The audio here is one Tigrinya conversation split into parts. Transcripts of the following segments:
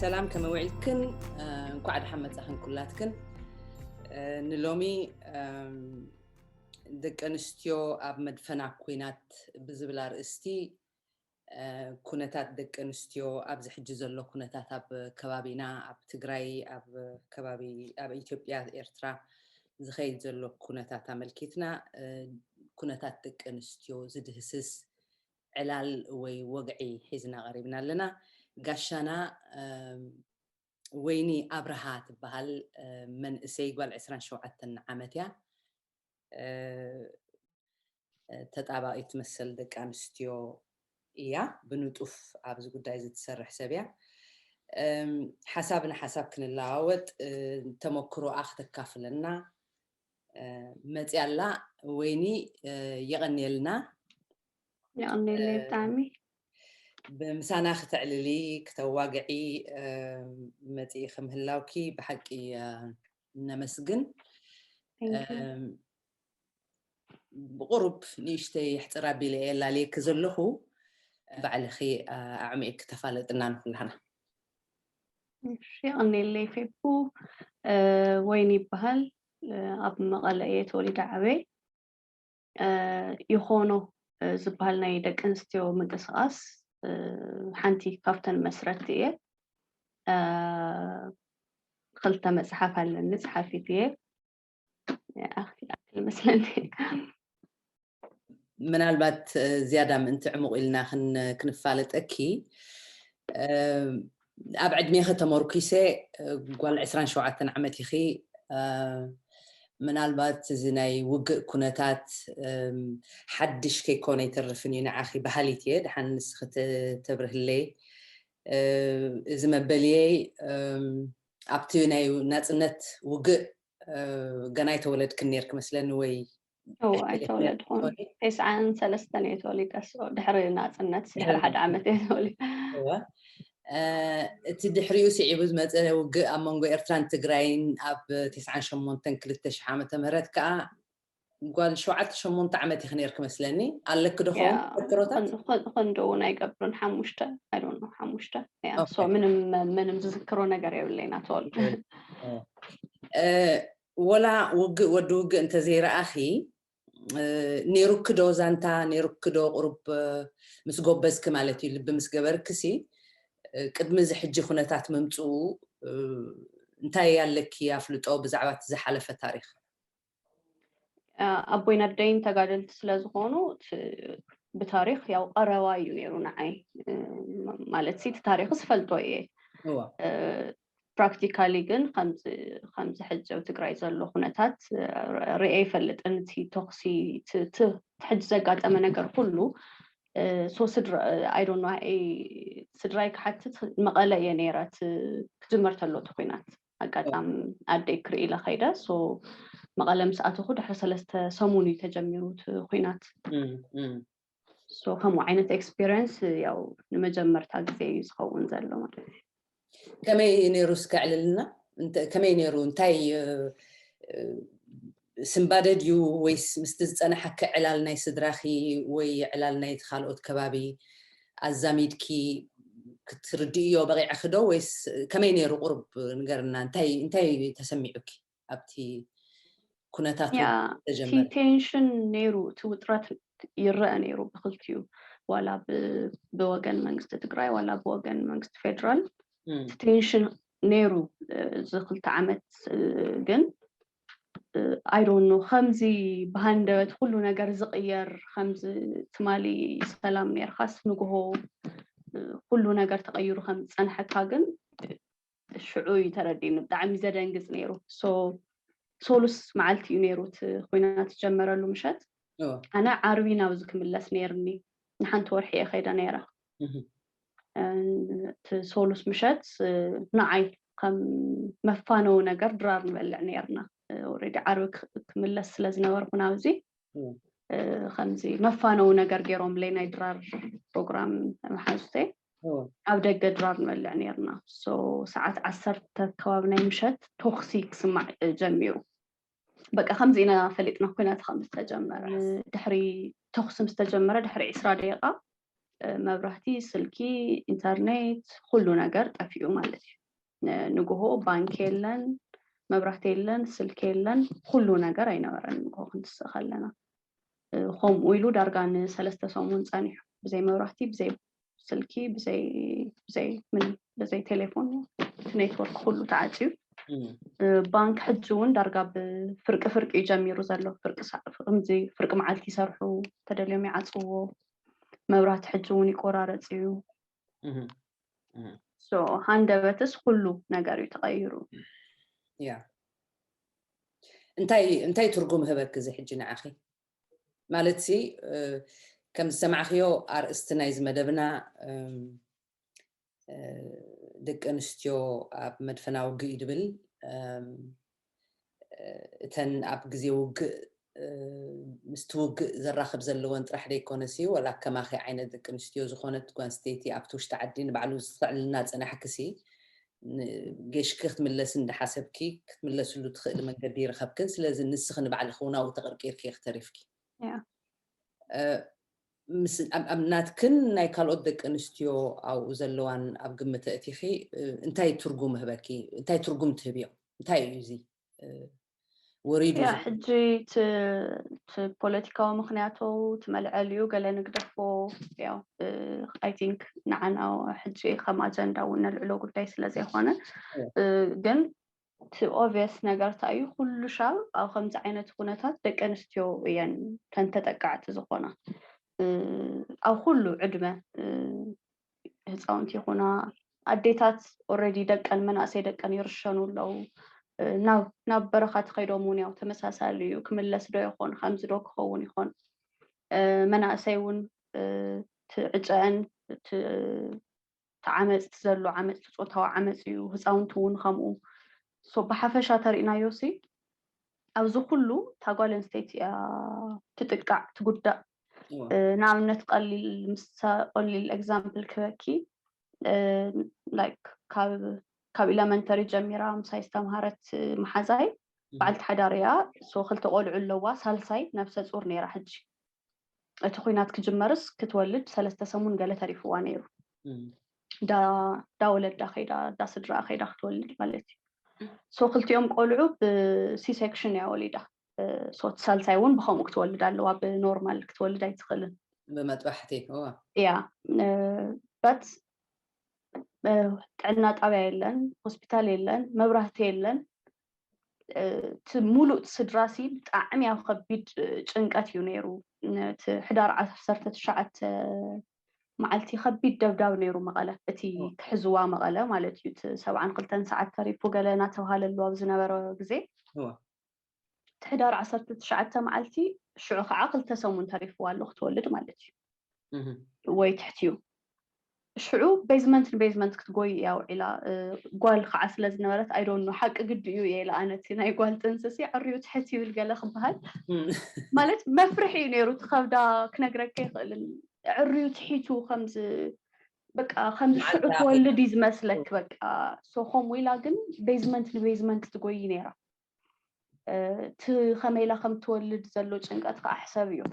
ሰላም፣ ከመይ ውዒልክን? እ፣ እንኳዕ ደሓን መጻኽን ኩላትክን። እ፣ ንሎሚ፣ እም፣ ደቂ ኣንስትዮ ኣብ መድፈና ኲናት ብዝብል ኣርእስቲ፣ እ፣ ኩነታት ደቂ ኣንስትዮ፣ ኣብዚ ሕጂ ዘሎ ኩነታት ኣብ ከባቢና፣ ኣብ ትግራይ፣ ኣብ ከባቢ፣ ኣብ ኢትዮጵያ፣ ኤርትራ ዝኸይድ ዘሎ ኩነታት ኣመልኪትና፣ እ፣ ኩነታት ደቂ ኣንስትዮ ዝድህስስ ዕላል ወይ ወግዒ ሒዝና ቀሪብና ኣለና። ጋሻና፣ እም፣ ወይኒ ኣብርሃ ትበሃል፣ እ፣ መንእሰይ ጓል ዕስራን ሸውዓተን ዓመት እያ። እ፣ እ፣ ተጣባቒት መሰል ደቂ ኣንስትዮ እያ። ብንጡፍ ኣብዚ ጉዳይ እዚ ትሰርሕ ሰብ እያ። እም፣ ሓሳብ ንሓሳብ ክንለዋወጥ፣ እ፣ ተመክሮኣ ክተካፍለና፣ እ፣ መፅያ ኣላ። ወይኒ፣ እ፣ የቐንየልና። የቐንየለይ እ፣ ብጣዕሚ። ብምሳና ክተዕልሊ፣ ክተዋግዒ፣ እ፣ መፂኢ ክምህላውኪ ብሓቂ፣ እ፣ ነመስግን። Thank you። እም፣ ብቁሩብ ንእሽተይ ሕፅር ኣቢለ እየ ላልየኪ ዘለኹ። ባዕልኺ፣ እ፣ ኣዕሚቕኪ ተፋለጥና ንኩላህና። እሺ፣ የቐንየለይ ፌቡ። እ፣ ወይኒ ይበሃል። እ፣ ኣብ መቐለ እየ ተወሊደ ዓበየ። እ፣ ይኾኖ፣ እ፣ ዝበሃል ናይ ደቂ ኣንስትዮ ምንቅስቓስ፣ እ፣ ሓንቲ ካብተን መስረትቲ እየ። እ፣ ክልተ መጽሓፍ ኣለኒ፣ ጸሓፊት እየ። ኣኽል፣ ኣኽል መስለኒ። ምናልባት፣ እ፣ ዝያዳ ምእንቲ ዕሙቕ ኢልና ክን-፣ ክንፋለጠኪ፣ እ፣ ኣብ ዕድሜኺ ተመርኲሰ፣ እ፣ ጓል ዕስራን ሸውዓተን ዓመት ኢኺ፣ እ፣ ምናልባት እዚ ናይ ውግእ ኩነታት፣ እም፣ ሓድሽ ከይኮነ ኣይተርፍን እዩ ንዓኺ፣ በሃሊት እየ። ደሓን ንስኺ ተ-፣ ተብርህለይ። እ፣ እዚ መበልየይ፣ እም፣ ኣብቲ ናይ ናጽነት ውግእ፣ እ፣ ገና ኣይተወለድክን ነይርኪ መስለኒ፣ ወይ እወ፣ ኣይተወለድኩን። ትኾኒ? ተስዓን ሰለስተን እየ ተወሊደ፣ so ድሕሪ ናጽነት፣ ድሕሪ ድሕሪ ሓደ ናጽነት። ዓመት እየ ተወሊደ። እወ። እ፣ እቲ ድሕሪኡ ስዒቡ ዝመጸ ውግእ ኣብ መንጎ ኤርትራን ትግራይን ኣብ ተስዓን ሸሞንተን ክልተ ሽሕ ዓመተ ምህረት ከኣ ጓል ሸውዓተ ሸሞንተ ዓመት ኢኺ ነይርኪ መስለኒ። ኣለኪ ዶ ያ፣ ኸውን ተዘክሮታት? ኸን-፣ ኸን-፣ ኸንዶ እውን ኣይገብርን፣ ሓሙሽተ፣ I don't know፣ ሓሙሽተ። ያ፣ ኦኬ። So ምንም፣ ምንም ዝዝክሮ ነገር የብለይን at all። እ፣ እ፣ ወላ ውግእ፣ ወዲ ውግእ እንተዘይረኣኺ፣ እ፣ ነይሩኪ ዶ ዛንታ፣ ነይሩኪ ዶ ቁሩብ፣ እ፣ ምስ ጎበዝኪ ማለት እዩ፣ ልቢ ምስ ገበርክሲ፣ እ፣ ቅድሚ እዚ ሕጂ ኩነታት ምምጽኡ፣ እ፣ እንታይ ኣለኪ ኣፍልጦ ብዛዕባ እቲ ዝሓለፈ ታሪኽ? እ፣ ኣቦይን ኣደይን ተጋደልቲ ስለ ዝኾኑ፣ እቲ ብታሪኽ ያው ቀረባ እዩ ነይሩ ንዓይ። እ፣ ማ-፣ ማለት ሲ፣ እቲ ታሪኽስ ፈልጦ እየ። እዋ። እ፣ ፕራክቲካሊ ግን ከምዚ፣ ከምዚ ሕጂ ኣብ ትግራይ ዘሎ ኩነታት፣ እ፣ ርእየ ኣይፈልጥን። እቲ ተኹሲ፣ እቲ፣ እቲ፣ እቲ ሕጂ ዘጋጠመ ነገር ኩሉ፣ እ፣ so ስድራ፣ I don't know፣ እ፣ ስድራይ ክሓትት መቐለ እየ ነይረ፣ እቲ ክጅመር ተሎ እቲ ኲናት። ኣጋጣሚ ኣደይ ክርኢ ኢለ ከይደ። So መቐለ ምስ ኣተኹ ድሕሪ ሰለስተ ሰሙን እዩ ተጀሚሩ እቲ ኲናት። እም፣ እም። So ከምኡ ዓይነት ኤክስፒሪየንስ ያው ንመጀመርታ ግዜ እዩ ዝኸውን ዘሎ ማለት እዩ። ከመይ ነይሩ እስከ ዕልልና? እንተ-፣ ከመይ ነይሩ? እንታይ፣ እ፣ እ፣ ስንባደ ድዩ ወይስ ምስቲ ዝጸናሓኪ ዕላል ናይ ስድራኺ ወይ ዕላል ናይቲ ካልኦት ከባቢ ኣዛሚድኪ ክትርድእዮ በቒዕኺ ዶ? ወይስ ከመይ ነይሩ? ቁሩብ ንገርና። እንታይ፣ እንታይ ተሰሚዑኪ ኣብቲ ኩነታት ያ፣ ውግእ እቲ ተጀመረ? ቴንሽን ነይሩ፣ እቲ ውጥረት ይረአ ነይሩ ብክልቲኡ፣ ዋላ ብ-፣ ብወገን መንግስቲ ትግራይ ዋላ ብወገን መንግስቲ ፌደራል። እም። እቲ ቴንሽን ነይሩ፣ እ፣ እዚ ክልተ ዓመት፣ እ፣ ግን፣ እ፣ I don't know፣ ከምዚ ብሃንደበት ኩሉ ነገር ዝቕየር፣ ከምዚ ትማሊ ሰላም ነይርካስ ንግሆ፣ እ፣ ኩሉ ነገር ተቐይሩ ከም ዝጸንሐካ ግን ሽዑ እዩ ተረዲእኒ። ብጣዕሚ ዘደንግጽ ነይሩ። So ሶሉስ መዓልቲ እዩ ነይሩ እቲ ኲናት ዝጀመረሉ ምሸት። እዎ። ኣነ ዓርቢ ናብዚ ክምለስ ነይርኒ። ንሓንቲ ወርሒ እየ ከይደ ነይረ። እህ። እ፣ እቲ ሶሉስ ምሸት፣ እ፣ ንዓይ ከም መፋነዊ ነገር ድራር ንበልዕ ነይርና። እ፣ ኦልሬዲ ዓርቢ ክ-፣ ክምለስ ስለ ዝነበርኩ ናብዚ፣ እዎ። እ፣ ከምዚ መፋነዊ ነገር ገይሮምለይ ናይ ድራር ፕሮግራም መሓዙተይ። እዎ። ኣብ ደገ ድራር ንበልዕ ነይርና። So ሰዓት ዓሰርተ ከባቢ ናይ ምሸት ተኹሲ ክስማዕ፣ እ፣ ጀሚሩ። በቃ ከምዚ ኢና ፈሊጥና ኲናት ከም ዝተጀመረ። ድሕሪ ተኹሲ ምስ ተጀመረ ድሕሪ ዕስራ ደቂቓ፣ መብራህቲ፣ ስልኪ፣ ኢንተርኔት፣ ኩሉ ነገር ጠፊኡ ማለት እዩ። ንግሆ ባንክ የለን፣ መብራህቲ የለን፣ ስልኪ የለን፣ ኩሉ ነገር ኣይነበረን ንግሆ ክንትስእ ከለና። ከምኡ ኢሉ ዳርጋ ንሰለስተ ሰሙን ጸኒሑ፣ ብዘይ መብራህቲ፣ ብዘይ ስልኪ፣ ብዘይ ብዘይ ምን ብዘይ ቴሌፎን፣ ኔትወርክ ኩሉ ተዓፅዩ። ባንክ ሕጂ እውን ዳርጋ ብፍርቂ ፍርቂ እዩ ጀሚሩ ዘሎ። ፍርቂ ሰ- ከምዚ ፍርቂ መዓልቲ ይሰርሑ፣ ተደልዮም ይዓፅዎ። መብራህቲ ሕጂ እውን ይቆራረፅ እዩ። እህ። So ሃንደበትስ ኩሉ ነገር እዩ ተቐይሩ። ያ እንታይ እንታይ ትርጉም ህበክ እዚ ሕጂ ንዓኺ? ማለት ሲ ከም ዝሰማዕኽዮ ኣርእስቲ ናይዚ መደብና ደቂ ኣንስትዮ ኣብ መድፈና ውግእ እዩ ድብል። እተን ኣብ ግዜ ውግእ ምስቲ ውግእ ዘራኽብ ዘለወን ጥራሕ ደይኮነሲ፣ ወላ ከማኺ ዓይነት ደቂ ኣንስትዮ ዝኾነት ጓል ኣንስተይቲ ኣብቲ ውሽጢ ዓዲ ንባዕሉ ዝተዕልና ዝጸናሕክሲ፣ ጌሽኪ ክትምለሲ እንዳሓሰብኪ ክትምለስሉ ትኽእሊ መንገዲ ይረኸብክን። ስለዚ ንስኺ ንባዕልኺ እውን ኣብኡ ተቐርቂርኪ ኢኺ ተሪፍኪ። ያ። ምስ ኣብ ናትክን ናይ ካልኦት ደቂ ኣንስትዮ ኣብኡ ዘለዋን ኣብ ግምት እቲኺ እንታይ ትርጉም ህበኪ? እንታይ ትርጉም ትህብዮ? እንታይ እዩ እዚ ወሪዱ? ያ ሕጂ እቲ ፖለቲካዊ ምኽንያቱ፣ እቲ መልዐሊኡ ገለ ንግደፎ። ያው I think ንዓና ሕጂ ከም ኣጀንዳ እውን ነልዕሎ ጉዳይ ስለ ዘይኮነ፣ ግን እቲ ኦብቪየስ ነገር እንታይ እዩ? ኩሉ ሻብ ኣብ ከምዚ ዓይነት ኩነታት ደቂ ኣንስትዮ እየን ተን ተጠቃዕቲ ዝኾና። ኣብ ኩሉ ዕድመ ህፃውንቲ ይኹና ኣዴታት ኦልሬዲ ደቀን መናእሰይ ደቀን ይርሸኑ ኣለዉ። ናብ ናብ በረኻ ተኸይዶም እውን ያው ተመሳሳሊ እዩ። ክምለስ ዶ ይኾን? ከምዚ ዶ ክኸውን ይኾን? መናእሰይ እውን እቲ ዕጨአን እቲ ዓመፅቲ ዘሎ ዓመፅቲ ፆታዊ ዓመፅ እዩ። ህፃውንቲ እውን ከምኡ። ሶ ብሓፈሻ ተሪእናዮ ሲ ኣብዚ ኩሉ እታ ጓል ኣንስተይቲ እያ ትጥቃዕ ትጉዳእ። ንኣብነት ቀሊል ምስ ቀሊል ኤግዛምፕል ክበኪ ላይክ ካብ ካብ ኢለመንተሪ ጀሚራ ምሳይ ዝተምሃረት መሓዛይ በዓልቲ ሓዳር እያ። ሶ ክልተ ቆልዑ ኣለዋ። ሳልሳይ ነብሰ ፁር ነይራ። ሕጂ እቲ ኩናት ክጅመርስ ክትወልድ ሰለስተ ሰሙን ገለ ተሪፍዋ ነይሩ። ዳ ወለዳ ከይዳ ዳ ስድራ ከይዳ ክትወልድ ማለት እዩ። ሶ ክልቲኦም ቆልዑ ብሲ ሴክሽን እያ ወሊዳ። ሶ እቲ ሳልሳይ እውን ብከምኡ ክትወልድ ኣለዋ። ብኖርማል ክትወልድ ኣይትኽእልን። ብመጥባሕቲ ያ በት ጥዕና ጣብያ የለን፣ ሆስፒታል የለን፣ መብራህቲ የለን። እቲ ሙሉእ ስድራ ሲ ብጣዕሚ ኣብ ከቢድ ጭንቀት እዩ ነይሩ። እቲ ሕዳር ዓሰርተ ትሽዓተ መዓልቲ ከቢድ ደብዳብ ነይሩ መቐለ፣ እቲ ክሕዝዋ መቐለ ማለት እዩ። እቲ ሰብዓን ክልተን ሰዓት ተሪፉ ገለ እናተባሃለ ኣለዋ ኣብ ዝነበረ ግዜ። እቲ ሕዳር ዓሰርተ ትሽዓተ መዓልቲ ሽዑ ከዓ ክልተ ሰሙን ተሪፍዋ ኣሎ ክትወልድ ማለት እዩ። ወይ ትሕትዩ ሽዑ ቤዝመንት ንቤዝመንት ክትጎይ እያ ውዒላ። ጓል ከዓ ስለ ዝነበረት ኣይዶኖ ሓቂ ግዲ እዩ እየ ኢለ ኣነ እቲ ናይ ጓል ጥንስሲ ዕርዩ ትሕት ይብል ገለ ክበሃል ማለት መፍርሒ እዩ ነይሩ። እቲ ከብዳ ክነግረካ ይኽእልን ዕርዩ ትሒቱ ከምዚ በቃ ከምዚ ሽዑ ትወልድ እዩ ዝመስለክ። በቃ ሶ ከምኡ ኢላ ግን ቤዝመንት ንቤዝመንት ትጎይ ነይራ። እቲ ከመይ ኢላ ከም ትወልድ ዘሎ ጭንቀት ከዓ ሕሰብ እዩ።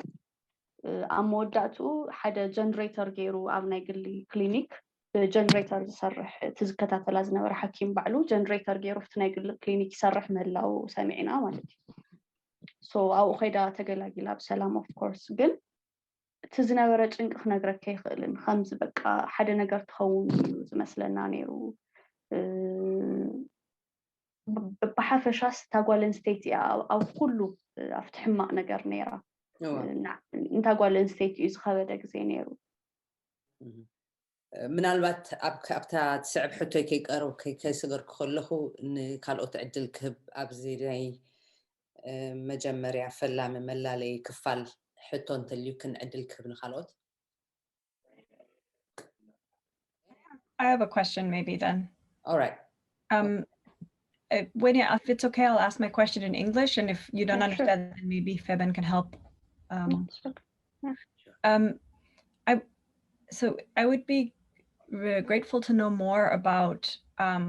ኣብ መወዳእትኡ ሓደ ጀነሬተር ገይሩ ኣብ ናይ ግሊ ክሊኒክ ብጀነሬተር ዝሰርሕ እቲ ዝከታተላ ዝነበረ ሓኪም ባዕሉ ጀነሬተር ገይሩ ኣብቲ ናይ ግሊ ክሊኒክ ይሰርሕ ምህላው ሰሚዕና ማለት እዩ። ሶ ኣብኡ ከይዳ ተገላጊላ ብሰላም። ኦፍ ኮርስ ግን እቲ ዝነበረ ጭንቂ ክነግረካ ይኽእልን ከምዚ በቃ ሓደ ነገር ትኸውን እዩ ዝመስለና ነይሩ። ብሓፈሻስ እታ ጓል ኣንስተይቲ እያ ኣብ ኩሉ ኣብቲ ሕማቕ ነገር ነይራ። እንታ ጓል ኣንስተይቲ እዩ ዝኸበደ ግዜ ነይሩ። ምናልባት ኣብታ ትስዕብ ሕቶይ ከይቀረብ ከይሰገርኩ ከለኹ ንካልኦት ዕድል ክህብ ኣብዚ ናይ መጀመርያ ፈላሚ መላለይ ክፋል ሕቶ እንተልዩ ክን ዕድል ክህብ ንካልኦት። I have a question maybe then. All right. Um, uh, Winnie, if it's okay, I'll ask my question in English, and if you don't Yeah, sure. understand, then maybe Fabian can help. Um, Sure. um, I so I would be uh, grateful to know more about um,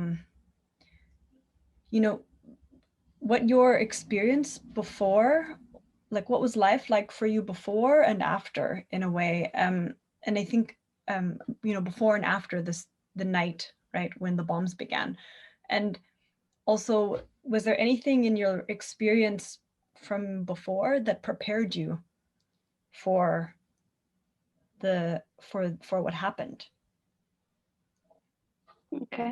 you know, what your experience before, like what was life like for you before and after, in a way. Um, and I think um, you know, before and after this, the night, right, when the bombs began? And also, was there anything in your experience from before that prepared you for the for for what happened? Okay.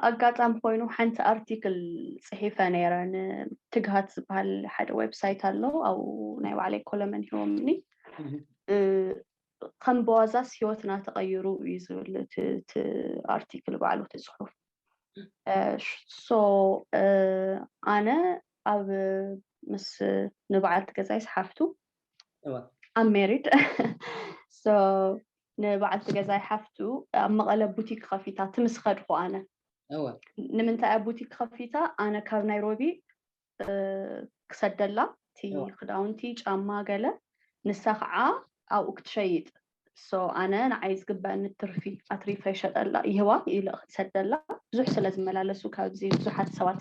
ኣጋጣሚ ኮይኑ ሓንቲ ኣርቲክል ጽሒፈ ነይረ። ንትግሃት ዝበሃል ሓደ ዌብሳይት ኣሎ፣ ኣብኡ ናይ ባዕለይ ኮለመን ሂቦምኒ። ከም በዋዛስ ህይወትና ተቐይሩ እዩ ዝብል እቲ ኣርቲክል ባዕሉ፣ እቲ ጽሑፍ። ሶ ኣነ ኣብ ምስ ንበዓልቲ ገዛይ ዝሓፍቱ ኣብ ሜሪድ ንበዓልቲ ገዛይ ሓፍቱ ኣብ መቐለ ቡቲክ ከፊታ፣ ትምስ ከድኹ ኣነ። ንምንታይ ኣብ ቡቲክ ከፊታ? ኣነ ካብ ናይሮቢ ክሰደላ እቲ ክዳውንቲ፣ ጫማ፣ ገለ፣ ንሳ ከዓ ኣብኡ ክትሸይጥ። ሶ ኣነ ንዓይ ዝግበአኒ ትርፊ ኣትሪፈ ይሸጠላ፣ ይህዋ፣ ይሰደላ። ብዙሕ ስለ ዝመላለሱ፣ ካብዚ ብዙሓት ሰባት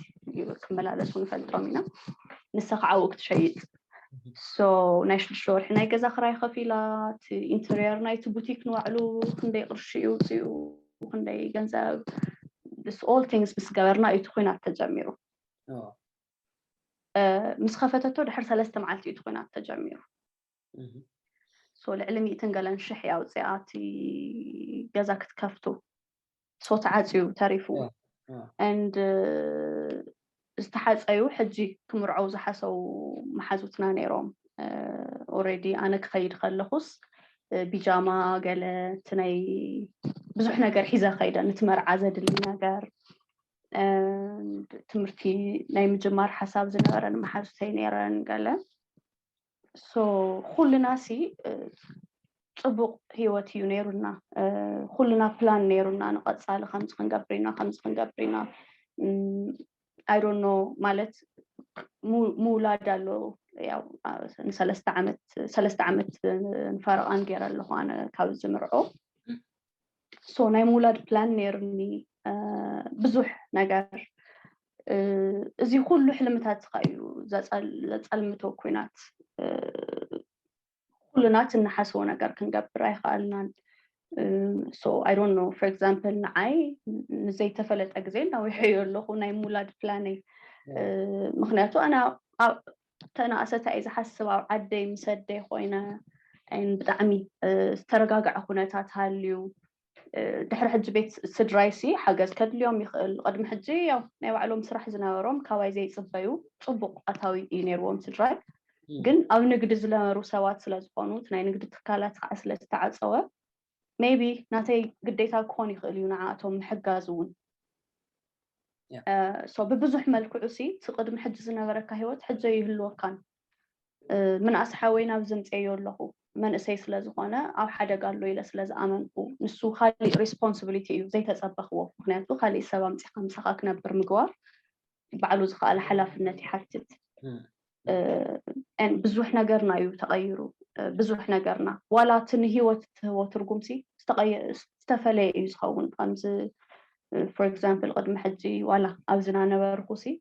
ክመላለሱ ንፈልጦም ኢና። ንሳ ከዓ ኣብኡ ክትሸይጥ። ሶ ናይ ሽዱሽተ ወርሒ ናይ ገዛ ክራይ ከፊላ፣ እቲ ኢንተርየር ናይቲ ቡቲክ ንባዕሉ ክንደይ ቅርሺ ይውፅኡ፣ ክንደይ ገንዘብ፣ all things ምስ ገበርና እዩ እቲ ኩናት ተጀሚሩ። ምስ ከፈተቶ ድሕሪ ሰለስተ መዓልቲ እዩ እቲ ኩናት ተጀሚሩ። ሶ ልዕሊ ሚእትን ገለን ሽሕ ኣውፅኣ እቲ ገዛ ክትከፍቱ። ሶ ተዓፅዩ ተሪፉ። And ዝተሓፀዩ ሕጂ ክምርዐው ዝሓሰቡ መሓዙትና ነይሮም። ኦልሬዲ ኣነ ክኸይድ ከለኹስ ቢጃማ፣ ገለ እቲ ናይ ብዙሕ ነገር ሒዘ ከይደ፣ ነቲ መርዓ ዘድሊ ነገር፣ ትምህርቲ ናይ ምጅማር ሓሳብ ዝነበረን መሓዙተይ ነይረን ገለ። ሶ ኩልና ሲ ፅቡቕ ህይወት እዩ ነይሩና። ኩልና ፕላን ነይሩና፣ ንቐፃሊ ከምዚ ክንገብር ኢና፣ ከምዚ ክንገብር ኢና። I don't know፣ ማለት ምውላድ ኣሎ። ያው ንሰለስተ ዓመት፣ ሰለስተ ዓመት ንፈረቓን ገይረ ኣለኹ ኣነ ካብ ዝምርዖ። ሶ ናይ ምውላድ ፕላን ነይርኒ፣ ብዙሕ ነገር። እዚ ኩሉ ሕልምታት እዩ ዘፀልምቶ ኩናት። ኩልና ትንሓስቦ ነገር ክንገብር ኣይኸኣልናን። So I don't know, for example ንዓይ ንዘይተፈለጠ ግዜ እናዊሐዮ ኣለኹ ናይ ምውላድ ፕላነይ። ምክንያቱ ኣነ ተናእሰታ እየ ዝሓስብ፣ ኣብ ዓደይ ምስ ኣደይ ኮይነ ብጣዕሚ ዝተረጋግዐ ኩነታት ሃልዩ። ድሕሪ ሕጂ ቤት ስድራይሲ ሓገዝ ከድልዮም ይኽእል። ቅድሚ ሕጂ ያው ናይ ባዕሎም ስራሕ ዝነበሮም ካባይ ዘይፅበዩ ፅቡቕ ኣታዊ እዩ ነይርዎም ስድራይ። ግን ኣብ ንግዲ ዝነበሩ ሰባት ስለ ዝኾኑ፣ እቲ ናይ ንግዲ ትካላት ከዓ ስለ ዝተዓፀወ፣ maybe ናተይ ግዴታ ክኾን ይኽእል እዩ ንዓኣቶም ምሕጋዝ እውን። So ብብዙሕ መልክዑ ሲ እቲ ቅድሚ ሕጂ ዝነበረካ ህይወት ሕጂ ይህልወካን። ምንኣስ ሓወይ ናብ ዝምፅየዮ ኣለኹ፣ መንእሰይ ስለ ዝኾነ ኣብ ሓደጋ ኣሎ ኢለ ስለ ዝኣመንኩ፣ ንሱ ካሊእ ሪስፖንስብሊቲ እዩ ዘይተፀበኽዎ። ምክንያቱ ካሊእ ሰብ ኣምፂኻ ምሳኻ ክነብር ምግባር ባዕሉ ዝኸኣለ ሓላፍነት ይሓትት። ብዙሕ ነገርና እዩ ተቐይሩ፣ ብዙሕ ነገርና። ዋላ እቲ ንህይወት እትህቦ ትርጉም ሲ ዝተፈለየ እዩ ዝኸውን። ከምዚ for example ቅድሚ ሕጂ ዋላ ኣብዚ ናነበርኩ ሲ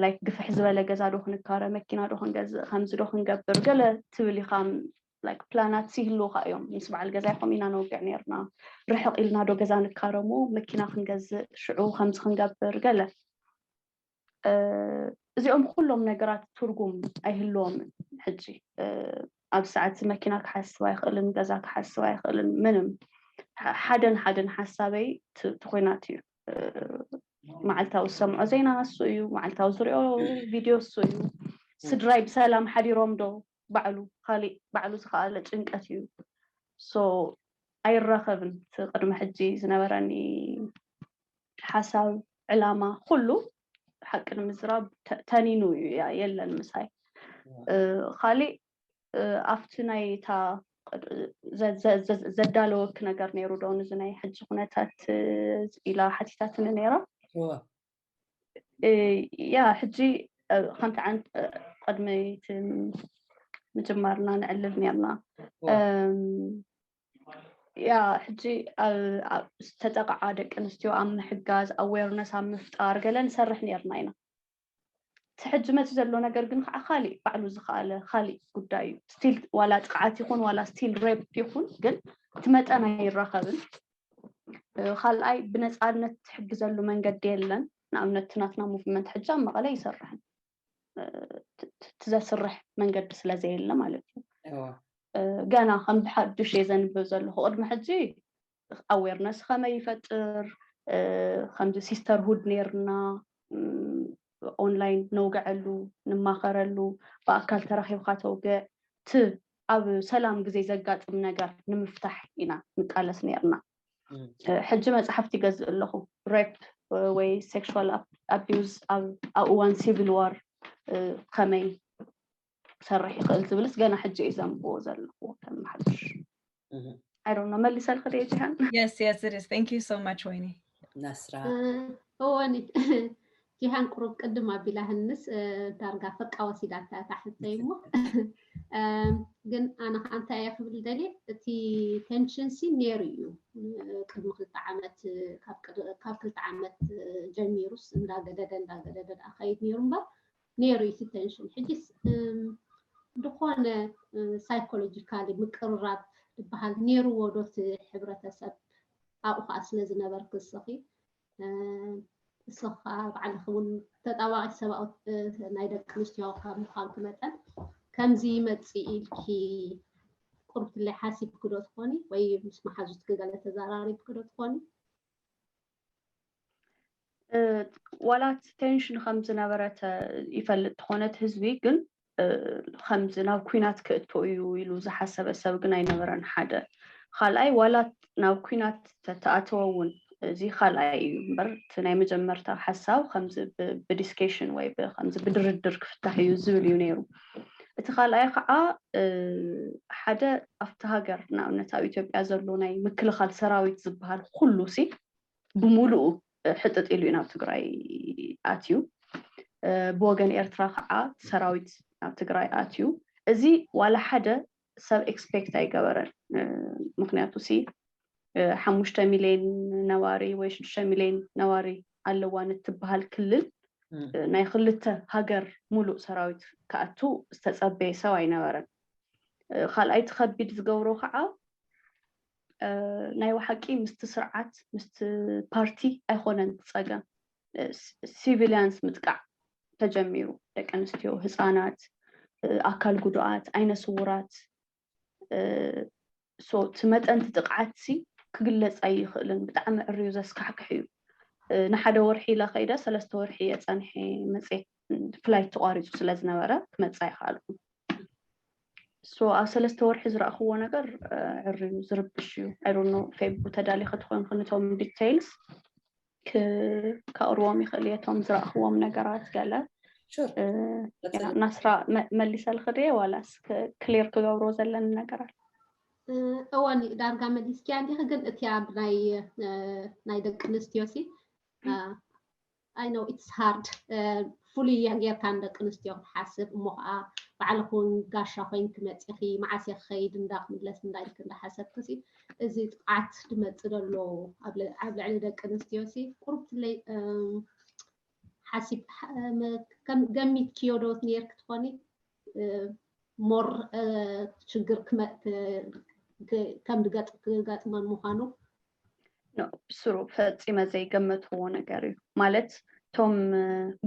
like ግፍሕ ዝበለ ገዛ ዶ ክንካረ፣ መኪና ዶ ክንገዝእ፣ ከምዚ ዶ ክንገብር ገለ ትብል ኢኻ። Like ፕላናት ይህልውካ እዮም። ምስ በዓል ገዛይ ከምኡ ኢና ነውግዕ ነርና። ርሕቕ ኢልና ዶ ገዛ ንካረሙ፣ መኪና ክንገዝእ፣ ሽዑ ከምዚ ክንገብር ገለ። እዚኦም ኩሎም ነገራት ትርጉም ኣይህልዎምን። ሕጂ ኣብ ሰዓት መኪና ክሓስብ ኣይኽእልን፣ ገዛ ክሓስብ ኣይኽእልን፣ ምንም። ሓደን ሓደን ሓሳበይ እቲ ኩናት እዩ። መዓልታዊ ዝሰምዖ ዜና እሱ እዩ፣ መዓልታዊ ዝሪኦ ቪድዮ እሱ እዩ። ስድራይ ብሰላም ሓዲሮም ዶ? ባዕሉ ካሊእ ባዕሉ ዝኸኣለ ጭንቀት እዩ። So ኣይራኸብን። እቲ ቅድሚ ሕጂ ዝነበረኒ ሓሳብ፣ ዕላማ፣ ኩሉ ሓቂ ንምዝራብ ተኒኑ እዩ፣ የለን ምሳይ። ካሊእ ኣብቲ ናይ እታ ዘዳለወክ ነገር ነይሩ ዶ ንዚ ናይ ሕጂ ኩነታት ኢላ ሓቲታትኒ ነይራ። ያ ሕጂ ከምቲ ዓን ቅድሚ ምጅማርና ንዕልል ነርና። ያ ሕጂ ዝተጠቕዓ ደቂ ኣንስትዮ ኣብ ምሕጋዝ፣ ኣዌርነስ ኣብ ምፍጣር ገለ ንሰርሕ ነርና ኢና። እቲ ሕጂ መፂ ዘሎ ነገር ግን ከዓ ካሊእ ባዕሉ ዝኸኣለ ካሊእ ጉዳይ እዩ። ስቲል ዋላ ጥቕዓት ይኹን ዋላ ስቲል ሬፕ ይኹን ግን እቲ መጠን ኣይራኸብን። ካልኣይ ብነፃነት ትሕግዘሉ መንገዲ የለን። ንኣብነት ናትና ሙቭመንት ሕጂ ኣብ መቐለ ይሰርሕን እቲ ዘስርሕ መንገዲ ስለዘየለ ማለት እዩ። ገና ከም ብሓዱሽ እየ ዘንብብ ዘለኹ። ቅድሚ ሕጂ ኣዌርነስ ከመይ ይፈጥር፣ ከምዚ ሲስተርሁድ ነርና፣ ኦንላይን ነውግዐሉ፣ ንማኸረሉ፣ ብኣካል ተራኺብካ ተውግዕ፣ እቲ ኣብ ሰላም ግዜ ዘጋጥም ነገር ንምፍታሕ ኢና ንቃለስ ነርና። ሕጂ መፅሓፍቲ ይገዝእ ኣለኹ። ሬፕ ወይ ሴክሹዋል ኣቢዩዝ ኣብ እዋን ሲቪል ዋር ከመይ ክሰርሕ ይኽእል ዝብልስ ገና ሕጂ እዩ ዘንብቦ ዘለኹ ከም ሓድሽ። I don't know፣ መሊሰልክ ድየ ጂሃን? Yes, yes, it is. Thank you so much, ወይኒ። ናስራ እወኒ ጂሃን ቁሩብ ቅድም ኣቢላህንስ ዳርጋ ፈቃ ወሲዳታ እታ ሕቶይ እሞ ግን ኣነ ከዓ እንታይ እየ ክብል ደልየ፣ እቲ ቴንሽን ሲ ነይሩ እዩ። ቅድሚ ክልተ ዓመት ካብ ክልተ ዓመት ጀሚሩስ እንዳገደደ እንዳገደደ ደኣ ከይድ ነይሩ እምበር ነይሩ እዩ እቲ ቴንሽን። ሕጂስ ዝኾነ ሳይኮሎጂካሊ ምቅርራብ ዝበሃል ነይርዎ ዶ እቲ ሕብረተሰብ? ኣብኡ ከዓ ስለ ዝነበርክ እስኺ እስኻ ባዕልኺ እውን ተጣባቒት ሰብኣዊ ናይ ደቂ ኣንስትዮ ካብ ምዃንኪ መጠን ከምዚ ይመፅእ ኢልኪ ቁርብትለይ ሓሲብኪ ዶ ትኾኒ ወይ ምስ መሓዙትኪ ገለ ተዘራሪብኪ ዶ ትኾኒ? ዋላ እቲ ቴንሽን ከም ዝነበረ ይፈልጥ ተኾነ እቲ ህዝቢ ግን ከምዚ ናብ ኩናት ክእቶ እዩ ኢሉ ዝሓሰበ ሰብ ግን ኣይነበረን። ሓደ ካልኣይ ዋላ ናብ ኩናት ተተኣተወ እውን እዚ ካልኣይ እዩ እምበር እቲ ናይ መጀመርታ ሓሳብ ከምዚ ብዲስኬሽን ወይ ከምዚ ብድርድር ክፍታሕ እዩ ዝብል እዩ ነይሩ። እቲ ካልኣይ ከዓ ሓደ ኣብቲ ሃገር ንኣብነት ኣብ ኢትዮጵያ ዘሎ ናይ ምክልኻል ሰራዊት ዝበሃል ኩሉ ሲ ብሙሉኡ ሕጥጥ ኢሉ እዩ ናብ ትግራይ ኣትዩ። ብወገን ኤርትራ ከዓ ሰራዊት ናብ ትግራይ ኣትዩ። እዚ ዋላ ሓደ ሰብ ኤክስፔክት ኣይገበረን። ምክንያቱ ሲ ሓሙሽተ ሚሊዮን ነባሪ ወይ ሽዱሽተ ሚሊዮን ነባሪ ኣለዋ ንትበሃል ክልል ናይ ክልተ ሃገር ሙሉእ ሰራዊት ክኣቱ ዝተፀበየ ሰብ ኣይነበረን። ካልኣይ እቲ ከቢድ ዝገብሮ ከዓ ናይ ብሓቂ ምስቲ ስርዓት ምስቲ ፓርቲ ኣይኮነን እቲ ፀገም። ሲቪሊያንስ ምጥቃዕ ተጀሚሩ፣ ደቂ ኣንስትዮ፣ ህፃናት፣ ኣካል ጉዱኣት፣ ዓይነ ስውራት። ሶ እቲ መጠን እቲ ጥቕዓት ሲ ክግለፅ ኣይኽእልን። ብጣዕሚ ዕርዩ ዘስካሕክሕ እዩ። ንሓደ ወርሒ ኢለ ከይደ ሰለስተ ወርሒ እየ ፀንሐ መፅየ ፍላይት ተቋሪፁ ስለ ዝነበረ ክመፅእ ኣይከኣልኩን። ሶ ኣብ ሰለስተ ወርሒ ዝረእኽዎ ነገር ዕርዩ ዝርብሽ እዩ። I don't know ፌቡ ተዳሊኺ ትኾንኪ ነቶም ዲቴይልስ ከቕርቦም ይኽእል እየ እቶም ዝረእኽዎም ነገራት ገለ። ናስራ መሊሰልኺ ድየ ዋላስ ክሊር ክገብሮ ዘለኒ ነገራት? እወኒ ዳርጋ መሊስኪያ እንዲኺ ግን እቲ ኣብ ናይ ናይ ደቂ ኣንስትዮ ሲ I know it's hard ፍሉይ እያ ጌርካ ንደቂ ኣንስትዮ ክትሓስብ እሞ ከዓ ባዕልኺ እውን ጋሻ ኮይንኪ መፂኺ መዓስ እየ ክኸይድ እንዳ ክምለስ እንዳ ኢልኪ እንዳሓሰብኪ ሲ እዚ ጥቕዓት ዝመፅእ ዘሎ ኣብ ልዕሊ ደቂ ኣንስትዮ ሲ ቁሩብ ትለይ ሓሲብ ገሚትክዮ ዶ ነርኪ ትኾኒ ሞር ሽግር ክገጥመን ምዃኑ? ብስሩ ፈፂመ ዘይገመትዎ ነገር እዩ። ማለት እቶም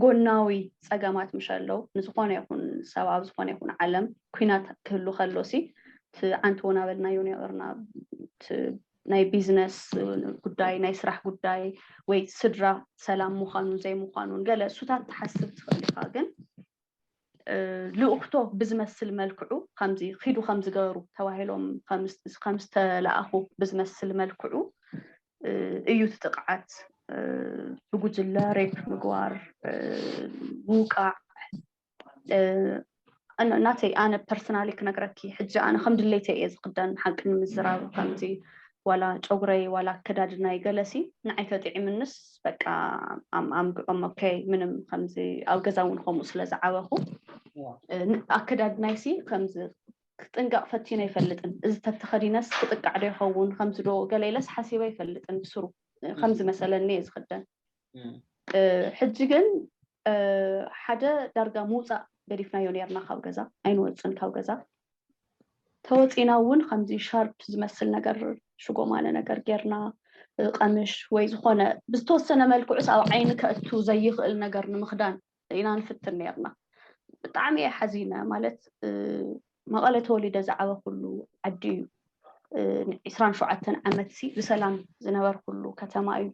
ጎናዊ ፀገማት ምሽ ኣለዉ ንዝኾነ ይኹን ሰብ ኣብ ዝኾነ ይኹን ዓለም ኩናት ክህሉ ከሎ ሲ እቲ ዓንትዎ ናበልናዮ ነበርና ናይ ቢዝነስ ጉዳይ ናይ ስራሕ ጉዳይ ወይ ስድራ ሰላም ምዃኑን ዘይምዃኑን ገለ እሱታት ትሓስብ ትኽእል ኢኻ ግን ልኡኽቶ ብዝመስል መልክዑ ከምዚ ኪዱ ከምዝገበሩ ተባሂሎም ከምዝተለኣኹ ብዝመስል መልክዑ እዩ እቲ ጥቕዓት ብጉጅለ ሬፕ ምግባር ምውቃዕ ናተይ ኣነ ፐርሰናሊ ክነግረኪ ሕጂ ኣነ ከም ድሌተይ እየ ዝክደን ሓቂ ንምዝራብ ከምዚ ዋላ ጨጉረይ ዋላ ኣከዳድናይ ገለሲ ንዓይ ተጥዒምንስ በቃ ኣምግዖም ኦኬ ምንም ከምዚ ኣብ ገዛ እውን ከምኡ ስለ ዝዓበኹ ኣከዳድናይ ሲ ከምዚ ክጥንቀቕ ፈቲነ ኣይፈልጥን እዚ ተተኸዲነስ ክጥቃዕ ዶ ይኸውን ከምዚ ዶ ገለ ኢለስ ሓሲበ ኣይፈልጥን ብስሩ ከምዚ መሰለኒ እየ ዝክደን ሕጂ ግን ሓደ ዳርጋ ምውፃእ ገዲፍናዮ ነርና ካብ ገዛ፣ ኣይንወፅን ካብ ገዛ። ተወፂና እውን ከምዚ ሻርፕ ዝመስል ነገር፣ ሽጎማነ ነገር ጌርና፣ ቀምሽ ወይ ዝኾነ ብዝተወሰነ መልክዑስ ኣብ ዓይኒ ከእቱ ዘይኽእል ነገር ንምኽዳን ኢና ንፍትን ነርና። ብጣዕሚ እየ ሓዚነ። ማለት መቐለ ተወሊደ ዝዓበኹሉ ዓዲ እዩ። ዒስራን ሸውዓተን ዓመት ሲ ብሰላም ዝነበርኩሉ ከተማ እዩ።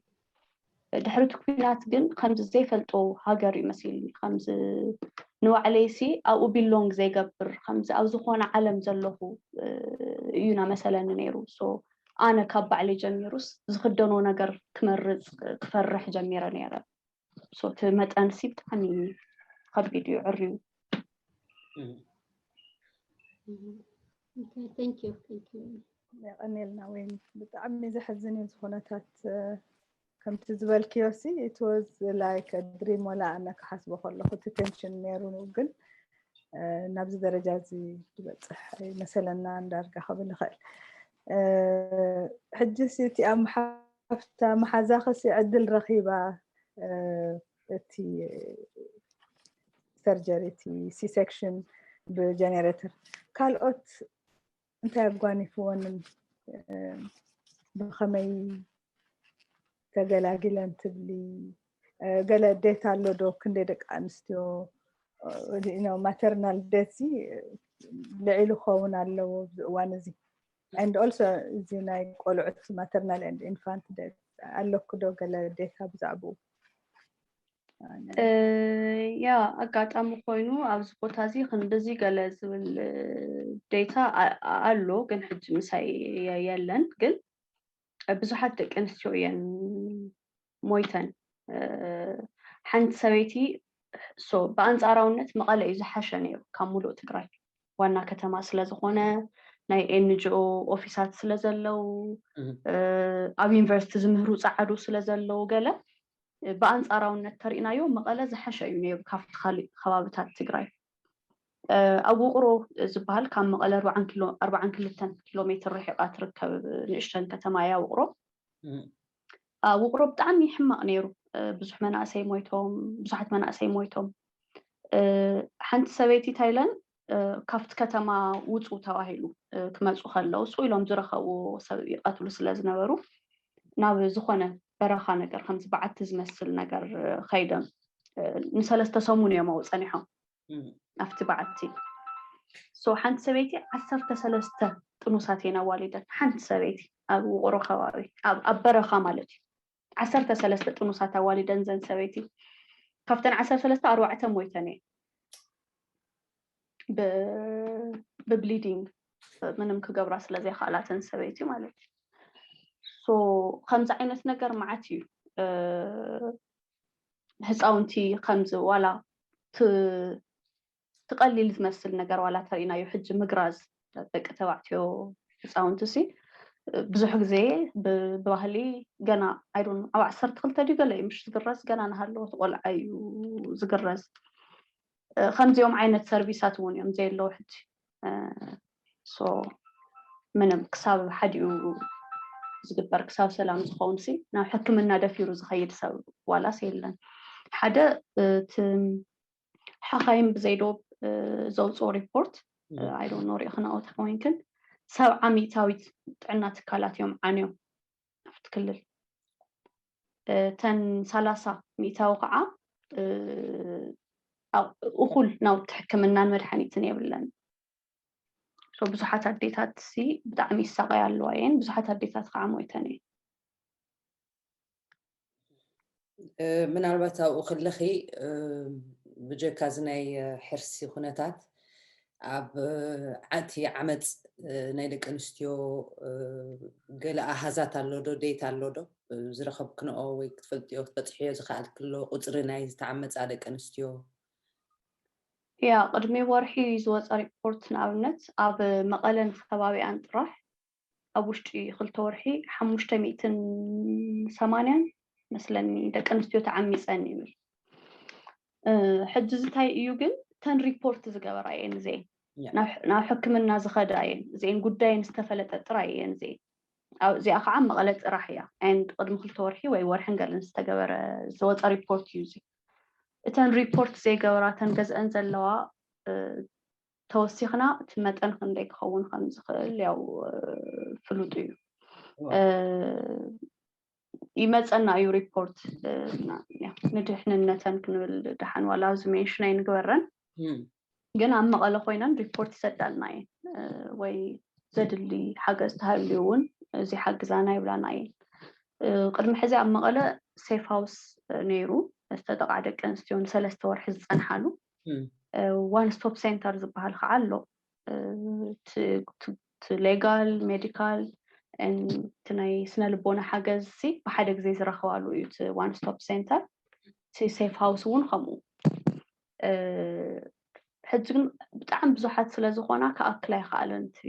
ድሕሪ እቲ ኩናት ግን ከምዚ ዘይፈልጦ ሃገር እዩ መሲልኒ። ከምዚ ንባዕለይ ሲ ኣብኡ ቢሎንግ ዘይገብር፣ ከምዚ ኣብ ዝኾነ ዓለም ዘለኹ እዩ ናመሰለኒ ነይሩ። ሶ ኣነ ካብ ባዕለይ ጀሚሩስ ዝኽደኖ ነገር ክመርፅ ክፈርሕ ጀሚረ ነይረ። ሶ እቲ መጠን ሲ ብጣዕሚ ከቢድ እዩ፣ ዕርዩ። Thank you, thank you. የቐኔልና ወይኒ። ብጣዕሚ ዘሕዝን እዩ ዝኾነታት። ከምቲ ዝበልክዮ ሲ it was like a dream፣ ወላ ኣነ ክሓስቦ ከለኹ እቲ ቴንሽን ነይሩ፣ ግን ናብዚ ደረጃ እዚ ዝበፅሕ መሰለና እንዳርጋ ክብል ይኽእል። ሕጂ ሲ እቲኣ መሓፍታ መሓዛኺ ሲ ዕድል ረኺባ እቲ ሰርጀሪ፣ እቲ ሲ ሴክሽን ብጀኔሬተር፣ ካልኦት እንታይ ኣጓኒፍወንን ብኸመይ ተገላጊለን ትብሊ? ገለ ዴታ ኣሎ ዶ? ክንደይ ደቂ ኣንስትዮ ማተርናል ዴት ልዒሉ ክኸውን ኣለዎ ኣብዚ እዋን እዚ? And also እዚ ናይ ቆልዑት ማተርናል and ኢንፋንት ዴት ኣለኩ ዶ ገለ ዴታ ብዛዕባኡ? ያ ኣጋጣሚ ኮይኑ ኣብዚ ቦታ እዚ ክንድዚ ገለ ዝብል ዴታ ኣሎ፣ ግን ሕጂ ምሳይ የለን። ግን ብዙሓት ደቂ ኣንስትዮ እየን ሞይተን። ሓንቲ ሰበይቲ ሶ ብኣንፃራውነት መቐለ እዩ ዝሓሸ ነይሩ ካብ ሙሉእ ትግራይ፣ ዋና ከተማ ስለዝኾነ፣ ናይ ኤንጂኦ ኦፊሳት ስለዘለው፣ ኣብ ዩኒቨርሲቲ ዝምህሩ ፀዓዱ ስለዘለው፣ ገለ ብኣንፃራውነት ተሪእናዮ መቐለ ዝሓሸ እዩ ነይሩ ካብቲ ካሊእ ከባብታት ትግራይ። ኣብ ውቕሮ ዝበሃል ካብ መቐለ ኣርባዓን ክልተን ኪሎ ሜትር ርሒቓ ትርከብ ንእሽተን ከተማ እያ ውቕሮ። ውቕሮ ብጣዕሚ ሕማቕ ነይሩ። ብዙሕ መናእሰይ ሞይቶም፣ ብዙሓት መናእሰይ ሞይቶም። ሓንቲ ሰበይቲ ታይላንድ ካብቲ ከተማ ውፁ ተባሂሉ ክመፁ ከለው ስቕ ኢሎም ዝረኸብዎ ሰብ ይቐትሉ ስለዝነበሩ ናብ ዝኾነ በረኻ ነገር ከምዚ በዓቲ ዝመስል ነገር ከይዶም ንሰለስተ ሰሙን እዮም ኣብኡ ፀኒሖም ኣብቲ በዓቲ። ሶ ሓንቲ ሰበይቲ ዓሰርተ ሰለስተ ጥኑሳት እየን ኣዋሊደን። ሓንቲ ሰበይቲ ኣብ ውቕሮ ከባቢ ኣብ በረኻ ማለት እዩ። ዓሰርተ ሰለስተ ጥኑሳት ኣዋሊደን ዘን ሰበይቲ። ካብተን ዓሰርተ ሰለስተ ኣርባዕተ ሞይተን እየን ብብሊዲንግ፣ ምንም ክገብራ ስለዘይክኣላተን ሰበይቲ ማለት እዩ። ሶ ከምዚ ዓይነት ነገር መዓት እዩ። ህፃውንቲ ከምዚ ዋላ ትቐሊል ዝመስል ነገር ዋላ ተሪእናዮ ሕጂ ምግራዝ ደቂ ተባዕትዮ ህፃውንቲ ሲ ብዙሕ ግዜ ብባህሊ ገና ኣይዶን ኣብ ዓሰርተ ክልተ ድዩ ገለ እዩ ምሽ ዝግረዝ፣ ገና እናሃለወ ቆልዓ እዩ ዝግረዝ። ከምዚኦም ዓይነት ሰርቪሳት እውን እዮም ዘየለዉ ሕጂ። ሶ ምንም ክሳብ ሓዲኡ ዝግበር ክሳብ ሰላም ዝኸውን ሲ ናብ ሕክምና ደፊሩ ዝኸይድ ሰብ ዋላስ የለን። ሓደ እቲ ሓኻይም ብዘይ ዶብ ዘውፅኦ ሪፖርት ኣይዶኖ ሪኢኽናኦ ተኮይንክን ሰብዓ ሚእታዊት ጥዕና ትካላት እዮም ዓንዮም ኣብቲ ክልል። ተን ሰላሳ ሚእታዊ ከዓ እኹል ናውቲ ሕክምናን መድሓኒትን የብለን። ብዙሓት ኣዴታት ሲ ብጣዕሚ ይሳቀያ ኣለዋ እየን። ብዙሓት ኣዴታት ከዓ ሞይተን እየን። ምናልባት ኣብኡ ከለኺ ብጀካ እዚ ናይ ሕርሲ ኩነታት ኣብ ዓቲ ዓመፅ ናይ ደቂ ኣንስትዮ ገለ ኣሃዛት ኣሎ ዶ ዴት ኣሎ ዶ ዝረኸብክንኦ ወይ ክትፈልጥዮ ክትበፅሕዮ ዝኸኣልክሎ ቁፅሪ ናይ ዝተዓመፃ ደቂ ኣንስትዮ? ያ ቅድሚ ወርሒ ዝወፀ ሪፖርት ንኣብነት ኣብ መቐለን ከባቢኣን ጥራሕ ኣብ ውሽጢ ክልተ ወርሒ ሓሙሽተ ሚእትን ሰማንያን መስለኒ ደቂ ኣንስትዮ ተዓሚፀን ይብል። ሕጂ ዝታይ እዩ ግን ተን ሪፖርት ዝገበራ እየን እዚአን ናብ ሕክምና ዝኸዳ እየን እዚአን ጉዳየን ዝተፈለጠ ጥራይ እየን እዚአን። እዚኣ ከዓ መቐለ ጥራሕ እያ። And ቅድሚ ክልተ ወርሒ ወይ ወርሕን ገለን ዝተገበረ ዝወፀ ሪፖርት እዩ እዚ። እተን ሪፖርት ዘይገበራ፣ እተን ገዝአን ዘለዋ ተወሲኽና፣ እቲ መጠን ክንደይ ክኸውን ከም ዝኽእል ያው ፍሉጥ እዩ። ይመፀና እዩ ሪፖርት። ንድሕንነተን ክንብል ደሓን ዋላ ኣብዚ ሜንሽን ኣይንግበረን፣ ግን ኣብ መቐለ ኮይነን ሪፖርት ይሰዳልና እየን፣ ወይ ዘድሊ ሓገዝ ተሃልዩ እውን እዚ ሓግዛና ይብላና እየን። ቅድሚ ሕዚ ኣብ መቐለ ሴፍ ሃውስ ነይሩ፣ ዝተጠቕዓ ደቂ ኣንስትዮ ንሰለስተ ወርሒ ዝፀንሓሉ። ዋን ስቶፕ ሴንተር ዝበሃል ከዓ ኣሎ። እቲ ሌጋል፣ ሜዲካል፣ እቲ ናይ ስነ ልቦና ሓገዝ ሲ ብሓደ ግዜ ዝረኸባሉ እዩ እቲ ዋን ስቶፕ ሴንተር። እቲ ሴፍ ሃውስ እውን ከምኡ። ሕጂ ግን ብጣዕሚ ብዙሓት ስለ ዝኾና ክኣክል ኣይከኣለን፣ እቲ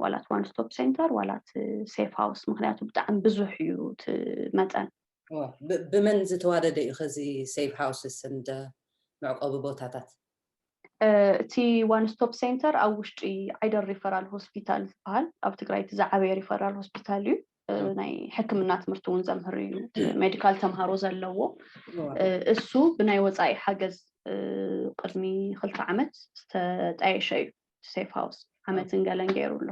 ዋላ እቲ ዋን ስቶፕ ሴንተር ዋላ እቲ ሴፍ ሃውስ፣ ምክንያቱ ብጣዕሚ ብዙሕ እዩ እቲ መጠን። ብመን ዝተዋደደ እዩ ከዚ ሴፍ ሃውስስ እንደ መዕቆቢ ቦታታት? እቲ ዋን ስቶፕ ሴንተር ኣብ ውሽጢ ዓይደር ሪፈራል ሆስፒታል ዝበሃል ኣብ ትግራይ እቲ ዝዓበየ ሪፈራል ሆስፒታል እዩ። ናይ ሕክምና ትምህርቲ እውን ዘምህር እዩ። ሜዲካል ተምሃሮ ዘለዎ እሱ ብናይ ወፃኢ ሓገዝ ቅድሚ ክልተ ዓመት ዝተጣየሸ እዩ። ሴፍ ሃውስ ዓመትን ገለን ገይሩ ኣሎ።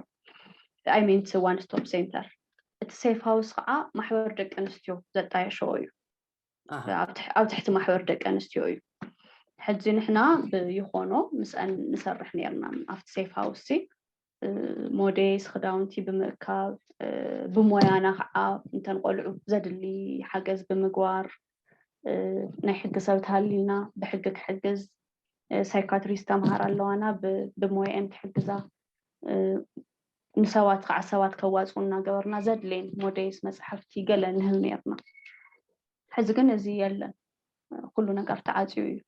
ኣይሚን ዋን ስቶፕ ሴንተር። እቲ ሴፍ ሃውስ ከዓ ማሕበር ደቂ ኣንስትዮ ዘጣየሸዎ እዩ። ኣብ ትሕቲ ማሕበር ደቂ ኣንስትዮ እዩ። ሕዚ ንሕና ብይኾኖ ምስአን ንሰርሕ ነርና ኣብቲ ሴፍ ሃውስ። ሞዴስ ክዳውንቲ ብምእካብ፣ ብሞያና ከዓ እንተን ቆልዑ ዘድሊ ሓገዝ ብምግባር፣ ናይ ሕጊ ሰብ ተሃሊና ብሕጊ ክሕግዝ፣ ሳይካትሪስት ተምሃር ኣለዋና ብሞየን ክሕግዛ፣ ንሰባት ከዓ ሰባት ከዋፅኡ እናገበርና ዘድሌን ሞዴስ መፅሓፍቲ ገለ ንህብ ነርና። ሕዚ ግን እዚ የለን፣ ኩሉ ነገር ተዓፅዩ እዩ።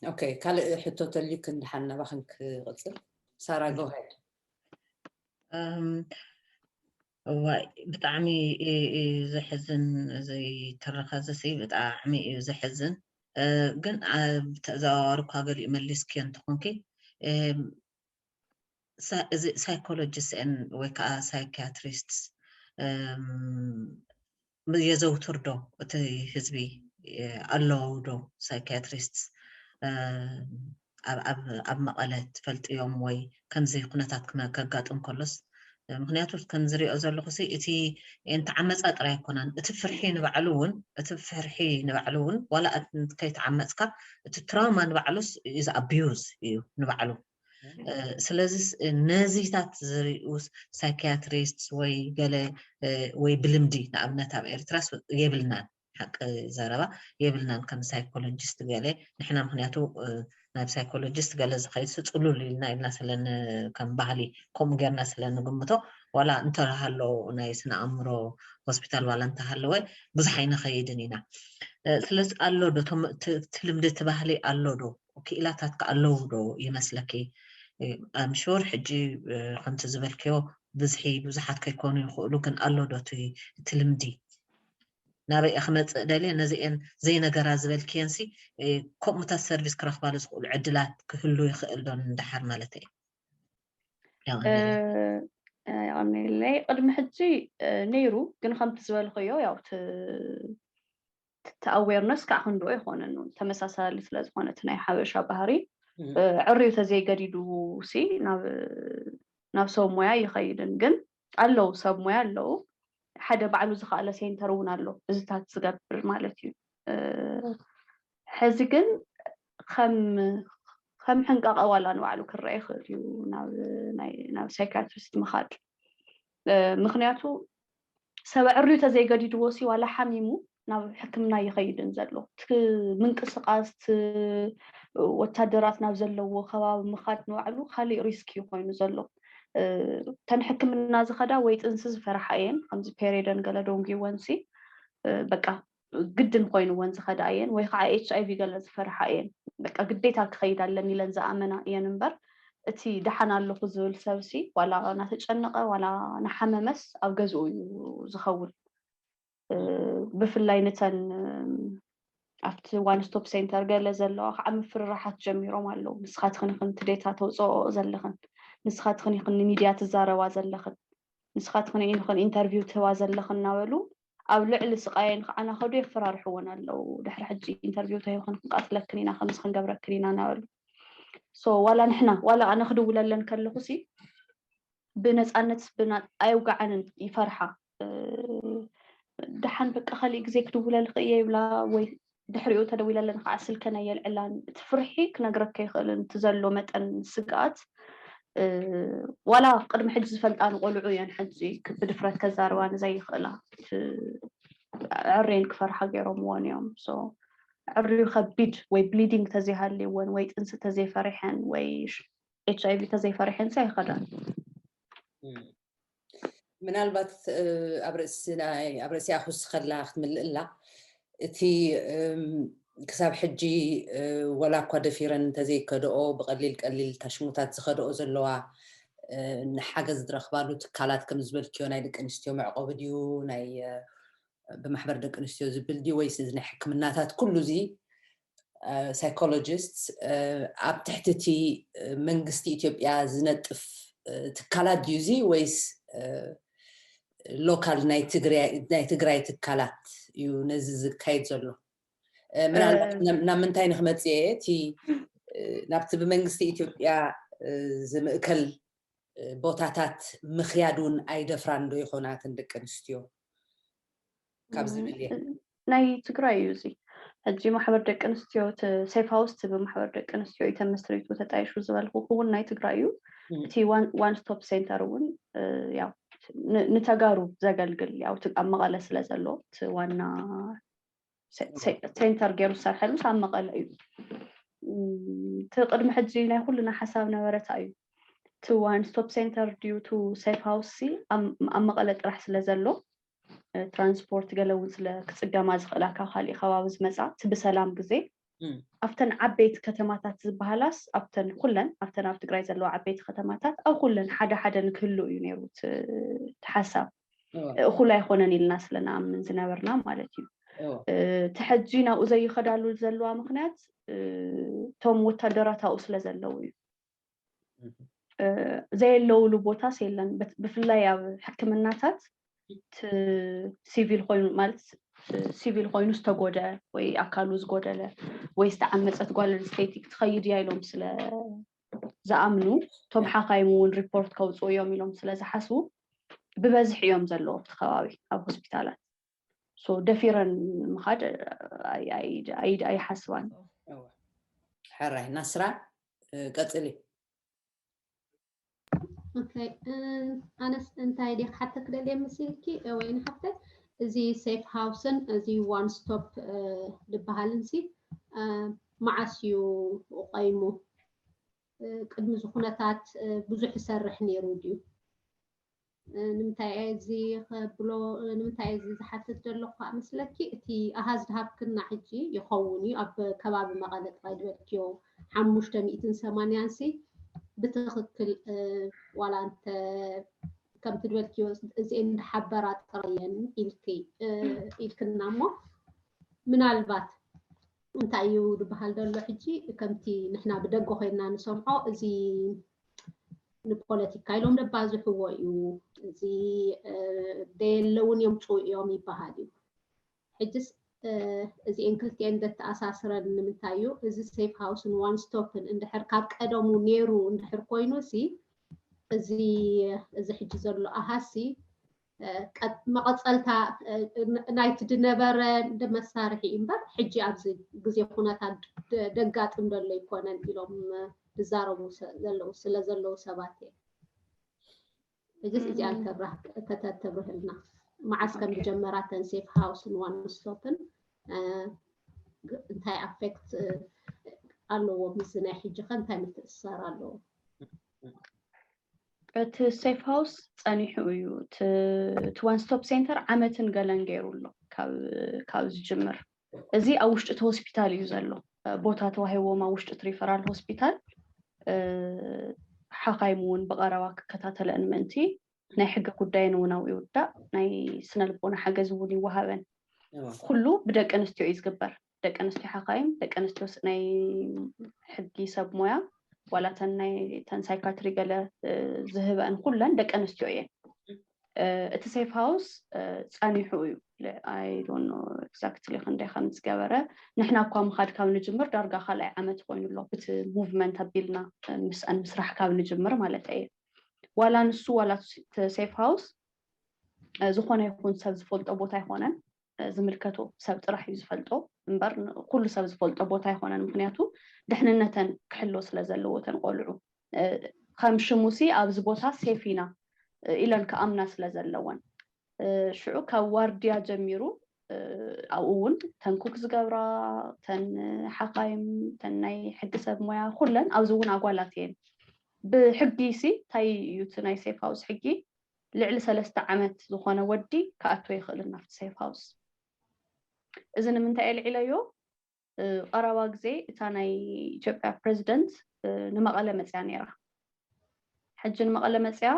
ኦኬ፣ ካልእ ሕቶ ተልዩ ክንድሓን ናባኽን ክቕፅል። ሳራ፣ ጎሄድ። እዋይ፣ ብጣዕሚ እዩ ዘሕዝን። እዚ ትረኻ እዚ ብጣዕሚ እዩ ዘሕዝን። ግን ብተዘዋዋሪ እኳ ገሊኡ መሊስክዮ እንተኾንኪ፣ እዚ ሳይኮሎጂስት ወይ ከዓ ሳይኪያትሪስት የዘውትር ዶ? እቲ ህዝቢ ኣለዉ ዶ ሳይኪያትሪስት ኣብ መቐለ ትፈልጥዮም ወይ ከምዚ ኩነታት ከጋጥም ከሎስ? ምክንያቱ ከምዝሪኦ ዘለኹ እቲ እንተዓመፃ ጥራይ ኣይኮነን፣ እቲ ፍርሒ ንባዕሉ እውን እቲ ፍርሒ ንባዕሉ እውን ዋላ ከይተዓመፅካ እቲ ትራውማ ንባዕሉስ ኢዝ ኣቢዩዝ እዩ ንባዕሉ። ስለዚ ነዚታት ዝሪኡ ሳይኪያትሪስት ወይ ገለ ወይ ብልምዲ ንኣብነት ኣብ ኤርትራስ የብልናን፣ ሓቂ ዘረባ የብልናን ከም ሳይኮሎጂስት ገለ ንሕና ምክንያቱ ናብ ሳይኮሎጂስት ገለ ዝኸይድ ስፅሉል ኢልና ኢልና ስለ ከም ባህሊ ከምኡ ጌርና ስለ ንግምቶ ዋላ እንተሃሎ ናይ ስነ ኣእምሮ ሆስፒታል ዋላ እንተሃለወ ብዙሕ ኣይንኸይድን ኢና። ስለዚ ኣሎ ዶ እቲ ልምዲ እቲ ባህሊ ኣሎ ዶ? ክኢላታት ከ ኣለዉ ዶ ይመስለኪ? ኣምሹር ሕጂ ከምቲ ዝበልክዮ ብዝሒ ብዙሓት ከይኮኑ ይኽእሉ፣ ግን ኣሎ ዶ እቲ ልምዲ? ናበይ እየ ክመፅእ ደልየ? ነዚአን ዘይነገራ ዝበልክየንሲ ከምኡታት ሰርቪስ ክረኽባሉ ዝኽእሉ ዕድላት ክህሉ ይኽእል ዶ ንደሓር ማለት እየ? የቐኒለይ። ቅድሚ ሕጂ ነይሩ፣ ግን ከምቲ ዝበልኽዮ ያው እቲ ኣዌርነስ ከዓ ክንድኦ ይኮነን እውን ተመሳሳሊ ስለዝኮነ እቲ ናይ ሓበሻ ባህሪ ዕርዩ ተዘይገዲዱ ሲ ናብ ሰብ ሞያ ይኸይድን። ግን ኣለዉ ሰብ ሞያ ኣለዉ፣ ሓደ ባዕሉ ዝኸኣለ ሴንተር እውን ኣሎ እዚታት ዝገብር ማለት እዩ። ሕዚ ግን ከም ሕንቃቐ ዋላ ንባዕሉ ክረአ ይኽእል እዩ ናብ ሳይካትሪስት ምኻድ። ምክንያቱ ሰብ ዕርዩ ተዘይገዲድዎ ሲ ዋላ ሓሚሙ ናብ ሕክምና ይኸይድን ዘሎ። እቲ ምንቅስቃስ እቲ ወታደራት ናብ ዘለዎ ከባቢ ምኻድ ንባዕሉ ካሊእ ሪስክ እዩ ኮይኑ ዘሎ። እተን ሕክምና ዝኸዳ ወይ ጥንሲ ዝፈርሓ እየን፣ ከምዚ ፔሬደን ገለ ደንጉይወን ሲ በቃ ግድን ኮይንወን ዝኸዳ እየን፣ ወይ ከዓ ኤች ኣይ ቪ ገለ ዝፈርሓ እየን። በቃ ግዴታ ክኸይድ ኣለኒ ኢለን ዝኣመና እየን እምበር እቲ ደሓን ኣለኹ ዝብል ሰብሲ ዋላ ናተጨነቀ ዋላ ናሓመመስ ኣብ ገዝኡ እዩ ዝኸውን። ብፍላይ ነተን ኣብቲ ዋን ስቶፕ ሴንተር ገለ ዘለዋ ከዓ ምፍርራሓት ጀሚሮም ኣለዉ። ንስኻትኽን ኢኽን እቲ ዴታ ተውፅኦ ዘለኽን፣ ንስኻትኽን ኢኽን ንሚድያ ትዛረባ ዘለኽን፣ ንስኻትኽን ኢኽን ኢንተርቪው ትህባ ዘለኽን እናበሉ ኣብ ልዕሊ ስቃየን ከዓ ናኸዱ የፈራርሕወን ኣለዉ። ድሕሪ ሕጂ ኢንተርቪው ተሂብክን ክንቃትለክን ኢና፣ ከምዚ ክንገብረክን ኢና እናበሉ። ሶ ዋላ ንሕና ዋላ ኣነ ክድውለለን ከለኹ ሲ ብነፃነት ብና ኣይውጋዓንን፣ ይፈርሓ። ደሓን በቃ ካሊእ ግዜ ክድውለልክ እየ ይብላ፣ ወይ ድሕሪኡ ተደዊለለን ከዓ ስልከን ኣየልዕላን። እቲ ፍርሒ ክነግረካ ይኽእልን እቲ ዘሎ መጠን ስግኣት ዋላ ቅድሚ ሕጂ ዝፈልጣ ንቆልዑ እየን ሕጂ ብድፍረት ከዛርባ ንዘይኽእላ ዕሬን ክፈርሓ ገይሮምዎን እዮም። ሶ ዕርዩ ከቢድ ወይ ብሊዲንግ ተዘይሃልይወን ወይ ጥንሲ ተዘይፈሪሐን ወይ ኤች ኣይ ቪ ተዘይፈሪሐን ሲ ኣይኸዳን። ምናልባት ኣብ ርእሲ ናይ ኣብ ርእሲኣ ክውስኸላ ክትምልእላ እቲ ክሳብ ሕጂ ወላ እኳ ደፊረን እንተዘይከደኦ ብቀሊል ቀሊል ታሽሙታት ዝኸደኦ ዘለዋ ንሓገዝ ዝረኽባሉ ትካላት ከም ዝበልክዮ ናይ ደቂ ኣንስትዮ መዕቆቢ ድዩ ናይ ብማሕበር ደቂ ኣንስትዮ ዝብል ድዩ ወይስ እዚ ናይ ሕክምናታት ኩሉ እዚ ሳይኮሎጂስት ኣብ ትሕቲ እቲ መንግስቲ ኢትዮጵያ ዝነጥፍ ትካላት ድዩ እዚ ወይስ ሎካል ናይ ትግራይ ትካላት እዩ ነዚ ዝካየድ ዘሎ? ምናልባት ናብ ምንታይ ንክመፅእ እየ እቲ ናብቲ ብመንግስቲ ኢትዮጵያ ዝምእከል ቦታታት ምክያድ እውን ኣይደፍራን ዶ ይኾና እተን ደቂ ኣንስትዮ ካብ ዝብል እየ። ናይ ትግራይ እዩ እዚ። ሕጂ ማሕበር ደቂ ኣንስትዮ ሴፍ ሃውስ ብማሕበር ደቂ ኣንስትዮ እዩ ተመስሪቱ ተጣይሹ ዝበልኩ እውን ናይ ትግራይ እዩ። እቲ ዋን ስቶፕ ሴንተር እውን ያው ንተጋሩ ዘገልግል ያው ኣብ መቐለ ስለ ዘሎ እቲ ዋና ሴንተር ገይሩ ዝሰርሐሉ ኣብ መቐለ እዩ። እቲ ቅድሚ ሕጂ ናይ ኩልና ሓሳብ ነበረታ እዩ። እቲ ዋን ስቶፕ ሴንተር ድዩ እቲ ሴፍ ሃውስ ኣብ መቐለ ጥራሕ ስለ ዘሎ ትራንስፖርት ገለ እውን ስለ ክፅገማ ዝኽእላ ካብ ካሊእ ከባቢ ዝመፃ እቲ ብሰላም ግዜ ኣብተን ዓበይቲ ከተማታት ዝበሃላስ ኣብተን ኩለን ኣብተን ኣብ ትግራይ ዘለዋ ዓበይቲ ከተማታት ኣብ ኩለን ሓደ ሓደ ንክህሉ እዩ ነይሩ እቲ ሓሳብ። እኹል ኣይኮነን ኢልና ስለ ንኣምን ዝነበርና ማለት እዩ። እቲ ሕጂ ናብኡ ዘይኸዳሉ ዘለዋ ምክንያት እቶም ወታደራት ኣብኡ ስለ ዘለዉ እዩ። ዘየለውሉ ቦታስ የለን። ብፍላይ ኣብ ሕክምናታት ሲቪል ኮይኑ ማለት ሲቪል ኮይኑ ዝተጎደ ወይ ኣካሉ ዝጎደለ ወይ ዝተዓመፀት ጓል ኣንስተይቲ ክትኸይድ እያ ኢሎም ስለ ዝኣምኑ እቶም ሓኻይም እውን ሪፖርት ከውፅኡ እዮም ኢሎም ስለ ዝሓስቡ ብበዝሒ እዮም ዘለዉ ኣብቲ ከባቢ ኣብ ሆስፒታላት። ሶ ደፊረን ምኻድ ኣይሓስባን። ሕራይ ናስራ ቀፅሊ። ኦኬ ኣነስ እንታይ ዲ ክሓተክ ደልየ መሲልኪ ወይ ንሓፍተይ እዚ ሴፍ ሃውስን እዚ ዋን ስቶፕ ዝበሃልን ሲ መዓስ እዩ ቀይሙ? ቅድሚ እዚ ኩነታት ብዙሕ ይሰርሕ ነይሩ ድዩ? ንምንታይ እዚ ከብሎ ንምንታይ እዚ ዝሓትት ዘለኹ ከዓ መስለኪ እቲ ኣሃዝ ዝሃብክና ሕጂ ይኸውን እዩ ኣብ ከባቢ መቐለ ጥራይ ዝበልክዮ ሓሙሽተ ሚእትን ሰማንያን ሲ ብትኽክል ዋላ እንተ ከምቲ ዝበልክዮ እዚኤን ዝሓበራ ጥራየን ኢልኪ ኢልክና እሞ ምናልባት እንታይ እዩ ዝበሃል ዘሎ ሕጂ ከምቲ ንሕና ብደገ ኮይንና ንሰምዖ እዚ ንፖለቲካ ኢሎም ደባዝሕዎ እዩ እዚ ደየለውን የምፅኡ እዮም ይበሃል እዩ ሕጅስ እዚኤን ክልቲኤን ደተኣሳስረን ንምንታይ እዩ እዚ ሴፍ ሃውስን ዋን ስቶፕን እንድሕር ካብ ቀደሙ ነይሩ እንድሕር ኮይኑ ሲ እዚ እዚ ሕጂ ዘሎ ኣሃሲ መቐፀልታ ናይቲ ድነበረ ድመሳርሒ እምበር ሕጂ ኣብዚ ግዜ ኩነታት ደጋጥም ደሎ ኣይኮነን ኢሎም ዝዛረቡ ዘለዉ ስለ ዘለዉ ሰባት እየ እዚስ እዚኣ ከተተብርህልና መዓስ ከም ዝጀመራ ተን ሴፍ ሃውስን ዋን ስቶፕን እንታይ ኣፌክት ኣለዎ ምስ ናይ ሕጂ ከ እንታይ ምትእስሳር ኣለዎ እቲ ሴፍ ሃውስ ፀኒሑ እዩ እቲ ዋን ስቶፕ ሴንተር ዓመትን ገለን ገይሩ ኣሎ ካብ ዝጅምር እዚ ኣብ ውሽጢ እቲ ሆስፒታል እዩ ዘሎ ቦታ ተዋሂቦም ኣብ ውሽጢ እቲ ሪፈራል ሆስፒታል ሓኻይም እውን ብቐረባ ክከታተለአን ምእንቲ ናይ ሕጊ ጉዳየን እውን ኣብኡ ይውዳእ ናይ ስነ ልቦና ሓገዝ እውን ይወሃበን ኩሉ ብደቂ ኣንስትዮ እዩ ዝግበር ደቂ ኣንስትዮ ሓኻይም ደቂ ኣንስትዮ ናይ ሕጊ ሰብ ሞያ ዋላተን ናይ ተን ሳይካትሪ ገለ ዝህበአን ኩለን ደቂ ኣንስትዮ እየን እቲ safe house ጸኒሑ እዩ። I don't know exactly ክንደይ ከም ዝገበረ። ንሕና እኳ ምኻድ ካብ ንጅምር ዳርጋ ካልኣይ ዓመት ኮይኑ ኣሎ ብቲ movement ኣቢልና ምስኣን ምስራሕ ካብ ንጅምር ማለት እየ። ዋላ ንሱ ዋላ safe house ዝኾነ ይኹን ሰብ ዝፈልጦ ቦታ ኣይኮነን። ዝምልከቶ ሰብ ጥራሕ እዩ ዝፈልጦ እምበር ኩሉ ሰብ ዝፈልጦ ቦታ ኣይኮነን። ምክንያቱ ድሕንነተን ክሕሎ ስለ ዘለዎ እተን ቆልዑ ከም ሽሙሲ ኣብዚ ቦታ safe ኢና ኢለን ክኣምና ስለ ዘለወን ሽዑ ካብ ዋርድያ ጀሚሩ ኣብኡ እውን ተን ኩክ ዝገብራ ተን ሓኻይም ተን ናይ ሕጊ ሰብ ሞያ ኩለን ኣብዚ እውን ኣጓላት እየን። ብሕጊ ሲ እንታይ እዩ እቲ ናይ safe house ሕጊ? ልዕሊ ሰለስተ ዓመት ዝኾነ ወዲ ክኣቱ ይኽእልን ናብቲ safe house። እዚ ንምንታይ የልዒለዮ? ቀረባ ግዜ እታ ናይ ኢትዮጵያ ፕሬዚደንት ንመቐለ መፅያ ነይራ። ሕጂ ንመቐለ መፅያ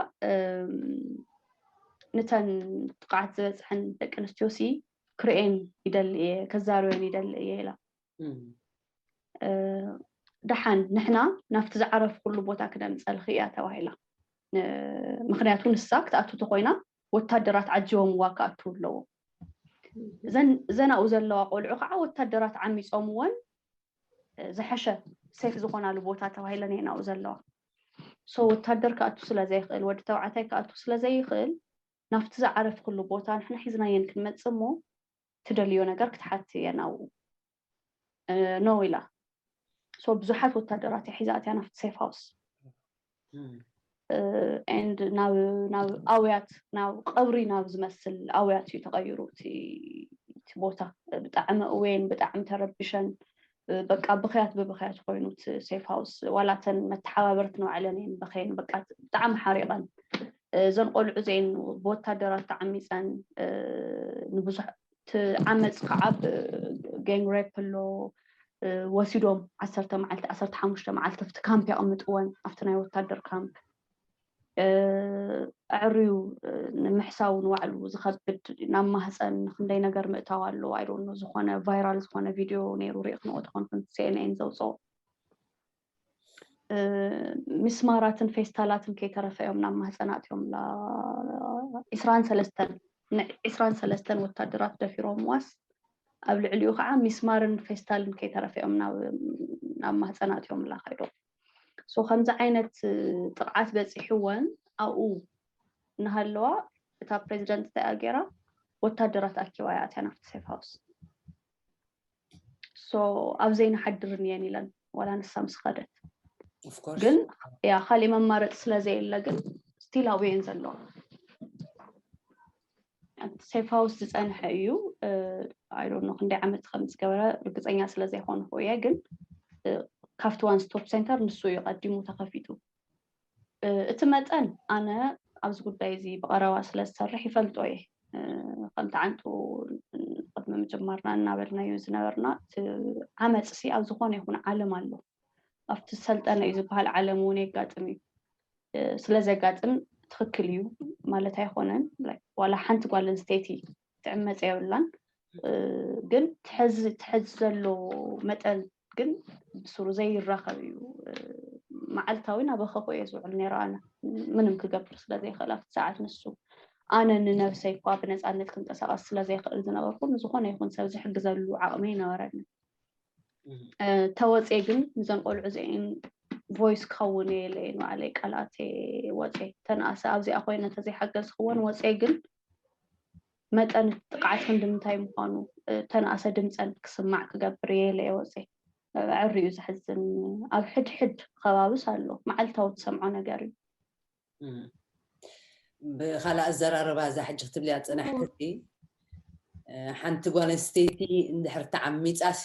ንተን ጥቕዓት ዝበፅሐን ደቂ ኣንስትዮ ሲ ክርእየን ይደሊ እየ፣ ከዛርበን ይደሊ እየ ኢላ። ደሓን ንሕና ናብቲ ዝዓረፍኩሉ ቦታ ክነምፀልኺ እያ ተባሂላ። ምክንያቱ ንሳ ክትኣቱ ተኮይና ወታደራት ዓጂቦምዋ ክኣቱ ኣለዎ። እዘን ኣብኡ ዘለዋ ቆልዑ ከዓ ወታደራት ዓሚፆምወን ዝሐሸ safe ዝኾናሉ ቦታ ተባሂለን እየን ኣብኡ ዘለዋ። So ወታደር ክኣቱ ስለዘይኽእል ወዲ ተባዕታይ ክኣቱ ስለዘይኽእል ናብቲ ዝዓረፍክሉ ቦታ ንሕና ሒዝናየን ክንመፅእ እሞ ትደልዮ ነገር ክትሓቲ እየን ኣብኡ no ኢላ። So ብዙሓት ወታደራት እያ ሒዛ ኣትያ ናብቲ safe house and ናብ ናብ ኣውያት ናብ ቀብሪ ናብ ዝመስል ኣውያት እዩ ተቐይሩ እቲ ቦታ። ብጣዕሚ እወን ብጣዕሚ ተረቢሸን በቃ ብኽያት ብብኽያት ኮይኑ እቲ safe house ዋላተን መተሓባበርት ንባዕለን እየን በኸየን በቃ ብጣዕሚ ሓሪቐን። እዘን ቆልዑ እዚአን ብወታደራት ተዓሚፀን ንብዙሕ እቲ ዓመፅ ከዓ gang rape ኣሎ። ወሲዶም ዓሰርተ መዓልቲ ዓሰርተ ሓሙሽተ መዓልቲ ኣብቲ ካምፕ የቕምጥወን ኣብቲ ናይ ወታደር ካምፕ። ኣዕርዩ ንምሕሳው ንባዕሉ ዝኸብድ ናብ ማህፀን ክንደይ ነገር ምእታው ኣሎ። I don't know ዝኾነ viral ዝኾነ ቪድዮ ነይሩ ሪኢኽንኦ ተኾንክን CNN ዘውፅኦ። ሚስማራትን ፌስታላትን ከይተረፈ እዮም ናብ ማህፀና ኣትዮም። ዒስራን ሰለስተን ዒስራን ሰለስተን ወታደራት ደፊሮምዋስ ኣብ ልዕሊኡ ከዓ ሚስማርን ፌስታልን ከይተረፈ እዮም ናብ ማህፀና ኣትዮም ላ ከይዶም። So ከምዚ ዓይነት ጥቕዓት በፂሕወን ኣብኡ እናሃለዋ እታ ፕሬዚደንት እንታይ ገይራ? ወታደራት ኣኪባ እያ ኣትያ ናብቲ safe house። So ኣብ ዘይንሓድርን እየን ኢለን ዋላ ንሳ ምስ ኸደት ግን ያ ካሊእ መማረፂ ስለ ዘየለ ግን still ኣብኡ እየን ዘለዋ። safe house ዝፀንሐ እዩ። I don't know ክንደይ ዓመት ከም ዝገበረ ርግፀኛ ስለ ዘይኮንኩ እየ ግን ካብቲ one stop center ንሱ እዩ ቀዲሙ ተኸፊቱ። እቲ መጠን ኣነ ኣብዚ ጉዳይ እዚ ብቐረባ ስለ ዝሰርሕ ይፈልጦ እየ። ከምቲ ዓንቱ ቅድሚ ምጅማርና እናበልናዮ ዝነበርና እቲ ዓመፅሲ ኣብ ዝኾነ ይኹን ዓለም ኣሎ። ኣብቲ ዝሰልጠነ እዩ ዝበሃል ዓለም እውን የጋጥም እዩ። ስለ ዘጋጥም ትኽክል እዩ ማለት ኣይኮነን። ዋላ ሓንቲ ጓል ኣንስተይቲ ትዕመፀ የብላን። ግን ትሕዚ ትሕዚ ዘሎ መጠን ግን ብስሩ ዘይራኸብ እዩ። መዓልታዊ ናበኸኹ እየ ዝውዕል ነይረ ኣነ ምንም ክገብር ስለ ዘይኽእል ኣብቲ ሰዓት ንሱ ኣነ ንነብሰይ እኳ ብነፃነት ክንቀሳቀስ ስለ ዘይኽእል ዝነበርኩ ንዝኾነ ይኹን ሰብ ዝሕግዘሉ ዓቕሚ ኣይነበረንን። ተወፅየ ግን ንዘን ቆልዑ እዚአን voice ክኸውን እየ ኢለ እየ ንባዕለይ ቃልኣት እየ ወፅየ። ተንኣሰ ኣብዚኣ ኮይነ እንተዘይሓገዝክወን ወፅየ ግን መጠን ጥቕዓት ክንዲ ምንታይ ምዃኑ ተንኣሰ ድምፀን ክስማዕ ክገብር እየ ኢለ እየ ወፅየ። ኣዕርዩ ዘሕዝን ኣብ ሕድሕድ ከባብስ ኣሎ መዓልታዊ ትሰምዖ ነገር እዩ። ብካልእ ኣዘራርባ እዛ ሕጂ ክትብልያ ዝፀናሕክሲ ሓንቲ ጓል ኣንስተይቲ እንድሕር ተዓሚፃሲ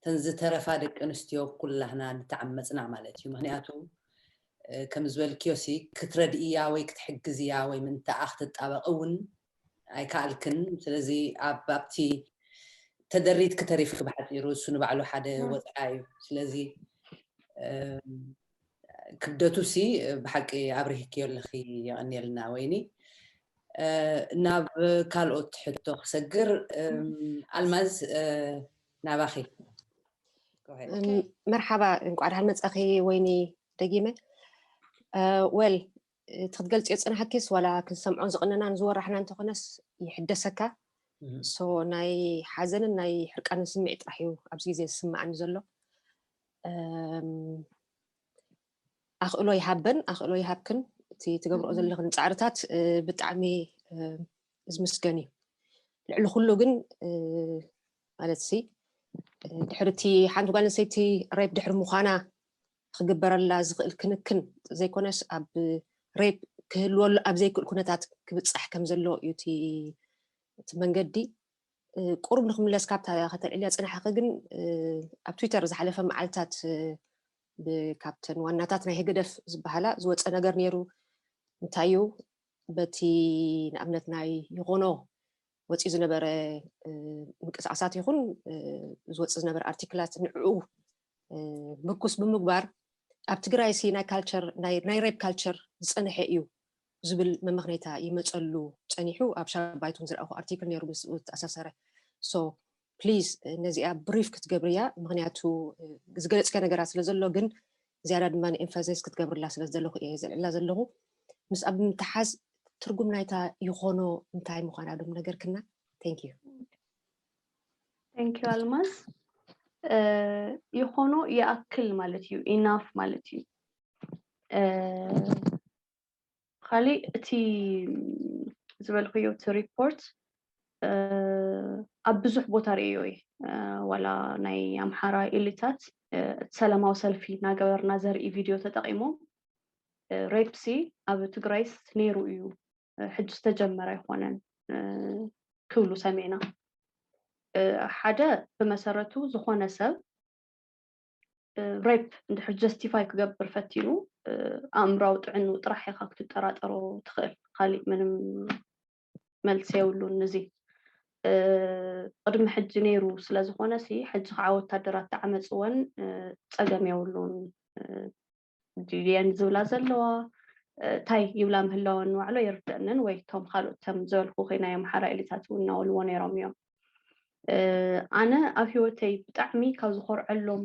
ተን ዝተረፋ ደቂ ኣንስትዮ ኩላህና ንተዓመፅና ማለት እዩ። ምክንያቱ ከም ዝበልክዮሲ ክትረድእያ ወይ ክትሕግዝያ ወይ ምንታኣ ክትጣበቕ እውን ኣይከኣልክን። ስለዚ ኣብ ኣብቲ ተደሪት ክተሪፍክ ብሓፂሩ እሱ ንባዕሉ ሓደ ወፅዓ እዩ። ስለዚ ክብደቱ ሲ ብሓቂ ኣብሪህክዮ ኣለኺ። የቐንየልና ወይኒ። ናብ ካልኦት ሕቶ ክሰግር ኣልማዝ ናባኺ። መርሓባ እንቋዕ ደሓን መጻኺ ወይኒ። ደጊመ ወል እቲ ክትገልፅዮ ዝፀናሓኪስ ዋላ ክንሰምዖን ዝቕነናን ዝወራሕና እንተኾነስ ይሕደሰካ። ሶ ናይ ሓዘንን ናይ ሕርቃንን ስምዒት ጥራሕ እዩ ኣብዚ ግዜ ዝስምዓኒ ዘሎ። ኣኽእሎ ይሃበን ኣኽእሎ ይሃብክን እቲ ትገብርኦ ዘለኽን ፃዕርታት ብጣዕሚ ዝምስገን እዩ። ልዕሊ ኩሉ ግን ማለት ሲ ድሕሪ እቲ ሓንቲ ጓል ኣንስተይቲ ሬፕ ድሕሪ ምዃና ክግበረላ ዝኽእል ክንክን ዘይኮነስ ኣብ ሬፕ ክህልወሉ ኣብ ዘይክእል ኩነታት ክብፃሕ ከም ዘሎ እዩ እቲ መንገዲ። ቁሩብ ንክምለስ ካብታ ከተልዕልያ ፅናሕኺ ግን ኣብ ትዊተር ዝሓለፈ መዓልታት ካብተን ዋናታት ናይ ህግደፍ ዝበሃላ ዝወፀ ነገር ነይሩ። እንታይ እዩ በቲ ንኣብነት ናይ ይኾኖ ወፂኡ ዝነበረ ምንቅስቃሳት ይኹን ዝወፅእ ዝነበረ ኣርቲክላት ንዕኡ ምርኩስ ብምግባር ኣብ ትግራይ ሲ ናይ ካልቸር ናይ ሬፕ ካልቸር ዝፀንሐ እዩ ዝብል መመኽነይታ ይመፀሉ ፀኒሑ ኣብ ሻባይቱን ዝረኣኹ ኣርቲክል ነይሩ ብዝተኣሳሰረ። ሶ ፕሊዝ ነዚኣ ብሪፍ ክትገብርያ፣ ምክንያቱ ዝገለፅከ ነገራት ስለ ዘሎ ግን ዝያዳ ድማ ንኤምፋሳይዝ ክትገብርላ ስለ ዝደለኹ እየ ዘልዕላ ዘለኹ። ምስ ኣብ ምትሓዝ ትርጉም ናይታ ይኾኖ እንታይ ምዃና ዶም ነገርክና? Thank you. Thank you ኣልማዝ። ይኾኖ ይኣክል ማለት እዩ፣ ኢናፍ ማለት እዩ። ካሊእ እቲ ዝበልክዮ እቲ ሪፖርት ኣብ ብዙሕ ቦታ ርእዮ እየ። ዋላ ናይ ኣምሓራ ኤሊታት እቲ ሰላማዊ ሰልፊ እናገበርና ዘርኢ ቪድዮ ተጠቒሞም ሬፕሲ ኣብ ትግራይስ ነይሩ እዩ፣ ሕጂ ዝተጀመረ ኣይኮነን ክብሉ ሰሚዕና። ሓደ ብመሰረቱ ዝኾነ ሰብ ሬፕ እንድሕር ጀስቲፋይ ክገብር ፈቲኑ ኣእምራዊ ጥዕንኡ ጥራሕ ኢኻ ክትጠራጠሮ ትኽእል። ካሊእ ምንም መልሲ የብሉን። እዚ ቅድሚ ሕጂ ነይሩ ስለዝኾነ ሲ ሕጂ ከዓ ወታደራት ተዓመፅወን ፀገም የብሉን ድየን ዝብላ ዘለዋ እንታይ ይብላ ምህላወን ንባዕሎ ይርደእንን ወይ እቶም ካልኦት ከም ዝበልኩ ናይ ኣምሓራ ኤሊታት እውን እናበልዎ ነይሮም እዮም። ኣነ ኣብ ህይወተይ ብጣዕሚ ካብ ዝኾርዐሎም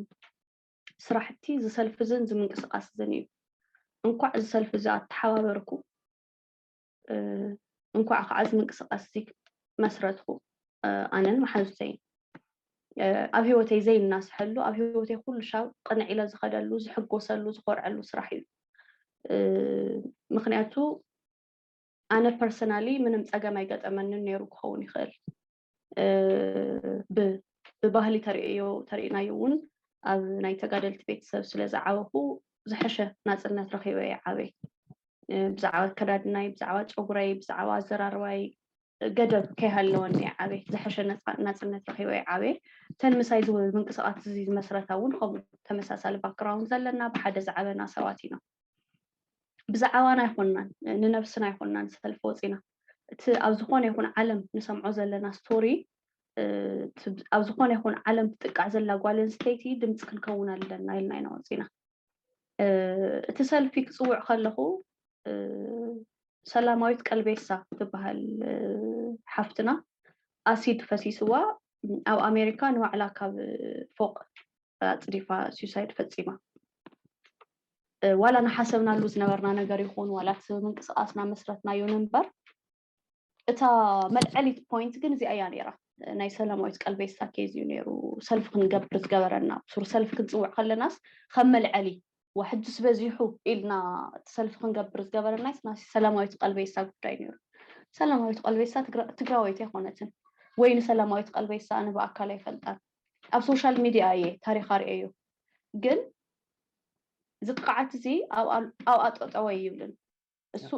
ስራሕቲ ዝሰልፍዝን ዝምንቅስቃስዝን እዩ። እንኳዕ ዝሰልፍዚ ኣተሓባበርኩ እንኳዕ ከዓ እዚ ምንቅስቃስ እዚ መስረትኩ ኣነን መሓዙተይን ኣብ ህይወተይ ዘይናስሐሉ ኣብ ህይወተይ ኩሉ ሻብ ቅንዕ ኢለ ዝኸደሉ ዝሕጎሰሉ ዝኾርዐሉ ስራሕ እዩ። ምክንያቱ ኣነ ፐርሰናሊ ምንም ፀገም ኣይገጠመንን ነይሩ ክኸውን ይኽእል። ብባህሊ ተርእዮ ተርእናዮ እውን ኣብ ናይ ተጋደልቲ ቤተሰብ ስለ ዝዓበኹ ዝሐሸ ናፅነት ረኪበ እየ ዓበይ። ብዛዕባ ኣከዳድናይ፣ ብዛዕባ ጨጉረይ፣ ብዛዕባ ኣዘራርባይ ገደብ ከይሃለወኒ እየ ዓበይ። ዝሐሸ ናፅነት ረኪበ እየ ዓበይ። እተን ምሳይ ምንቅስቃስ እዚ ዝመስረታ እውን ከምኡ ተመሳሳሊ ባክግራውንድ ዘለና ብሓደ ዝዓበና ሰባት ኢና። ብዛዕባና ኣይኮንናን ንነብስና ኣይኮንናን ሰልፊ ወፂና። እቲ ኣብ ዝኾነ ይኹን ዓለም ንሰምዖ ዘለና ስቶሪ ኣብ ዝኾነ ይኹን ዓለም ትጥቃዕ ዘላ ጓል ኣንስተይቲ ድምፂ ክንከውን ኣለና ኢልና ኢና ወፂና። እቲ ሰልፊ ክፅውዕ ከለኹ ሰላማዊት ቀልቤሳ ትበሃል ሓፍትና ኣሲድ ፈሲስዋ ኣብ ኣሜሪካ ንባዕላ ካብ ፎቅ ኣፅዲፋ ሱሳይድ ፈፂማ። ዋላ ንሓሰብናሉ ዝነበርና ነገር ይኹን ዋላ እቲ ምንቅስቃስና መስረትናዮ ንንበር እታ መልዐሊት ፖይንት ግን እዚኣ እያ ነይራ። ናይ ሰላማዊት ቀልቤሳ ኬዝ እዩ ነይሩ ሰልፊ ክንገብር ዝገበረና። ብሱሩ ሰልፊ ክንፅውዕ ከለናስ ከም መልዐሊ ዋ ሕጅስ በዚሑ ኢልና እቲ ሰልፊ ክንገብር ዝገበረና ናይ ሰላማዊት ቀልቤሳ ጉዳይ ነይሩ። ሰላማዊት ቀልቤሳ ትግራወይቲ ኣይኮነትን ወይ ንሰላማዊት ቀልቤሳ ኣነ ብኣካል ኣይፈልጣን። ኣብ ሶሻል ሚድያ እየ ታሪኻ ርእየዮ። ግን ዝቅዓት እዚ ኣብኣ ጠጠወ ይብልን እሱ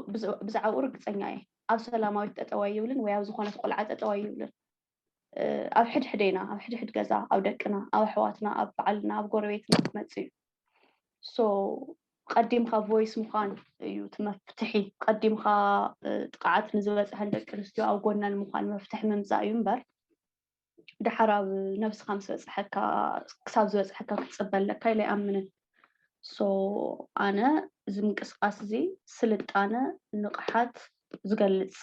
ብዛዕባኡ ርግፀኛ እየ። ኣብ ሰላማዊት ጠጠወ ይብልን ወይ ኣብ ዝኾነት ቆልዓ ጠጠወ ይብልን። ኣብ ሕድሕደና ኣብ ሕድሕድ ገዛ ኣብ ደቅና ኣብ ኣሕዋትና ኣብ በዓልና ኣብ ጎረቤትና ክመፅእ እዩ። ሶ ቀዲምካ ቮይስ ምዃን እዩ እቲ መፍትሒ። ቀዲምካ ጥቕዓት ንዝበፅሐን ደቂ ኣንስትዮ ኣብ ጎነን ምዃን መፍትሒ ምምፃእ እዩ እምበር ድሓር ኣብ ነብስኻ ምስ በፅሐካ ክሳብ ዝበፅሐካ ክትፅበ ኣለካ ኢለ ኣይኣምንን። ሶ ኣነ እዚ ምንቅስቃስ እዚ ስልጣነ ንቕሓት ዝገልፅ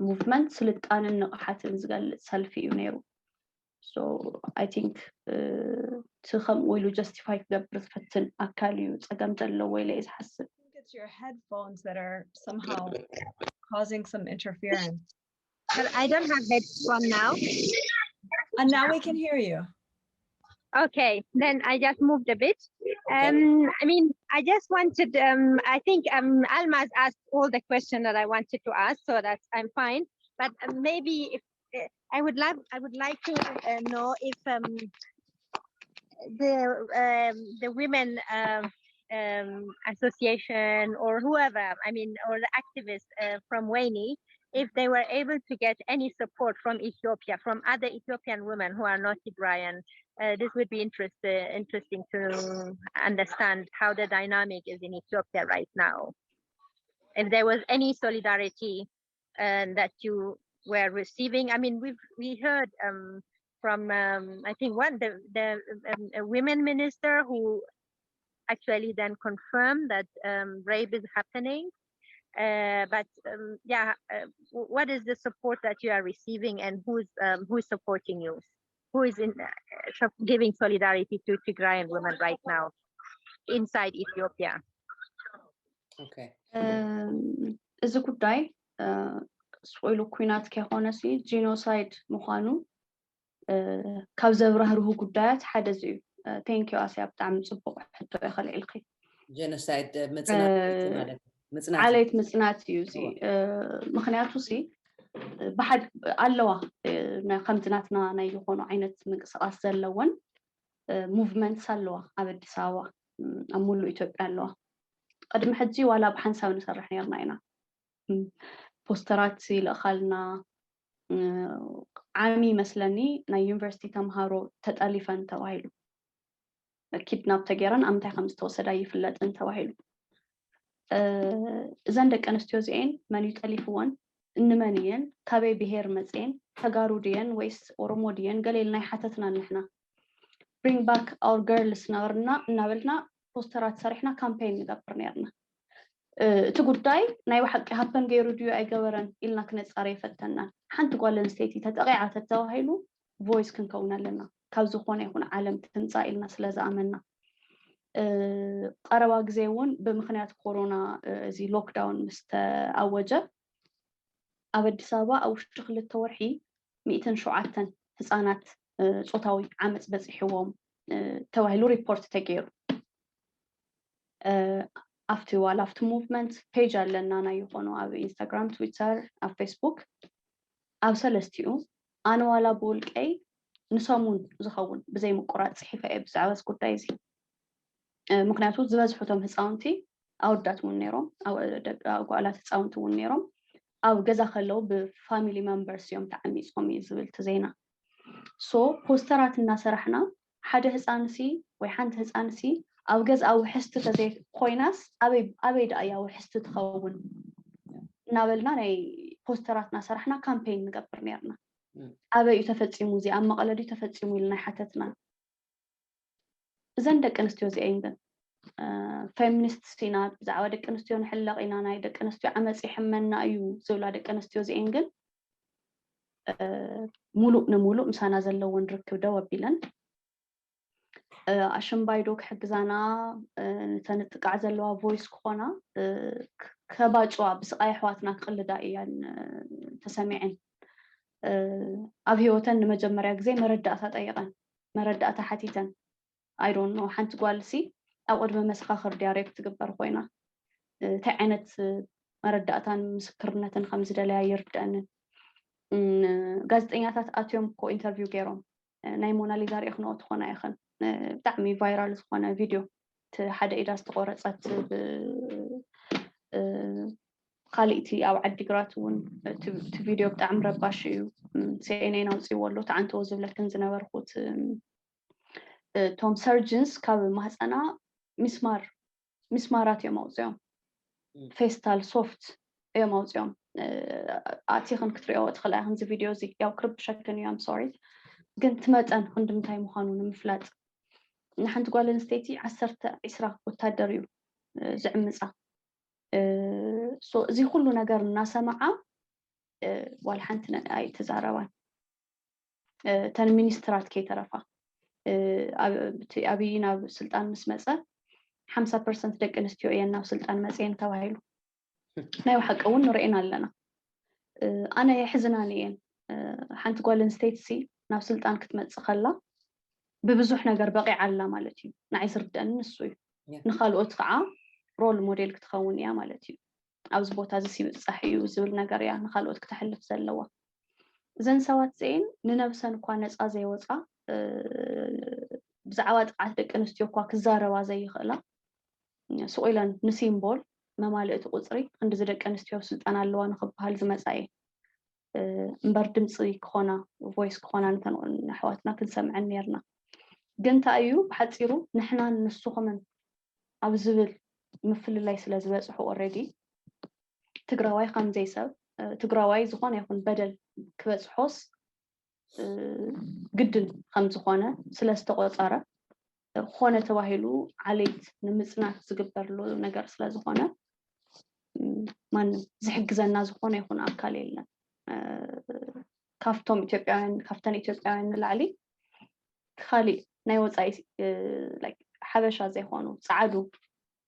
ሙቭመንት ስልጣንን ንቕሓትን ዝገልፅ ሰልፊ እዩ ነይሩ። So I think እቲ ከምኡ ኢሉ ጀስቲፋይ ክገብር ዝፈትን ኣካል እዩ ፀገም ዘለዎ ኢለ እየ ዝሓስብ። Your headphones that are somehow causing some interference. But I don't have headphone now. And now we can hear you. Okay, then I just moved a bit. Um, I mean, I just wanted, um, I think um, Almaz asked all the question that I wanted to ask, so that's I'm fine. But uh, maybe if uh, I would love, I would like to uh, know if um, the um, the women um, um, association or whoever, I mean, or the activists uh, from Wayne, if they were able to get any support from Ethiopia, from other Ethiopian women who are not Tigrayan. Uh, this would be interest, uh, interesting to understand how the dynamic is in Ethiopia right now. If there was any solidarity uh, that you were receiving, I mean, we've we heard um, from um, I think one the the um, a women minister who actually then confirmed that um, rape is happening. Uh, but um, yeah, uh, what is the support that you are receiving, and who's um, who's supporting you? Who is in uh, giving solidarity to Tigrayan women right now inside Ethiopia? Okay. እዚ ጉዳይ ስኢሉ ኩናት ከይኮነሲ ጂኖሳይድ ምዃኑ ካብ ዘብራህርሁ ጉዳያት ሓደ እዚ እዩ። ቴንኪዩ ኣስያ፣ ብጣዕሚ ፅቡቅ ሕቶ እዩ ከልዒልኪ። ጀኖሳይድ ምፅናት ማለት ምፅናት ዓሌት ምፅናት እዩ እዚ። ምክንያቱ ሲ ብሓድ ኣለዋ ከምዚ ናትና ናይ ዝኾኑ ዓይነት ምንቅስቃስ ዘለወን ሙቭመንትስ ኣለዋ ኣብ ኣዲስ ኣበባ፣ ኣብ ሙሉእ ኢትዮጵያ ኣለዋ። ቅድሚ ሕጂ ዋላ ብሓንሳብ ንሰርሕ ነርና ኢና። ፖስተራት ይልእኻልና። ዓሚ ይመስለኒ ናይ ዩኒቨርሲቲ ተምሃሮ ተጠሊፈን ተባሂሉ፣ ኪድናፕ ተገይረን ኣብ ምንታይ ከም ዝተወሰዳ ይፍለጥን ተባሂሉ። እዘን ደቂ ኣንስትዮ እዚኤን መን እዩ ጠሊፍወን? እንመን እየን? ካበይ ብሄር መፅኤን? ተጋሩ ድየን ወይስ ኦሮሞ ድየን? ገለ ኢልና ይሓተትና ንሕና። ብሪንግ ባክ ኣወር ገርልስ ነበርና እናበልና ፖስተራት ሰሪሕና ካምፔን ንገብር ነርና። እቲ ጉዳይ ናይ ብሓቂ ሃፐን ገይሩ ድዩ ኣይገበረን ኢልና ክነፃርዮ ኣይፈተናን። ሓንቲ ጓል ኣንስተይቲ ተጠቒዓ ተተባሂሉ ቮይስ ክንከውን ኣለና፣ ካብ ዝኾነ ይኹን ዓለም ትምፃእ ኢልና ስለ ዝኣመንና። ቀረባ ግዜ እውን ብምኽንያት ኮሮና እዚ ሎክዳውን ምስ ተኣወጀ ኣብ ኣዲስ ኣበባ ኣብ ውሽጢ ክልተ ወርሒ ሚእትን ሸውዓተን ህፃናት ፆታዊ ዓመፅ በፂሕዎም ተባሂሉ ሪፖርት ተገይሩ። ኣብቲ ዋላ ኣብቲ ሙቭመንት ፔጅ ኣለና ናይ ይኾኑ ኣብ ኢንስታግራም፣ ትዊተር፣ ኣብ ፌስቡክ ኣብ ሰለስቲኡ ኣነ ዋላ ብውልቀይ ንሰሙን ዝኸውን ብዘይ ምቁራፅ ፅሒፈ እየ ብዛዕባ እዚ ጉዳይ እዚ። ምክንያቱ ዝበዝሑ እቶም ህፃውንቲ ኣወዳት እውን ነይሮም፣ ጓላት ህፃውንቲ እውን ነይሮም። ኣብ ገዛ ከለዉ ብፋሚሊ መምበርስ እዮም ተዓሚፆም እዩ ዝብል እቲ ዜና። ሶ ፖስተራት እናሰራሕና ሓደ ህፃንሲ ወይ ሓንቲ ህፃንሲ ኣብ ገዛ ውሕስቲ ተዘይኮይናስ ኣበይ ደኣ እያ ውሕስቲ ትኸውን እናበልና ናይ ፖስተራት እናሰራሕና ካምፔን ንገብር ነርና። ኣበይ እዩ ተፈፂሙ? እዚ ኣብ መቐለ ድዩ ተፈፂሙ ኢልና ይሓተትና። እዘን ደቂ ኣንስትዮ እዚአን ግን ፌሚኒስት ኢና፣ ብዛዕባ ደቂ ኣንስትዮ ንሕለቕ ኢና፣ ናይ ደቂ ኣንስትዮ ዓመፅ ይሕመና እዩ ዝብላ ደቂ ኣንስትዮ እዚአን ግን ሙሉእ ንሙሉእ ምሳና ዘለውን ርክብ ደው ኣቢለን ኣሽምባይዶ ክሕግዛና፣ ነተን ጥቃዕ ዘለዋ ቮይስ ክኾና ከባጭዋ ብስቃይ ኣሕዋትና ክቅልዳ እያን ተሰሚዐን። ኣብ ህይወተን ንመጀመርያ ግዜ መረዳእታ ጠይቀን፣ መረዳእታ ሓቲተን። ኣይዶኖ ሓንቲ ጓልሲ ኣብ ቅድሚ መሰኻኽር ድያ ሬፕ ትግበር ኮይና፣ እንታይ ዓይነት መረዳእታን ምስክርነትን ከም ዝደለያ ይርድአንን። ጋዜጠኛታት ኣትዮም እኮ ኢንተርቪው ገይሮም፣ ናይ ሞናሊዛ ሪእኽንኦ ትኾና ኢኽን። ብጣዕሚ ቫይራል ዝኾነ ቪድዮ፣ እቲ ሓደ ኢዳ ዝተቆረፀት ካልእቲ ኣብ ዓዲግራት እውን እቲ ቪድዮ ብጣዕሚ ረባሽ እዩ። ሲኤንኤን ኣውፅዎ ኣሎ። ተዓንተዎ ዝብለክን ዝነበርኩት እቶም ሰርጅንስ ካብ ማህፀና ሚስማር ሚስማራት እዮም ኣውፅኦም። ፌስታል ሶፍት እዮም ኣውፅኦም። ኣቲኽን ክትሪኦ ትኽእላ ኢኽን እዚ ቪድዮ እዚ። ያው ክርብሸክን እዩ፣ ኣም ሶሪ፣ ግን እቲ መጠን ክንዲ ምንታይ ምዃኑ ንምፍላጥ። ንሓንቲ ጓል ኣንስተይቲ ዓሰርተ ዒስራ ወታደር እዩ ዝዕምፃ። እዚ ኩሉ ነገር እናሰማዓ ዋላ ሓንቲ ኣይተዛረባን። እተን ሚኒስትራት ከይተረፋ፣ ኣብይ ናብ ስልጣን ምስ መፀ ሓምሳ ፐርሰንት ደቂ ኣንስትዮ እየን ናብ ስልጣን መፅየን ተባሂሉ። ናይ ብሓቂ እውን ንርእየን ኣለና። ኣነ የሕዝናኒ እየን። ሓንቲ ጓል ኣንስተይቲ ሲ ናብ ስልጣን ክትመፅእ ከላ ብብዙሕ ነገር በቂዓ ኣላ ማለት እዩ። ንዓይ ዝርደአኒ ንሱ እዩ። ንካልኦት ከዓ ሮል ሞዴል ክትኸውን እያ ማለት እዩ። ኣብዚ ቦታ እዚ ይብፃሕ እዩ ዝብል ነገር እያ ንካልኦት ክተሕልፍ ዘለዋ። እዘን ሰባት እዚአን ንነብሰን እኳ ነፃ ዘይወፃ፣ ብዛዕባ ጥቅዓት ደቂ ኣንስትዮ እኳ ክዛረባ ዘይኽእላ፣ ስቕ ኢለን ንሲምቦል መማልእቲ ቁፅሪ ክንዲዚ ደቂ ኣንስትዮ ኣብ ስልጣን ኣለዋ ንክበሃል ዝመፃ እየ። እምበር ድምፂ ክኾና፣ ቮይስ ክኾና፣ ነተን ኣሕዋትና ክንሰምዐን ነርና። ግን እንታይ እዩ ብሓፂሩ ንሕናን ንስኹምን ኣብ ዝብል ምፍልላይ ስለ ዝበፅሑ፣ ኦረዲ ትግራዋይ ከምዘይሰብ፣ ትግራዋይ ዝኾነ ይኹን በደል ክበፅሖስ ግድን ከምዝኾነ ስለዝተቆፀረ፣ ኮነ ተባሂሉ ዓሌት ንምፅናት ዝግበርሉ ነገር ስለዝኾነ፣ ማንም ዝሕግዘና ዝኾነ ይኹን ኣካል የለን። ካብቶም ኢትዮጵያውያን፣ ካብተን ኢትዮጵያውያን ንላዕሊ ካሊእ ናይ ወፃኢ ሓበሻ ዘይኮኑ ፃዓዱ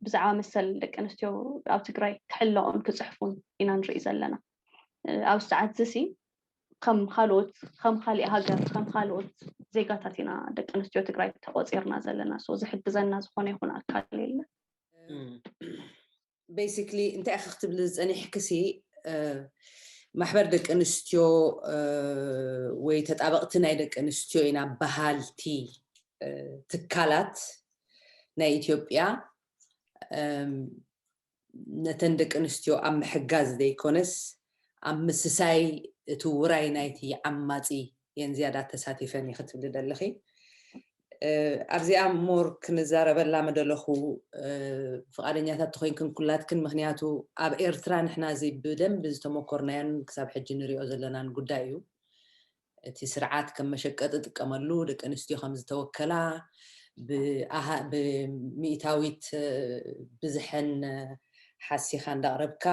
ብዛዕባ መሰል ደቂ ኣንስትዮ ኣብ ትግራይ ክሕለቑን ክፅሕፉን ኢና ንርኢ ዘለና። ኣብዚ ሰዓት እዚ ሲ ከም ካልኦት፣ ከም ካሊእ ሃገር፣ ከም ካልኦት ዜጋታት ኢና ደቂ ኣንስትዮ ትግራይ ተቆፂርና ዘለና። ዝሕግዘና ዝኾነ ይኹን ኣካል የለን። ቤሲክሊ እንታይ ኢኺ ክትብሊ ዝፀኒሕክሲ፣ ማሕበር ደቂ ኣንስትዮ ወይ ተጣበቕቲ ናይ ደቂ ኣንስትዮ ኢና በሃልቲ ትካላት ናይ ኢትዮጵያ ነተን ደቂ ኣንስትዮ ኣብ ምሕጋዝ ዘይኮነስ ኣብ ምስሳይ እቲ ውራይ ናይቲ ዓማፂ እየን ዝያዳ ተሳቲፈን እዩ ክትብሊ ደለኺ። ኣብዚኣ ሞር ክንዛረበላ ምደለኹ ፍቓደኛታት ተኮይንክን ኩላትክን፣ ምክንያቱ ኣብ ኤርትራ ንሕና እዚ ብደንብ ዝተመኮርናዮን ክሳብ ሕጂ ንሪኦ ዘለናን ጉዳይ እዩ። እቲ ስርዓት ከም መሸቀጢ ጥቀመሉ፣ ደቂ ኣንስትዮ ከም ዝተወከላ፣ ብሚእታዊት ብዝሐን ሓሲኻ እንዳቕረብካ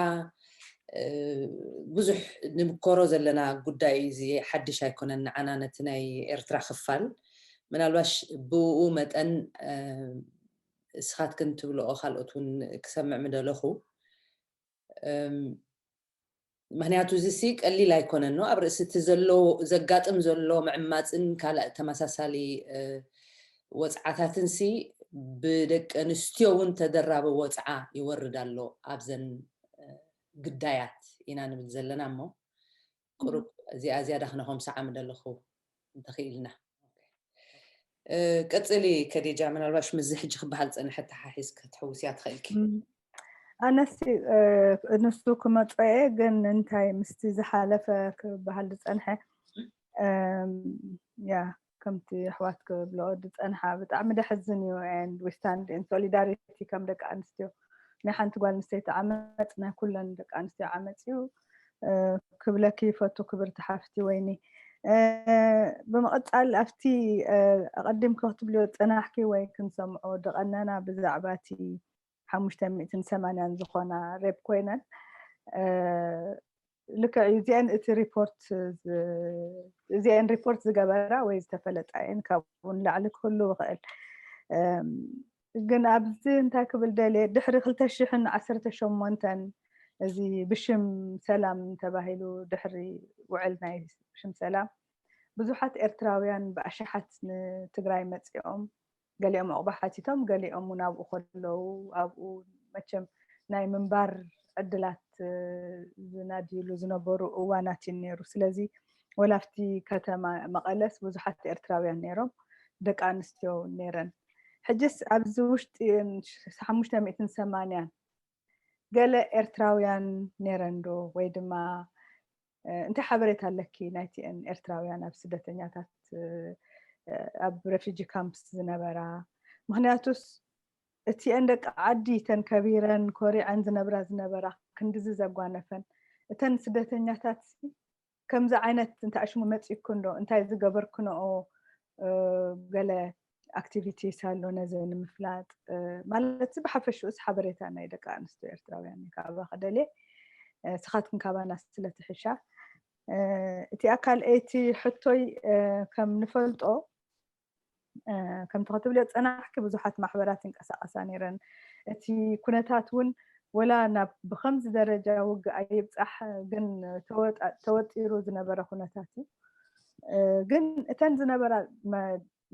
ብዙሕ ንምኮሮ ዘለና ጉዳይ እዩ። እዚ ሓድሽ ኣይኮነን ንዓና፣ ነቲ ናይ ኤርትራ ክፋል። ምናልባሽ ብኡ መጠን እስኻትክን ትብልኦ ካልኦት እውን ክሰምዕ ምደለኹ። ምክንያቱ እዚ ሲ ቀሊል ኣይኮነን ነው። ኣብ ርእሲ እቲ ዘሎ፣ ዘጋጥም ዘሎ ምዕማፅን ካልእ ተመሳሳሊ ወፅዓታትን ሲ ብደቂ ኣንስትዮ እውን ተደራቢ ወፅዓ ይወርድ ኣሎ ኣብዘን ግዳያት ኢና ንብል ዘለና። እሞ ቁሩብ እዚኣ ዝያዳ ክነኾም ሰዓ ምደለኹ እንተኽኢልና። ቀፅሊ ከዲጃ፣ ምናልባሽ ምስዚ ሕጂ ክበሃል ዝፀንሐ ተሓሒዝ ክትሕውስያ ትኽእልኪ። ኣነሲ ንሱ ክመፅኦ እየ፣ ግን እንታይ ምስቲ ዝሓለፈ ክበሃል ዝፀንሐ ያ ከምቲ ኣሕዋት ክብልኦ ዝፀንሓ ብጣዕሚ ደሕዝን እዩ። And we stand in solidarity ከም ደቂ ኣንስትዮ። ናይ ሓንቲ ጓል ኣንስተይቲ ዓመፅ ናይ ኩለን ደቂ ኣንስትዮ ዓመፅ እዩ ክብለኪ ይፈቱ ክብርቲ ሓፍቲ ወይኒ። ብምቕፃል ኣብቲ ኣቐዲምኪ ክትብልዮ ዝፀናሕኪ ወይ ክንሰምዖ ዝቐነና ብዛዕባ እቲ ሓሙሽተ ሚእትን ሰማንያን ዝኾና ሬፕ ኮይነን ልክዕ እዩ። እዚአን እቲ ሪፖርት እዚአን ሪፖርት ዝገበራ ወይ ዝተፈለጣ እየን፣ ካብኡ ንላዕሊ ክህሉ ይኽእል። ግን ኣብዚ እንታይ ክብል ደልየ፣ ድሕሪ ክልተ ሽሕን ዓሰርተ ሸሞንተን እዚ ብሽም ሰላም ተባሂሉ ድሕሪ ውዕል ናይ ብሽም ሰላም ብዙሓት ኤርትራውያን ብኣሽሓት ንትግራይ መፂኦም፣ ገሊኦም ዕቑባ ሓቲቶም፣ ገሊኦም እውን ኣብኡ ከለዉ ኣብኡ መቸም ናይ ምንባር ዕድላት ዝናድይሉ ዝነበሩ እዋናት እዩ ነይሩ። ስለዚ ወላ ኣብቲ ከተማ መቐለስ ብዙሓት ኤርትራውያን ነይሮም፣ ደቂ ኣንስትዮ እውን ነይረን። ሕጅስ ኣብዚ ውሽጢ ሓሙሽተ ሚእትን ሰማንያን ገለ ኤርትራውያን ነይረን ዶ ወይ ድማ እንታይ ሓበሬታ ኣለኪ ናይቲአን ኤርትራውያን ኣብ ስደተኛታት ኣብ ሬፊጂ ካምፕስ ዝነበራ? ምክንያቱስ እቲአን ደቂ ዓዲ እተን ከቢረን ኮሪዐን ዝነብራ ዝነበራ ክንድዚ ዘጓነፈን እተን ስደተኛታት ከምዚ ዓይነት እንታይ ኣሽሙ መፂእኩ እንዶ እንታይ ዝገበርክንኦ ገለ ኣክቲቪቲስ ኣሎ ነዚ ንምፍላጥ ማለት ብሓፈሽኡስ ሓበሬታ ናይ ደቂ ኣንስትዮ ኤርትራውያን እዩ። ካባኺ ደልየ ስኻትክን ካባና ስለትሕሻ እቲ ኣካል እቲ ሕቶይ ከም ንፈልጦ ከምቲ ክትብልዮ ዝጸናሕኪ ብዙሓት ማሕበራት ይንቀሳቐሳ ነይረን። እቲ ኩነታት እውን ወላ ናብ ብኸምዚ ደረጃ ውግእ ኣይብጻሕ፣ ግን ተወጢሩ ዝነበረ ኩነታት እዩ። ግን እተን ዝነበራ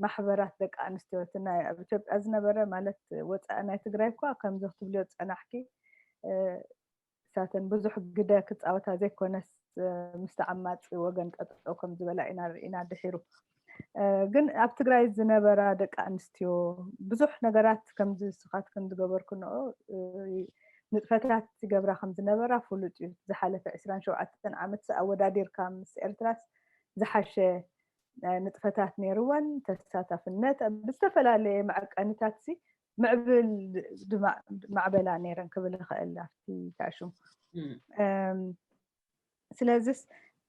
ማሕበራት ደቂ ኣንስትዮ እቲ ናይ ኣብ ኢትዮጵያ ዝነበረ ማለት ወፃኢ ናይ ትግራይ እኳ ከምዚ ክትብልዮ ዝፀናሕኪ እሳተን ብዙሕ ግደ ክፃወታ ዘይኮነስ ምስ ተዓማፂ ወገን ጠጠው ከም ዝበላ ኢና ርኢና ድሒሩ። ግን ኣብ ትግራይ ዝነበራ ደቂ ኣንስትዮ ብዙሕ ነገራት ከምዚ ስኻትክን ዝገበርክንኦ ንጥፈታት ዝገብራ ከም ዝነበራ ፍሉጥ እዩ። ዝሓለፈ ዕስራን ሸውዓተን ዓመት ኣወዳዲርካ ምስ ኤርትራስ ዝሓሸ ንጥፈታት ነይርወን። ተሳታፍነት ኣብ ዝተፈላለየ መዐቀኒታት ሲ ምዕብል ማዕበላ ነይረን ክብል ይኽእል ኣብቲ ታሹም። ስለዚስ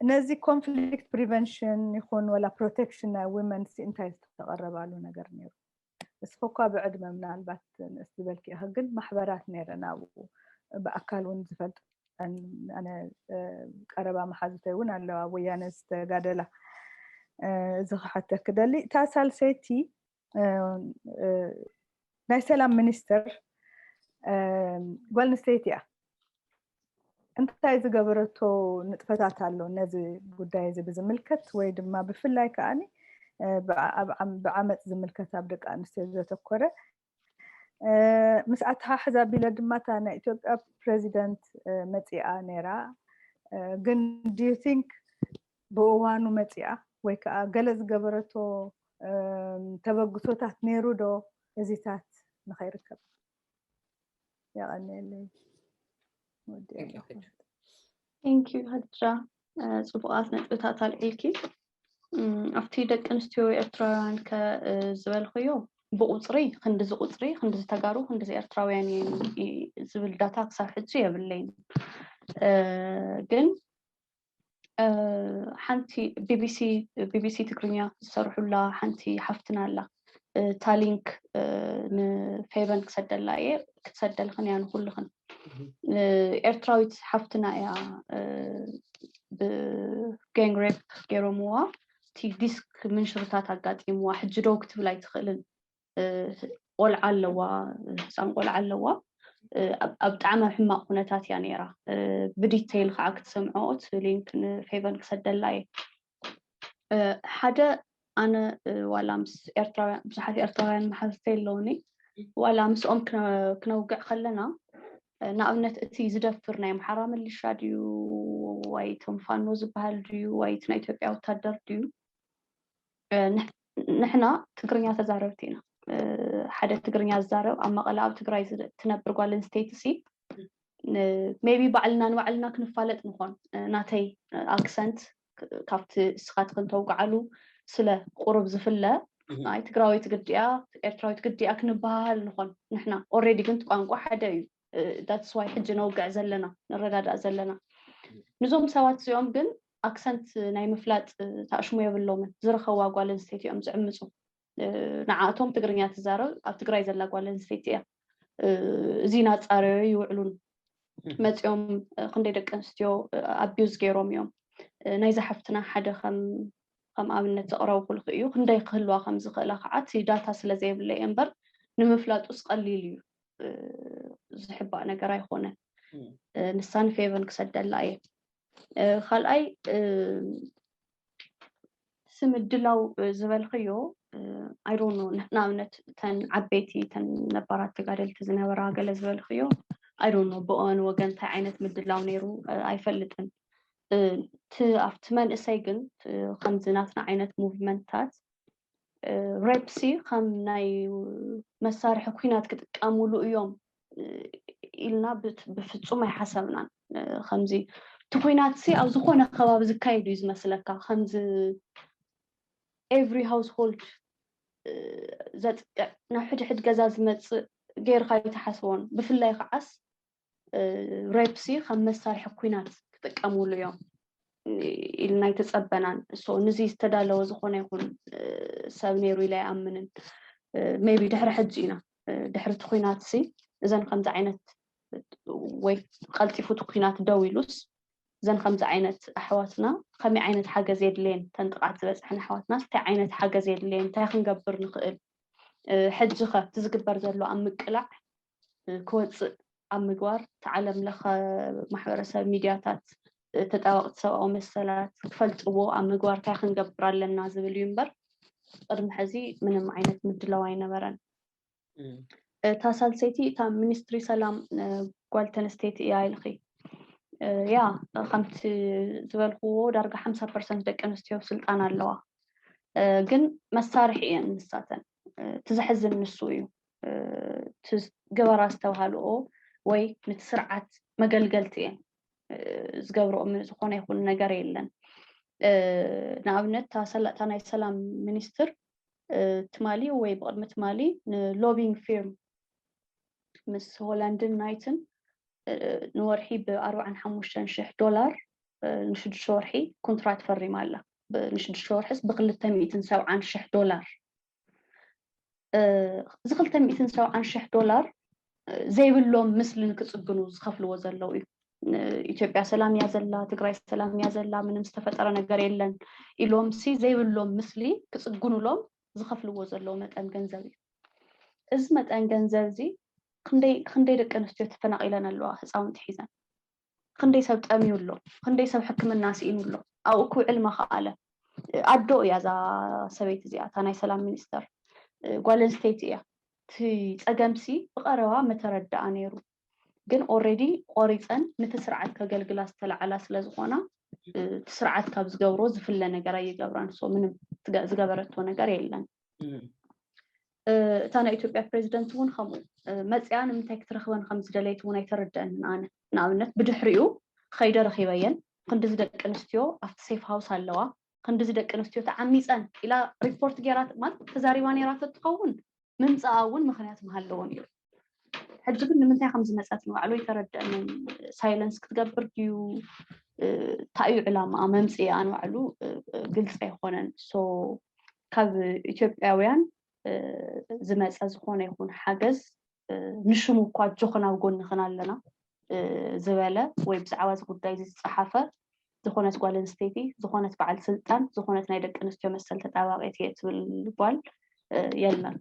ነዚ ኮንፍሊክት ፕሪቨንሽን ይኹን ወላ ፕሮቴክሽን ናይ ዊመን ሲ እንታይ ዝተቐረባሉ ነገር ነይሩ? እስኺ እኳ ብዕድመ ምናልባት ንእስ ዝበልኪ ኢኺ፣ ግን ማሕበራት ነይረን ኣብኡ ብኣካል እውን ዝፈልጠን ኣነ ቀረባ መሓዙተይ እውን ኣለዋ ወያነ ዝተጋደላ። እዚ ክሓተክ ደሊ እታ ሳልሰይቲ ናይ ሰላም ሚኒስትር ጓል ኣንስተይቲ እያ። እንታይ ዝገበረቶ ንጥፈታት ኣሎ ነዚ ጉዳይ እዚ ብዝምልከት ወይ ድማ ብፍላይ ከዓኒ ብዓመፅ ዝምልከት ኣብ ደቂ ኣንስትዮ ዘተኮረ ምስ ኣተሓሕዛ ቢለ ድማ እታ ናይ ኢትዮጵያ ፕሬዚደንት መፂኣ ነይራ። ግን ዲዩ ቲንክ ብእዋኑ መፂኣ ወይ ከዓ ገለ ዝገበረቶ ተበግሶታት ነይሩ ዶ እዚታት ንኸይርከብ? የቐንየለይ። ቴንክ ዩ ሀድራ። ፅቡቓት ነጥብታት ኣልዒልኪ። ኣብቲ ደቂ ኣንስትዮ ኤርትራውያን ከ ዝበልኽዮ ብቁፅሪ ክንድዚ ቁፅሪ ክንድዚ ተጋሩ ክንድዚ ኤርትራውያን ዝብል ዳታ ክሳብ ሕጂ የብለይን። ግን ሓንቲ ቢቢሲ ቢቢሲ ትግርኛ ዝሰርሑላ ሓንቲ ሓፍትና ኣላ። እታ ሊንክ ንፌቨን ክሰደላ እየ፣ ክትሰደልኽን እያ ንኩልኽን። ኤርትራዊት ሓፍትና እያ። ብጋንግ ሬፕ ገይሮምዋ፣ እቲ ዲስክ ምንሽርታት ኣጋጢምዋ። ሕጂ ደው ክትብል ኣይትኽእልን። ቆልዓ ኣለዋ፣ ህፃን ቆልዓ ኣለዋ። ኣብ ጣዕሚ ኣብ ሕማቕ ኩነታት እያ ነይራ። ብዲቴይል ከዓ ክትሰምዖ እቲ ሊንክ ንፌቨን ክሰደላ እየ። ሓደ ኣነ ዋላ ምስ ኤርትራውያን ብዙሓት ኤርትራውያን መሓዝተይ ኣለውኒ። ዋላ ምስኦም ክነውግዕ ከለና ንኣብነት እቲ ዝደፍር ናይ ኣምሓራ ምልሻ ድዩ ወይ እቶም ፋኖ ዝበሃል ድዩ ወይ እቲ ናይ ኢትዮጵያ ወታደር ድዩ? ንሕና ትግርኛ ተዛረብቲ ኢና። ሓደ ትግርኛ ዝዛረብ ኣብ መቐለ ኣብ ትግራይ ትነብር ጓል ኣንስተይቲ ሲ ሜቢ ባዕልና ንባዕልና ክንፋለጥ ንኾን ናተይ ኣክሰንት ካብቲ እስኻትክን ተውግዓሉ ስለ ቁሩብ ዝፍለ ናይ ትግራዊት ግዲያ ኤርትራዊት ግዲያ ክንበሃል ንኾን ንሕና ኦሬዲ ግን ቋንቋ ሓደ እዩ። ዳትስ ዋይ ሕጂ ነውግዕ ዘለና ንረዳዳእ ዘለና። ንዞም ሰባት እዚኦም ግን ኣክሰንት ናይ ምፍላጥ ታእሽሙ የብሎምን። ዝረኸዋ ጓል ኣንስተይቲ እዮም ዝዕምፁ። ንዓእቶም ትግርኛ ትዛረብ ኣብ ትግራይ ዘላ ጓል ኣንስተይቲ እያ። እዚ ናፃረዮ ይውዕሉን መፂኦም ክንደይ ደቂ ኣንስትዮ ኣቢዩዝ ገይሮም እዮም። ናይዚ ሓፍትና ሓደ ከም ከም ኣብነት ዘቕረብኩልኪ እዩ። ክንደይ ክህልዋ ከም ዝኽእላ ከዓ እቲ ዳታ ስለ ዘይብለይ እምበር ንምፍላጡስ ቀሊል እዩ። ዝሕባእ ነገር ኣይኮነን። ንሳ ንፌቨን ክሰደላ እየ። ካልኣይ እቲ ምድላው ዝበልክዮ ኣይዶኖ ንኣብነት ተን ዓበይቲ ተን ነባራት ተጋደልቲ ዝነበራ ገለ ዝበልክዮ ኣይዶኖ ብኦን ወገን እንታይ ዓይነት ምድላው ነይሩ ኣይፈልጥን። እቲ ኣብቲ መንእሰይ ግን ከምዚ ናትና ዓይነት ሙቭመንትታት ሬፕሲ ከም ናይ መሳርሒ ኩናት ክጥቀሙሉ እዮም ኢልና ብፍፁም ኣይሓሰብናን። ከምዚ እቲ ኩናት ሲ ኣብ ዝኾነ ከባቢ ዝካየድ እዩ ዝመስለካ። ከምዚ ኤቭሪ ሃውስሆልድ ዘጥቅዕ ናብ ሕድሕድ ገዛ ዝመፅእ ገይርካ ኣይተሓስቦን። ብፍላይ ከዓስ ሬፕሲ ከም መሳርሒ ኩናት ክጥቀሙሉ እዮም ኢልና ኣይተፀበናን። ንዚ ዝተዳለወ ዝኾነ ይኹን ሰብ ነይሩ ኢለ ኣይኣምንን። ሜቢ ድሕሪ ሕጂ ኢና ድሕሪ እቲ ኩናት ሲ እዘን ከምዚ ዓይነት ወይ ቀልጢፉ እቲ ኩናት ደው ኢሉስ እዘን ከምዚ ዓይነት ኣሕዋትና ከመይ ዓይነት ሓገዝ የድልየን፣ ተን ጥቕዓት ዝበፅሐን ኣሕዋትና እንታይ ዓይነት ሓገዝ የድልየን፣ እንታይ ክንገብር ንኽእል፣ ሕጂ ኸ እቲ ዝግበር ዘሎ ኣብ ምቅላዕ ክወፅእ ኣብ ምግባር፣ እቲ ዓለም ለኸ ማሕበረሰብ፣ ሚድያታት፣ ተጣበቕቲ ሰብኣዊ መሰላት ክፈልጥዎ ኣብ ምግባር እንታይ ክንገብር ኣለና ዝብል እዩ እምበር፣ ቅድሚ ሕዚ ምንም ዓይነት ምድላው ኣይነበረን። እታ ሳልሰይቲ እታ ሚኒስትሪ ሰላም ጓል ተነስተይቲ እያ ኢልኺ። ያ፣ ከምቲ ዝበልክዎ ዳርጋ ሓምሳ ፐርሰንት ደቂ ኣንስትዮ ስልጣን ኣለዋ። ግን መሳርሒ እየን ንሳተን። እቲ ዘሕዝን ንሱ እዩ። ግበራ ዝተባሃልኦ ወይ ነቲ ስርዓት መገልገልቲ እየን። ዝገብርኦ ዝኾነ ይኹን ነገር የለን። ንኣብነት እታ ናይ ሰላም ሚኒስትር ትማሊ ወይ ብቕድሚ ትማሊ ንሎቢንግ ፊርም ምስ ሆላንድን ናይትን ንወርሒ ብኣርባዓን ሓሙሽተን ሽሕ ዶላር ንሽዱሽተ ወርሒ ኮንትራት ፈሪማ ኣላ። ንሽዱሽተ ወርሒስ ብክልተ ሚእትን ሰብዓን ሽሕ ዶላር። እዚ ክልተ ሚእትን ሰብዓን ሽሕ ዶላር ዘይብሎም ምስልን ክፅግኑ ዝኸፍልዎ ዘለዉ እዩ። ኢትዮጵያ ሰላም እያ ዘላ፣ ትግራይ ሰላም እያ ዘላ፣ ምንም ዝተፈጠረ ነገር የለን ኢሎም ሲ ዘይብሎም ምስሊ ክፅግኑሎም ዝኸፍልዎ ዘለዉ መጠን ገንዘብ እዩ። እዚ መጠን ገንዘብ እዚ ክንደይ ደቂ ኣንስትዮ ተፈናቒለን ኣለዋ፣ ህፃውንቲ ሒዘን፣ ክንደይ ሰብ ጠምዩ ኣሎ፣ ክንደይ ሰብ ሕክምና ስኢኑ ኣሎ፣ ኣብኡ ክውዕል መኸኣለ። ኣዶ እያ እዛ ሰበይቲ እዚኣ፣ እታ ናይ ሰላም ሚኒስተር ጓል ኣንስተይቲ እያ። እቲ ፀገምሲ ብቐረባ መተረዳኣ ነይሩ፣ ግን ኦሬዲ ቆሪፀን ነቲ ስርዓት ከገልግላ ዝተለዓላ ስለዝኾና እቲ ስርዓት ካብ ዝገብሮ ዝፍለ ነገር ኣይገብራን። ሶ ምንም ዝገበረቶ ነገር የለን። እታ ናይ ኢትዮጵያ ፕሬዚደንት እውን ከምኡ መፅያ ንምንታይ ክትረኽበን ከም ዝደለየት እውን ኣይተረደአንን። ኣነ ንኣብነት ብድሕሪኡ ኸይደ ረኺበየን፣ ክንድዚ ደቂ ኣንስትዮ ኣብቲ ሴፍ ሃውስ ኣለዋ፣ ክንድዚ ደቂ ኣንስትዮ ተዓሚፀን ኢላ ሪፖርት ገይራ ማለት ተዛሪባ ነይራቶ ትኸውን። ምምፅኣ እውን ምኽንያት ምሃለዎ ነይሩ። ሕጂ ግን ንምንታይ ከም ዝመፀት ንባዕሉ ኣይተረደአንን። ሳይለንስ ክትገብር ድዩ፣ እንታይ እዩ ዕላማኣ፣ መምፅኢኣ ንባዕሉ ግልፂ ኣይኮነን። ሶ ካብ ኢትዮጵያውያን ዝመፀ ዝኾነ ይኹን ሓገዝ፣ ንሽሙ እኳ ኣጆኽን ኣብ ጎንኽን ኣለና ዝበለ ወይ ብዛዕባ እዚ ጉዳይ እዚ ዝፀሓፈ ዝኾነት ጓል ኣንስተይቲ፣ ዝኾነት በዓል ስልጣን፣ ዝኾነት ናይ ደቂ ኣንስትዮ መሰል ተጣባቂት እየ ትብል ጓል የለን።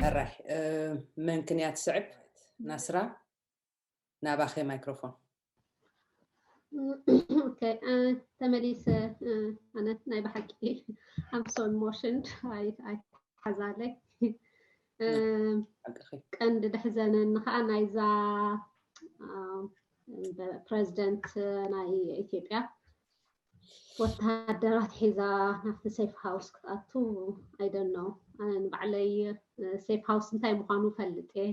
ሕራይ መን ክንያ ትስዕብ? ናስራ፣ ናባኸ ማይክሮፎን። ተመሊሰ። ኣነ ናይ ብሓቂ I'm so emotional ኣይሓዛለይ። ቀንዲ ደሕዘነኒ ከዓ ናይዛ ፕረዚደንት ናይ ኢትዮጵያ ወተሃደራት ሒዛ ናብቲ ሴፍ ሃውስ ክትኣቱ፣ I don't know። ኣነ ንባዕለይ ሴፍ ሃውስ እንታይ ምዃኑ እፈልጥ እየ፣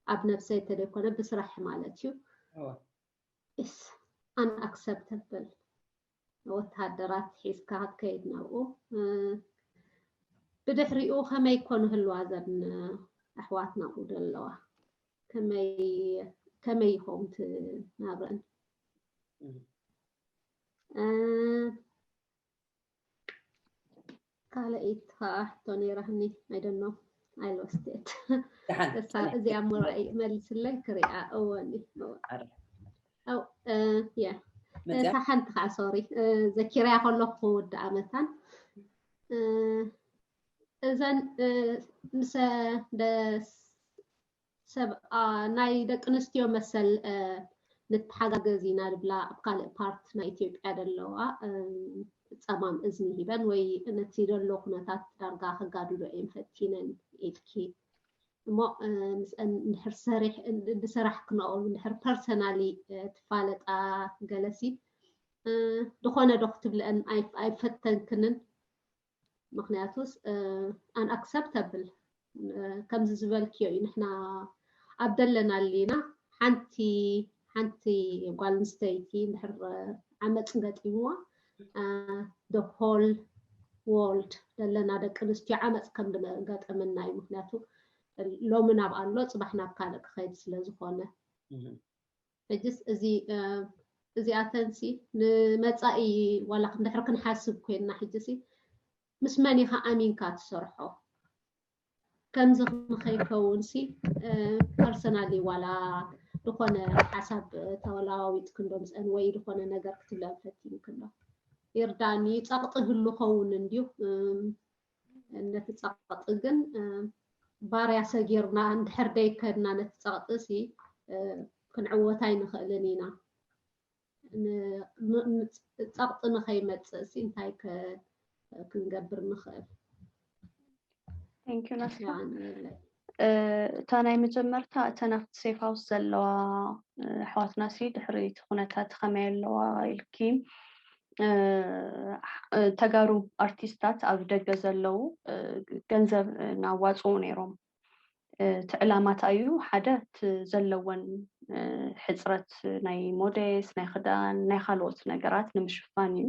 ኣብ ነብሰይ እንተደይኮነ ብስራሕ ማለት እዩ። It's unacceptable። ወተሃደራት ሒዝካ ክትከይድ ናብኡ። ብድሕሪኡ ከመይ ኮ ንህልዋ ዘን ኣሕዋትና ኣብኡ ዘለዋ? ከመይ ይኸውን ትናብረን? ካልኣይቲ ከዓ ሕቶ ነይራኒ። I don't know። I lost it። እዚኣ እሞ ራእይ መልስለይ ክሪኣ። እወኒ እታ ሓንቲ ከዓ ሶሪ ዘኪረያ ከለኩ ክውድኣ መታን እዘን ምስ ሰብ ናይ ደቂ ኣንስትዮ መሰል ንተሓጋገዝ ኢና ዝብላ ኣብ ካልእ ፓርት ናይ ኢትዮጵያ ዘለዋ ጸማም እዝኒ ሂበን ወይ ነቲ ዘሎ ኩነታት ዳርጋ ከጋድዶ እየን ፈቲነን ኢልኪ እሞ ምስአን እንድሕር ሰሪሕ እንድሰራሕክንኦ እንድሕር ፐርሰናሊ ትፋለጣ ገለሲ ዝኾነ ዶ ክትብልአን ኣይፈተንክንን? ምክንያቱስ unacceptable ከምዚ ዝበልክዮ እዩ። ንሕና ኣብ ደለናሉ ኢና። ሓንቲ ሓንቲ ጓል ኣንስተይቲ እንድሕር ዓመፅ ገጢምዋ the whole world ዘለና ደቂ ኣንስትዮ ዓመፅ ከም ዝገጠመና እዩ። ምክንያቱ ሎሚ ናብ ኣሎ፣ ጽባሕ ናብ ካልእ ክኸይድ ስለ ዝኾነ። ሕጅስ እዚ እዚኣተንሲ ንመጻኢ ዋላ ክንድሕር ክንሓስብ ኮይንና፣ ሕጅሲ ምስ መን ኢኻ ኣሚንካ ትሰርሖ? ከምዚ ንኸይከውንሲ ፐርሰናሊ ዋላ ዝኾነ ሓሳብ ተለዋዊጥክንዶ ምስአን ወይ ዝኾነ ነገር ክትብለን ፈቲንክንዶ? ይርዳኒ፣ ጸቕጢ ህሉ ኸውን እንድዩ። ነቲ ጸቕጢ ግን ባርያ ሰጊርና እንድሕር ደይከድና ነቲ ጸቕጢ ሲ ክንዕወት ኣይንኽእልን ኢና። ጸቕጢ ንኸይመጽእ ሲ እንታይ ክንገብር ንኽእል? እታ ናይ መጀመርታ እተን ኣብቲ ሴፍ ሃውስ ዘለዋ ኣሕዋትና ሲ ድሕሪ እቲ ኩነታት ከመይ ኣለዋ ኢልኪ፣ ተጋሩ ኣርቲስታት ኣብ ደገ ዘለዉ ገንዘብ እናዋፅኡ ነይሮም። እቲ ዕላማ እንታይ እዩ? ሓደ እቲ ዘለወን ሕፅረት ናይ ሞዴስ፣ ናይ ክዳን፣ ናይ ካልኦት ነገራት ንምሽፋን እዩ።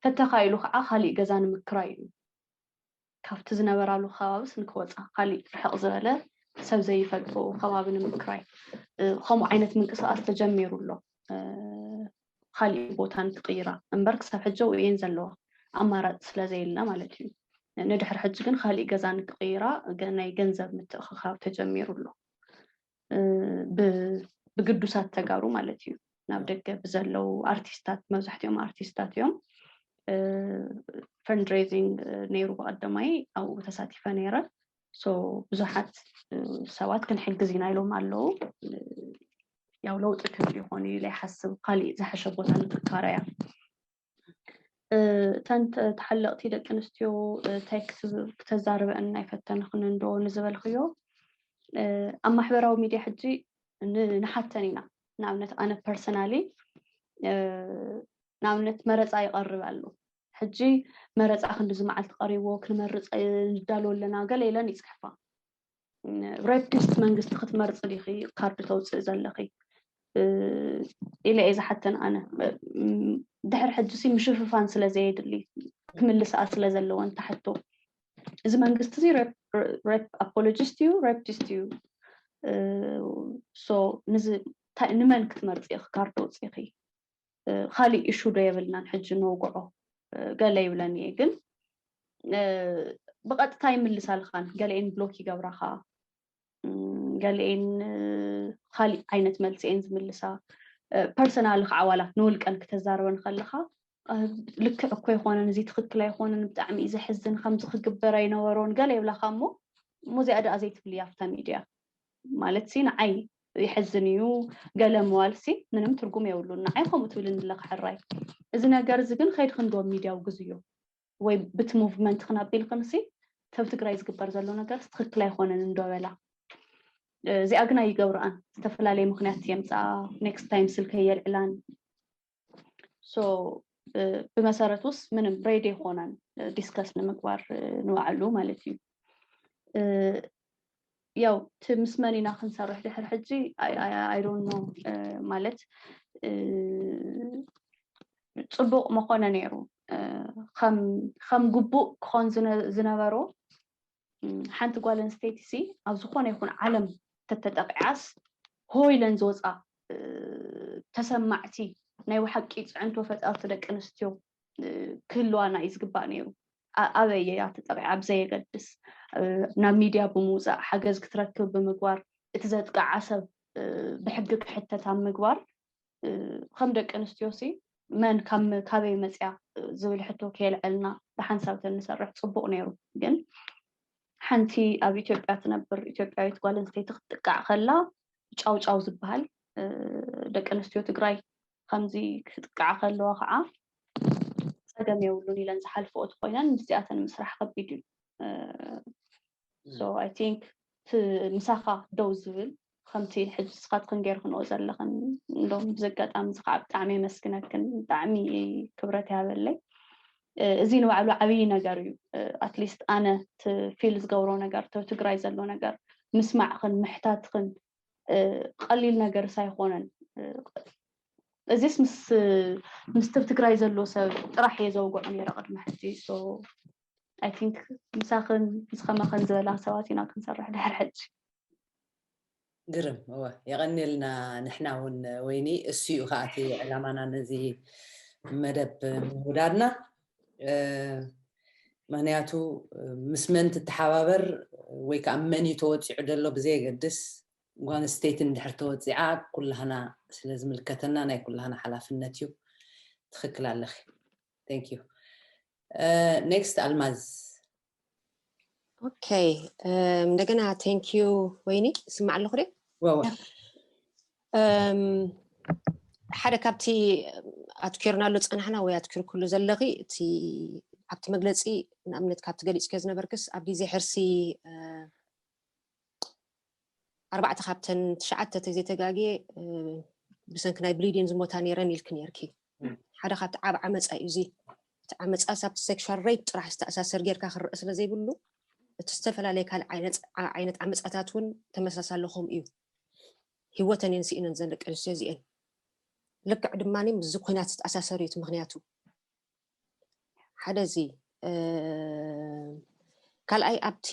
ተተኻኢሉ ከዓ ካሊእ ገዛ ንምክራይ እዩ። ካብቲ ዝነበራሉ ከባብስ ንክወፃ ካሊእ ርሕቕ ዝበለ ሰብ ዘይፈልጦ ከባቢ ንምክራይ ከምኡ ዓይነት ምንቅስቃስ ተጀሚሩ ኣሎ። ካሊእ ቦታ ንክቅይራ እምበር ክሳብ ሕጂ ኣብኡ እየን ዘለዋ ኣማራፂ ስለዘየለ ማለት እዩ። ንድሕር ሕጂ ግን ካሊእ ገዛ ንክቅይራ ናይ ገንዘብ ምትእኽኻብ ተጀሚሩ ኣሎ። ብግዱሳት ተጋሩ ማለት እዩ። ናብ ደገ ብዘለዉ ኣርቲስታት፣ መብዛሕትኦም ኣርቲስታት እዮም። ፈንድሬዚንግ ነይሩ ብቀደማይ ኣብኡ ተሳቲፈ ነይረ። ብዙሓት ሰባት ክንሕግዝ ኢና ኢሎም ኣለዉ። ያው ለውጢ ክህሉ ይኾን ኢለ ይሓስብ። ካሊእ ዝሓሸ ቦታ ንክካረያ እተን ተሓለቕቲ ደቂ ኣንስትዮ እንታይ ክተዛርበአን ኣይፈተንኽን እንዶ ንዝበልክዮ ኣብ ማሕበራዊ ሚድያ ሕጂ ንሓተን ኢና። ንኣብነት ኣነ ፐርሰናሊ ንኣብነት መረፃ ይቐርብ ኣሎ። ሕጂ መረፃ ክንድዚ መዓልቲ ቀሪቦ ክንመርፅ ንዳሎ ኣለና ገለ ኢለን ይፅሕፋ። ሬፕቲስት መንግስቲ ክትመርፂ ዲኺ ካርድ ተውፅእ ዘለኺ ኢለ እየ ዝሓተን ኣነ። ድሕር ሕጂ ሲ ምሽፍፋን ስለ ዘየድሊ ክምልስኣ ስለ ዘለወን ተሕቶ። እዚ መንግስቲ እዚ ሬፕ ኣፖሎጂስት እዩ፣ ሬፕቲስት እዩ። ንመን ክትመርፂ ኢኺ ካርድ ተውፅኢኺ? ካሊእ ኢሹ ዶ የብልናን ሕጂ ነውግዖ ገለ ይብለኒ እየ። ግን ብቐጥታ ይምልሳልኻን ገለኤን ብሎክ ይገብራኻ፣ ገለኤን ካሊእ ዓይነት መልሲ እየን ዝምልሳ። ፐርሰናል ከዓ ዋላ ንውልቀን ክተዛርበን ከለኻ ልክዕ እኮ ኣይኮነን፣ እዚ ትኽክል ኣይኮነን፣ ብጣዕሚ እዩ ዘሕዝን፣ ከምዚ ክግበር ኣይነበሮን ገለ ይብላኻ። እሞ እሞ እዚኣ ደኣ ዘይትብልያ ኣብታ ሚድያ ማለት ሲ ንዓይ ይሕዝን እዩ ገለ ምባል ሲ ምንም ትርጉም የብሉን። ንዓይ ከምኡ ትብልኒ ኣለኻ ሕራይ። እዚ ነገር እዚ ግን ከይድክንዶ ሚድያ ውግዝዮ ወይ ብቲ ሙቭመንት ክነቢልክን ሲ ተብ ትግራይ ዝግበር ዘሎ ነገር ትኽክል ኣይኮነን እንዶ በላ። እዚኣ ግን ኣይገብርኣን፣ ዝተፈላለየ ምክንያት የምፅኣ። ኔክስት ታይም ስልከይ የልዕላን። ብመሰረቱስ ምንም ሬዲ ኣይኮናን ዲስከስ ንምግባር ንባዕሉ ማለት እዩ። ያው እቲ ምስ መን ኢና ክንሰርሕ ድሕር ሕጂ ኣይዶኖ ማለት ፅቡቕ መኾነ ነይሩ። ከም ግቡእ ክኾን ዝነበሮ ሓንቲ ጓል ኣንስተይቲ ሲ ኣብ ዝኾነ ይኹን ዓለም ተተጠቂዓስ ሆ ኢለን ዝወፃ ተሰማዕቲ ናይ ብሓቂ ፅዕንቶ ፈጠርቲ ደቂ ኣንስትዮ ክህልዋና እዩ ዝግባእ ነይሩ። ኣበይ እያ ተጠቂዓ ብዘየገድስ ናብ ሚድያ ብምውፃእ ሓገዝ ክትረክብ ብምግባር እቲ ዘጥቅዓ ሰብ ብሕጊ ክሕተት ኣብ ምግባር ከም ደቂ ኣንስትዮ ሲ መን ካብ ካበይ መፅያ ዝብል ሕቶ ከየልዐልና ብሓንሳብ ተንሰርሕ ፅቡቅ ነይሩ። ግን ሓንቲ ኣብ ኢትዮጵያ ትነብር ኢትዮጵያዊት ጓል ኣንስተይቲ ክትጥቃዕ ከላ ጫውጫው ዝበሃል ደቂ ኣንስትዮ ትግራይ ከምዚ ክጥቃዓ ከለዋ ከዓ ፀገም የብሉን ኢለን ዝሓልፍኦ ተኮይነን ምስዚኣተን ምስራሕ ከቢድ እዩ። So I think ምሳኻ ደው ዝብል ከምቲ ሕጂ ስኻትክን ጌርክንኦ ዘለኽን እንደውም ብዚ ኣጋጣሚ እዚ ከዓ ብጣዕሚ የመስግነክን ብጣዕሚ ክብረት ይሃበለይ። እዚ ንባዕሉ ዓብዪ ነገር እዩ። ኣትሊስት ኣነ ፊል ዝገብሮ ነገር ተ ትግራይ ዘሎ ነገር ምስማዕኽን ምሕታትኽን ቀሊል ነገር ሳይኮነን እዚስ ምስ ምስ ትብ ትግራይ ዘሎ ሰብ ጥራሕ እየ ዘውግዖ ነይረ ቅድሚ ሕጂ። I think ምሳኽን ምስ ከማኽን ዝበላ ሰባት ኢና ክንሰርሕ ድሕር ሕጂ። ግርም እወ፣ የቐንየልና። ንሕና እውን ወይኒ እሱ እዩ ከዓ እቲ ዕላማና ነዚ መደብ ምውዳድና። ምክንያቱ ምስ መን ትተሓባበር ወይ ከዓ መን እዩ ተወፂዑ ደሎ ብዘየገድስ፣ ጓል ኣንስተይቲ እንድሕር ተወፂዓ ኩላህና ስለ ዝምልከተና ናይ ኩላህና ሓላፍነት እዩ። ትኽክል ኣለኺ። Thank you. Next ኣልማዝ። ኦኬ፣ እንደገና thank you ወይኒ። ስማዕ ኣለኹ ደ ወወ ሓደ ካብቲ ኣትኪርናሉ ፀናሕና ወይ ኣትኪርክሉ ዘለኺ እቲ ኣብቲ መግለፂ ንኣብነት ካብቲ ገሊፅክዮ ዝነበርክስ ኣብ ግዜ ሕርሲ ኣርባዕተ ካብተን ትሽዓተ ተዘይተጋግየ ብሰንኪ ናይ ብሊዲን ዝሞታ ነይረን ኢልክ ነርኪ። ሓደ ካብቲ ዓብ ዓመፃ እዩ እዚ። እቲ ዓመፃ ሳብቲ ሴክሹዋል ሬፕ ጥራሕ ዝተኣሳሰር ጌርካ ክረአ ስለ ዘይብሉ እቲ ዝተፈላለየ ካልእ ዓይነት ዓመፃታት እውን ተመሳሳሊ ከምኡ እዩ። ህይወተን እየን ስኢነን ዘን ደቂ ኣንስትዮ እዚአን። ልክዕ ድማ ምስዚ ኩናት ዝተኣሳሰር እዩ እቲ ምክንያቱ። ሓደ እዚ ካልኣይ ኣብቲ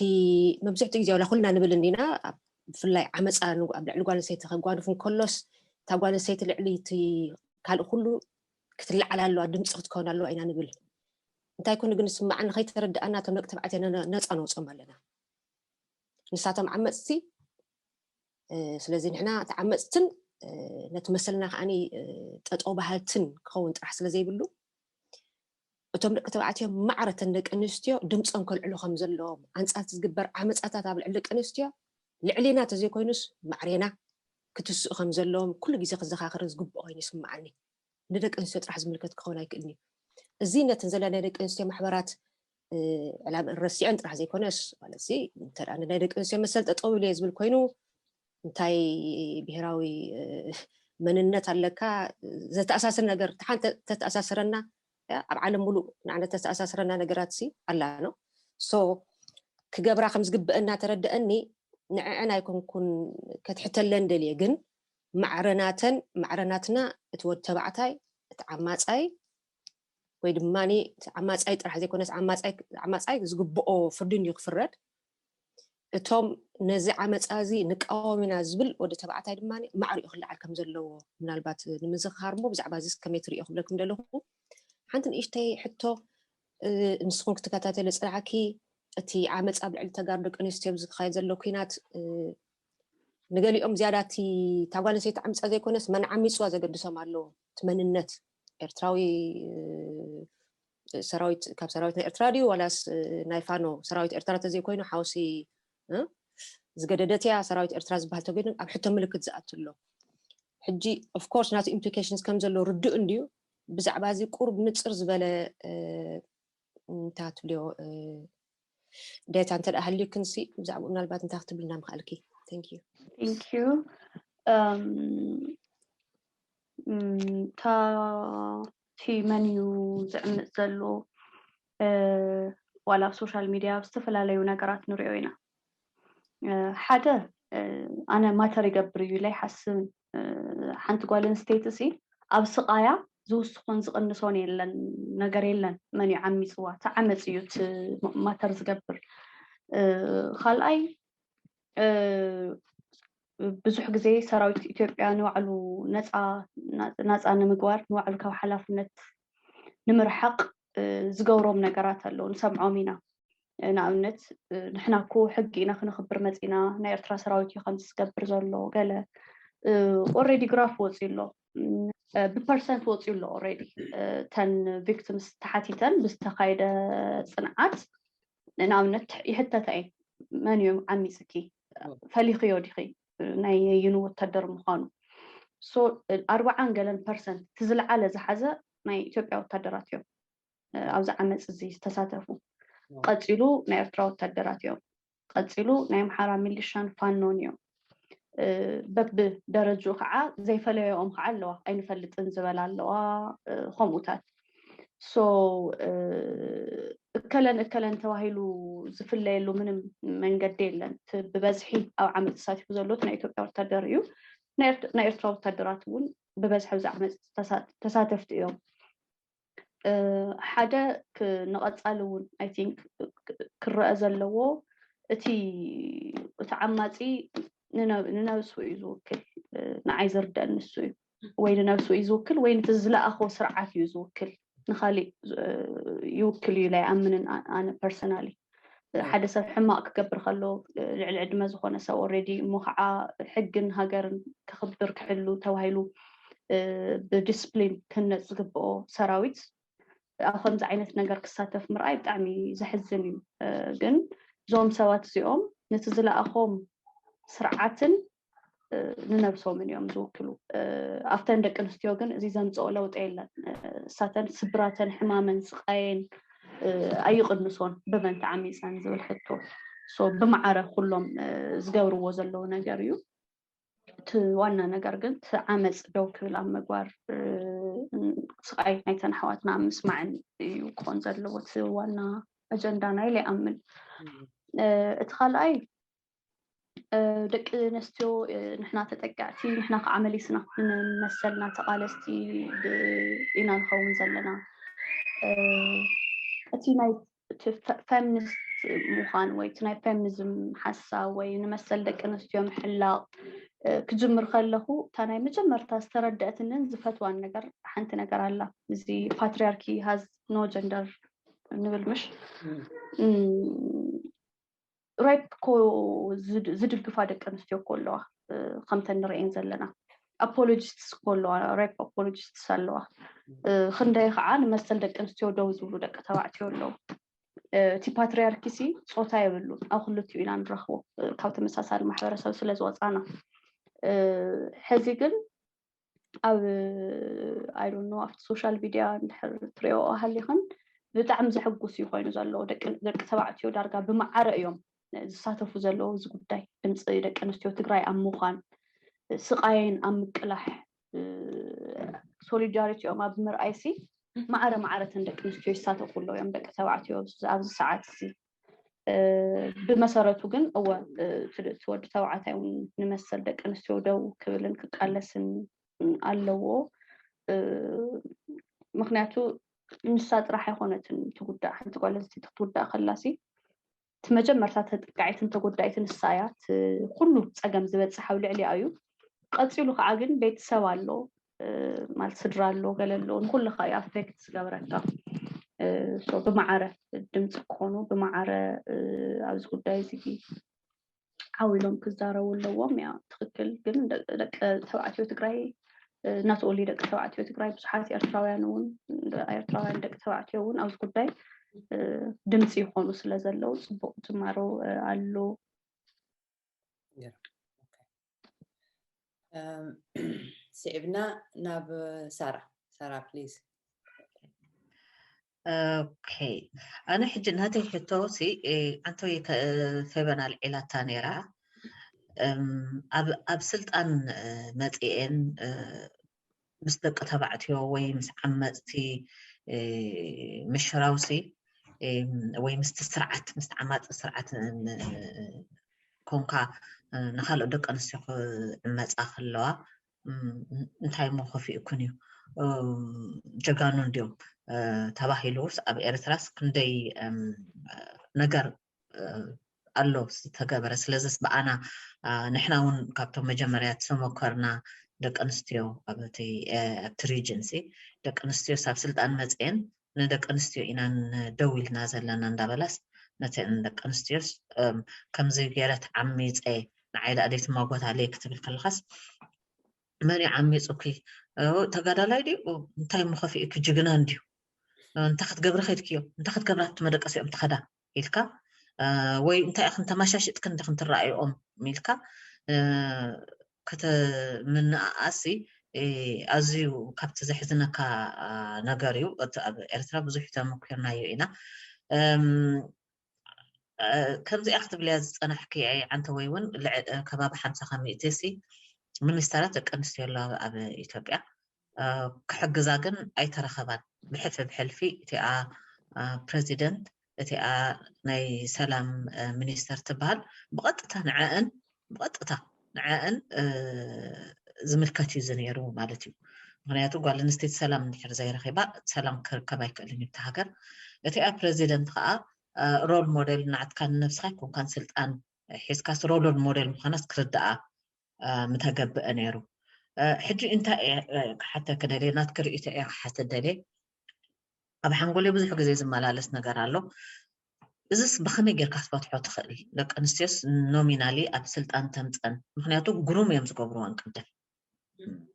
መብዝሕትኡ ግዜ ዋላ ኩልና ንብል እንዲና ብፍላይ ዓመፃ ኣብ ልዕሊ ጓል ኣንስተይቲ ከጓንፍ እንከሎስ እታ ጓል ኣንስተይቲ ልዕሊ እቲ ካልእ ኩሉ ክትለዓል ኣለዋ፣ ድምፂ ክትከውን ኣለዋ ኢና ንብል። እንታይ ኮነ ግን ስማዕ ንኸይተረድኣና እቶም ደቂ ተባዕትዮ ነፃ ነውፅኦም ኣለና። ንሳቶም ዓመፅቲ ስለዚ ንሕና ተዓመፅትን ነቲ መሰልና ከዓኒ ጠጠው በሃልትን ክኸውን ጥራሕ ስለ ዘይብሉ እቶም ደቂ ተባዕትዮ ማዕረተን ደቂ ኣንስትዮ ድምፆም ከልዕሉ ከም ዘለዎም ኣንፃርቲ ዝግበር ዓመፃታት ኣብ ልዕሊ ደቂ ኣንስትዮ ልዕሌና ተዘይኮይኑስ ማዕሬና ክትስኡ ከም ዘለዎም ኩሉ ግዜ ክዘኻኸር ዝግብኦ ኮይኑ ይስምዓኒ። ንደቂ ኣንስትዮ ጥራሕ ዝምልከት ክኸውን ኣይክእልን እዩ። እዚ ነተን ዘለና ናይ ደቂ ኣንስትዮ ማሕበራት ዕላምአን ረሲዐን ጥራሕ ዘይኮነስ ማለት እዚ እንተ ናይ ደቂ ኣንስትዮ መሰል ጠጠው ኢሉ እየ ዝብል ኮይኑ እንታይ ብሄራዊ መንነት ኣለካ ዘተኣሳስር ነገር ተሓን ተተኣሳስረና ኣብ ዓለም ሙሉእ ንዓነ ተተኣሳስረና ነገራት ሲ ኣላ ነው ሶ ክገብራ ከም ዝግብአና ተረድአኒ። ንዕዐን ኣይኮንኩን ከትሕተለን ደልየ ግን ማዕረናተን ማዕረናትና እቲ ወዲ ተባዕታይ እቲ ዓማፃይ ወይ ድማ ዓማፃይ ጥራሕ ዘይኮነስ ዓማፃይ ዝግብኦ ፍርዲ እንድዩ ክፍረድ። እቶም ነዚ ዓመፃ እዚ ንቃወም ኢና ዝብል ወዲ ተባዕታይ ድማ ማዕሪኡ ክለዓል ከም ዘለዎ ምናልባት ንምዝኽኻር እሞ ብዛዕባ እዚ ከመይ ትሪኦ ክብለኩም ደለኹ። ሓንቲ ንእሽተይ ሕቶ ንስኹም ክትከታተሉ ዝፀናሕኪ እቲ ዓመፃ ኣብ ልዕሊ ተጋሩ ደቂ ኣንስትዮ ዝካየድ ዘሎ ኩናት ንገሊኦም ዝያዳ እቲ እታ ጓል ኣንስተይቲ ዓምፃ ዘይኮነስ መን ዓሚፅዋ ዘገድሶም ኣለዎ። እቲ መንነት ኤርትራዊ ሰራዊት ካብ ሰራዊት ናይ ኤርትራ ድዩ ዋላስ ናይ ፋኖ ሰራዊት ኤርትራ ተዘይኮይኑ ሓውሲ ዝገደደት እያ ሰራዊት ኤርትራ ዝበሃል ተገይዱ ኣብ ሕቶ ምልክት ዝኣቱ ኣሎ። ሕጂ ኦፍኮርስ ናቱ ኢምፕሊኬሽንስ ከም ዘሎ ርዱእ እንድዩ። ብዛዕባ እዚ ቁሩብ ንፅር ዝበለ እንታይ ትብልዮ ዴታ እንተ ደኣ ሃልዩ ክንሲ ብዛዕባኡ ምናልባት እንታይ ክትብልና ምኽኣልኪ? Thank you. Thank you. እታ እቲ መን እዩ ዝዕምፅ ዘሎ ዋላ ኣብ ሶሻል ሚድያ ኣብ ዝተፈላለዩ ነገራት ንሪኦ ኢና። ሓደ ኣነ ማተር ይገብር እዩ ኢለ ኣይሓስብን። ሓንቲ ጓል ኣንስተይቲ ሲ ኣብ ስቓያ ዝውስኾን ዝቕንሶን የለን ነገር የለን። መን እዩ ዓሚፅዋ? እቲ ዓመፅ እዩ እቲ ማተር ዝገብር። ካልኣይ ብዙሕ ግዜ ሰራዊት ኢትዮጵያ ንባዕሉ ነፃ ናፃ ንምግባር ንባዕሉ ካብ ሓላፍነት ንምርሓቕ ዝገብሮም ነገራት ኣለዉ፣ ንሰምዖም ኢና። ንኣብነት ንሕና እኮ ሕጊ ኢና ክነኽብር መፂና፣ ናይ ኤርትራ ሰራዊት እዩ ከምዚ ዝገብር ዘሎ ገለ ኦልሬዲ ግራፍ ወፂኡ ኣሎ፣ ብፐርሰንት ወፂኡ ኣሎ ኦልሬዲ። ተን ቪክቲምስ ተሓቲተን ብዝተኻየደ ፅንዓት ንኣብነት ይሕተታ እየን፣ መን እዮም ዓሚፅኪ? ፈሊኽዮ ዲኺ ናይ የይኑ ወታደር ምዃኑ? ሶ ኣርባዓን ገለን ፐርሰንት እቲ ዝለዓለ ዝሓዘ ናይ ኢትዮጵያ ወታደራት እዮም ኣብዚ ዓመፅ እዚ ዝተሳተፉ። ቀፂሉ ናይ ኤርትራ ወታደራት እዮም። ቀፂሉ ናይ ኣምሓራ ሚሊሻን ፋኖን እዮም። በብደረጅኡ ከዓ ዘይፈለየኦም ከዓ ኣለዋ። ኣይንፈልጥን ዝበላ ኣለዋ። ከምኡታት ሶ እከለን እከለን ተባሂሉ ዝፍለየሉ ምንም መንገዲ የለን። ብበዝሒ ኣብ ዓመፅ ተሳቲፉ ዘሎ ናይ ኢትዮጵያ ወታደር እዩ። ናይ ኤርትራ ወታደራት እውን ብበዝሒ ኣብዚ ዓመፅ ተሳተፍቲ እዮም። ሓደ ንቐፃሊ እውን I think ክረአ ዘለዎ እቲ እቲ ዓማፂ ንነብሱ እዩ ዝውክል፣ ንዓይ ዝርደእ ንሱ እዩ። ወይ ንነብሱ እዩ ዝውክል ወይ ነቲ ዝለኣኾ ስርዓት እዩ ዝውክል፣ ንካሊእ ይውክል እዩ ኢለ ኣይኣምንን። ኣነ personally ሓደ ሰብ ሕማቕ ክገብር ከሎ ልዕሊ ዕድመ ዝኾነ ሰብ already እሞ ከዓ ሕግን ሃገርን ከኽብር ክሕሉ ተባሂሉ ብዲስፕሊን ክህነፅ ዝግብኦ ሰራዊት ኣብ ከምዚ ዓይነት ነገር ክሳተፍ ምርኣይ ብጣዕሚ ዘሕዝን እዩ። ግን እዞም ሰባት እዚኦም ነቲ ዝለኣኾም ስርዓትን ንነብሶምን እዮም ዝውክሉ። ኣብተን ደቂ ኣንስትዮ ግን እዚ ዘምፅኦ ለውጢ የለን። እሳተን ስብራተን፣ ሕማመን፣ ስቃየን ኣይቕንሶን ብመን ተዓሚፀን ዝብል ሕቶ ብማዕረ ኩሎም ዝገብርዎ ዘለዉ ነገር እዩ። እቲ ዋና ነገር ግን እቲ ዓመፅ ደው ክብል ኣብ ምግባር፣ ስቃይ ናይተን ኣሕዋትና ኣብ ምስማዕን እዩ ክኾን ዘለዎ እቲ ዋና ኣጀንዳ ናይ ኢለ ይኣምን። እቲ ካልኣይ ደቂ ኣንስትዮ ንሕና ተጠቃዕቲ፣ ንሕና ከዓ መሊስና ንመሰልና ተቓለስቲ ኢና ንኸውን ዘለና። እቲ ናይ እቲ feminist ምዃን ወይ እቲ ናይ feminism ሓሳብ ወይ ንመሰል ደቂ ኣንስትዮ ምሕላቕ ክጅምር ከለኹ እታ ናይ መጀመርታ ዝተረደእትንን ዝፈትዋን ነገር ሓንቲ ነገር ኣላ። እዚ patriarchy has no gender ንብል ምሽ rape እኮ ዝድግፋ ደቂ ኣንስትዮ እኮ ኣለዋ። ከምተን ንርእየን ዘለና apologists እኮ ኣለዋ፣ rape apologists ኣለዋ። ክንደይ ከዓ ንመሰል ደቂ ኣንስትዮ ደው ዝብሉ ደቂ ተባዕትዮ ኣለዉ። እቲ patriarchy ሲ ፆታ የብሉን፣ ኣብ ክልቲኡ ኢና ንረኽቦ ካብ ተመሳሳሊ ማሕበረሰብ ስለ ዝወፃና። ሕዚ ግን ኣብ I don't know ኣብቲ social media እንድሕር ትሪኦ ሃሊኽን ብጣዕሚ ዘሕጉስ እዩ ኮይኑ ዘሎ። ደቂ ተባዕትዮ ዳርጋ ብማዕረ እዮም ዝሳተፉ ዘለዉ እዚ ጉዳይ። ድምፂ ደቂ ኣንስትዮ ትግራይ ኣብ ምዃን፣ ስቃየን ኣብ ምቅላሕ፣ solidarity ኦም ኣብ ምርኣይ ሲ ማዕረ ማዕረ እተን ደቂ ኣንስትዮ ይሳተፉ ኣለዉ እዮም ደቂ ተባዕትዮ ኣብዚ ሰዓት እዚ። ብመሰረቱ ግን እወ እቲ ወዲ ተባዕታይ እውን ንመሰል ደቂ ኣንስትዮ ደው ክብልን ክቃለስን ኣለዎ። ምክንያቱ ንሳ ጥራሕ ኣይኮነትን ትጉዳእ። ሓንቲ ጓል ኣንስተይቲ ክትጉዳእ ከላሲ እቲ መጀመርታ ተጠቃዒትን ተጎዳኢትን ንሳ እያ። ኩሉ ፀገም ዝበፅሕ ኣብ ልዕሊኣ እዩ። ቀፂሉ ከዓ ግን ቤተሰብ ኣሎ፣ ማለት ስድራ ኣሎ፣ ገለ ኣሎ፣ ንኩልኻ እዩ affect ዝገብረካ። ብማዕረ ድምፂ ክኾኑ ብማዕረ ኣብዚ ጉዳይ እዚ ዓው ኢሎም ክዛረቡ ኣለዎም። ያ ትኽክል። ግን ደቂ ተባዕትዮ ትግራይ not only ደቂ ተባዕትዮ ትግራይ ብዙሓት ኤርትራውያን እውን ኤርትራውያን ደቂ ተባዕትዮ እውን ኣብዚ ጉዳይ ድምፂ ይኾኑ ስለ ዘለዉ ፅቡቅ ጅማሮ ኣሎ። ስዒብና ናብ ሳራ። ሳራ please። ኦኬ፣ ኣነ ሕጂ ናተይ ሕቶ ሲ ኣንቶይ ፈበን ኣልዒላታ ነይራ። ኣብ ስልጣን መፂኤን ምስ ደቂ ተባዕትዮ ወይ ምስ ዓመፅቲ ምሽራውሲ ወይ ምስቲ ስርዓት ምስቲ ዓማፂ ስርዓት ኮንካ ንካልኦት ደቂ ኣንስትዮ ክዕመፃ ከለዋ እንታይ እሞ ከፊኡክን እዩ? ጀጋኑ እንዲዮም ተባሂሉስ ኣብ ኤርትራስ ክንደይ ነገር ኣሎ ዝተገበረ። ስለዚስ ብኣና ንሕና እውን ካብቶም መጀመርያ ዝተመኮርና ደቂ ኣንስትዮ ኣብቲ ኣብቲ ሪጅን ሲ ደቂ ኣንስትዮ ሳብ ስልጣን መፅኤን ንደቂ ኣንስትዮ ኢና ደው ኢልና ዘለና እንዳበላስ ነተን ደቂ ኣንስትዮስ ከምዚ ገይረ ተዓሚፀ ንዓይ ደኣ ዘይትማጎት ኣለይ ክትብል ከለኻስ መን እዩ ዓሚፁኪ? ተጋዳላይ ድዩ? እንታይ ምኸፊኡኪ? ጅግና እንድዩ። እንታይ ክትገብሪ ከይድክዮ? እንታይ ክትገብራ ኣብቲ መደቀሲኦም ትኸዳ ኢልካ ወይ እንታይ ኢኽን ተማሻሽጥክን ዲኽን ትረኣይኦም ኢልካ ከተምንኣኣሲ ኣዝዩ ካብቲ ዘሕዝነካ ነገር እዩ። እቲ ኣብ ኤርትራ ብዙሕ ተመኪርናዮ ኢና። ከምዚኣ ክትብልያ ዝፀናሕኪ ዓንተ ወይ እውን ከባቢ ሓምሳ ካብ ሚእቲ ሲ ሚኒስተራት ደቂ ኣንስትዮ ኣለዋ ኣብ ኢትዮጵያ። ክሕግዛ ግን ኣይተረኸባን። ብሕልፊ ብሕልፊ እቲኣ ፕረዚደንት እቲኣ ናይ ሰላም ሚኒስተር ትበሃል ብቐጥታ ንዐአን ብቐጥታ ንዐአን ዝምልከት እዩ ዝነይሩ ማለት እዩ። ምክንያቱ ጓል ኣንስተይቲ ሰላም እንድሕር ዘይረኺባ ሰላም ክርከብ ኣይክእልን እዩ እቲ ሃገር። እቲኣ ፕሬዚደንት ከዓ ሮል ሞዴል ናትካ ንነብስኻ ኣይኮንካን ስልጣን ሒዝካስ ሮል ሞዴል ምዃናስ ክርድኣ ምተገብአ ነይሩ። ሕጂ እንታይ ክሓተኪ ደልየ ናትኪ ርእይቶ እየ ክሓትት ደልየ። ኣብ ሓንጎለይ ብዙሕ ግዜ ዝመላለስ ነገር ኣሎ። እዝስ ብኸመይ ጌርካ ክትፈትሖ ትኽእል? ደቂ ኣንስትዮስ ኖሚናሊ ኣብ ስልጣን ተምፀን፣ ምክንያቱ ግሩም እዮም ዝገብርወን ቅድም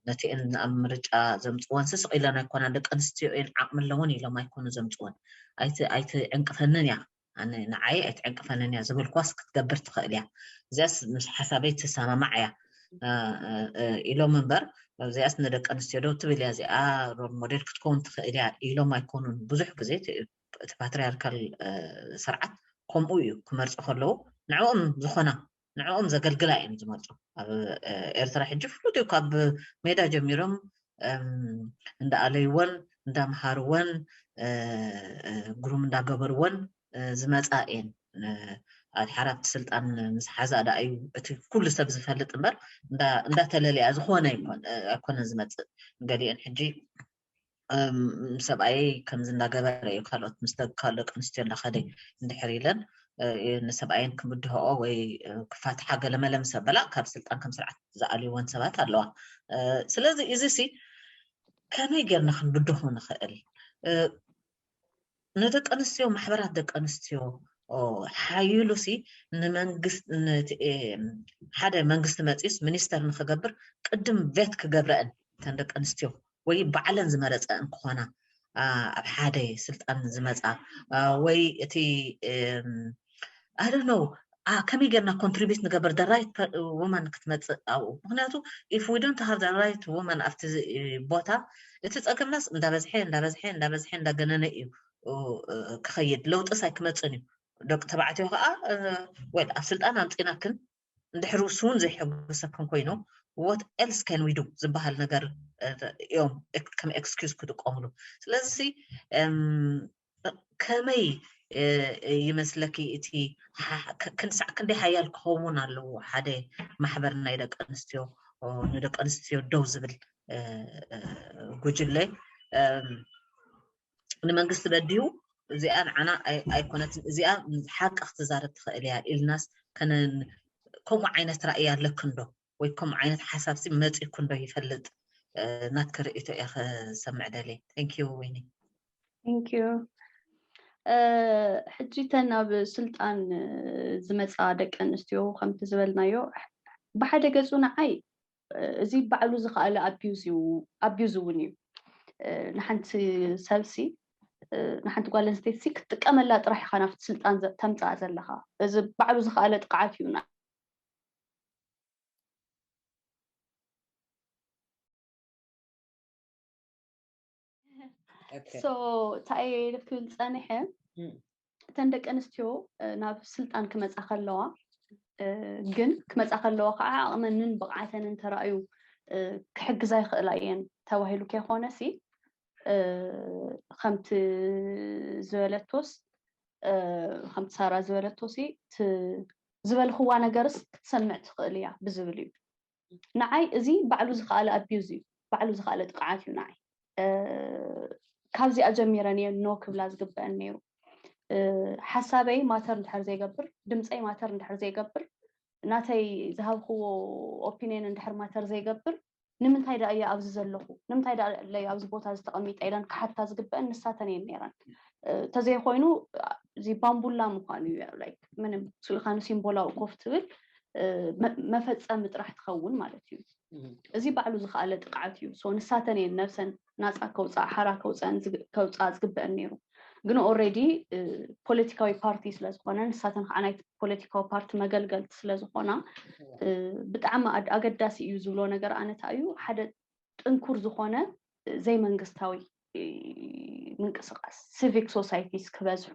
ነቲአን ኣብ ምርጫ ዘምፅወን ስስቕ ኢለን ኣይኮና ደቂ ኣንስትዮ እየን ዓቕሚ ኣለውን ኢሎም ኣይኮኑ ዘምፅወን። ኣይትዕንቅፈንን እያ ኣነ ንዓይ ኣይትዕንቅፈንን እያ ዝብል ኳስ ክትገብር ትኽእል እያ። እዚኣስ ምስ ሓሳበይ ትሰማማዕ እያ ኢሎም እምበር እዚኣስ ንደቂ ኣንስትዮ ዶ ትብል እያ እዚኣ ሮል ሞዴል ክትከውን ትኽእል እያ ኢሎም ኣይኮኑን። ብዙሕ ግዜ እቲ ፓትሪያርካል ስርዓት ከምኡ እዩ ክመርፁ ከለዉ ንዕኦም ዝኾና ንዕኦም ዘገልግላ እዮም ዝመርፁ። ኣብ ኤርትራ ሕጂ ፍሉጥ እዩ ካብ ሜዳ ጀሚሮም እንዳኣለይወን እንዳምሃርወን ግሩም እንዳገበርወን ዝመፃ እየን። ኣድሓር ኣብቲ ስልጣን ምስ ሓዛ ዳ እዩ እቲ ኩሉ ሰብ ዝፈልጥ እምበር እንዳተለለያ ዝኾነ ኣይኮነ ዝመፅእ። ገሊአን ሕጂ ሰብኣየይ ከምዚ እንዳገበረ እዩ ካልኦት ምስ ካልኦ ደቂ ኣንስትዮ እንዳኸደ እንድሕር ኢለን ንሰብኣየን ክምድህኦ ወይ ክፋትሓ ገለመለ ምስ ኣበላ ካብ ስልጣን ከም ስርዓት ዝኣልይወን ሰባት ኣለዋ። ስለዚ እዚ ሲ ከመይ ጌርና ክንብድሆ ንኽእል? ንደቂ ኣንስትዮ ማሕበራት ደቂ ኣንስትዮ ሓይሉ ሲ ንመንግስት ሓደ መንግስቲ መፂስ ሚኒስተር ንክገብር ቅድም ቬት ክገብረአን እተን ደቂ ኣንስትዮ ወይ ባዕለን ዝመረፀ እንክኾና ኣብ ሓደ ስልጣን ዝመፃ ወይ እቲ ኣደነው ከመይ ጌርና ኮንትሪቢት ንገበር ደ ራይት ወማን ክትመፅእ ኣብኡ ምክንያቱ if we don't have the right woman ኣብቲ ቦታ እቲ ፀገምናስ እንዳበዝሐ እንዳበዝሐ እንዳበዝሐ እንዳገነነ እዩ ክኸይድ ለውጥስ ኣይክመፅን እዩ። ደቂ ተባዕትዮ ከዓ ወይ ኣብ ስልጣን ኣምፂናክን እንድሕር ውስውን ዘይሕጉሰክን ኮይኑ what else can we do ዝበሃል ነገር እዮም ከም ኤክስኪውዝ ክጥቀሙሉ። ስለዚ ከመይ ይመስለኪ እቲ ክንሳዕ ክንደይ ሓያል ክኸውን ኣለዎ ሓደ ማሕበር ናይ ደቂ ኣንስትዮ ንደቂ ኣንስትዮ ደው ዝብል ጉጅለ ንመንግስቲ በዲሁ እዚኣ ንዓና ኣይኮነትን እዚኣ ሓቂ ክትዛረብ ትኽእል እያ ኢልናስ ከምኡ ዓይነት ራእይ ኣለክን ዶ ወይ ከምኡ ዓይነት ሓሳብ ሲ መፂእኩን ዶ ይፈልጥ? ናትኪ ርእይቶ እየ ክሰምዕ ደልየ። Thank you ወይኒ። Thank you። ሕጂ ተን ኣብ ስልጣን ዝመፃ ደቂ ኣንስትዮ ከምቲ ዝበልናዮ ብሓደ ገፁ ንዓይ እዚ ባዕሉ ዝኸኣለ ኣቢዩዝ እዩ ኣቢዩዝ እውን እዩ ንሓንቲ ሰብሲ ንሓንቲ ጓል ኣንስተይቲ ክትጥቀመላ ጥራሕ ኢኻ ናብቲ ስልጣን ተምፅኣ ዘለኻ እዚ ባዕሉ ዝኸኣለ ጥቕዓት እዩ so እንታይ ክብል ፀኒሐ እተን ደቂ ኣንስትዮ ናብ ስልጣን ክመፃ ከለዋ ግን ክመፃ ከለዋ ከዓ ዓቕመንን ብቕዓተንን ተራእዩ ክሕግዛ ይኽእላ እየን ተባሂሉ ከይኮነ ሲ ከምቲ ዝበለቶስ ከምቲ ሳራ ዝበለቶ ሲ ዝበልኽዋ ነገርስ ክትሰምዕ ትኽእል እያ ብዝብል እዩ ንዓይ እዚ ባዕሉ ዝኸኣለ ኣቢዩዝ እዩ ባዕሉ ዝኸኣለ ጥቕዓት እዩ ንዓይ ካብዚኣ ጀሚረን እየ ኖ ክብላ ዝግበአን ነይሩ ሓሳበይ ማተር እንድሕር ዘይገብር ድምፀይ ማተር እንድሕር ዘይገብር ናተይ ዝሃብክዎ ኦፒኒየን እንድሕር ማተር ዘይገብር ንምንታይ ዳ እየ ኣብዚ ዘለኹ ንምንታይ ዳ ለይ ኣብዚ ቦታ ዝተቐሚጠ ኢለን ክሓታ ዝግበአን ንሳተን እየን ነይረን ተዘይኮይኑ እዚ ባምቡላ ምዃኑ እዩ like ምንም ስልካ ንሲምቦላዊ ኮፍ ትብል መፈፀሚ ጥራሕ ትኸውን ማለት እዩ እዚ ባዕሉ ዝኸኣለ ጥቕዓት እዩ so ንሳተን እየን ነብሰን ናፃ ከውፃ ሓራ ከውፃ ዝግበአን ነይሩ ግን already ፖለቲካዊ ፓርቲ ስለዝኮነ ንሳተን ከዓ ናይ ፖለቲካዊ ፓርቲ መገልገልቲ ስለዝኮና ብጣዕሚ ኣገዳሲ እዩ ዝብሎ ነገር ኣነታ እዩ ሓደ ጥንኩር ዝኾነ ዘይመንግስታዊ ምንቅስቃስ civic societies ክበዝሑ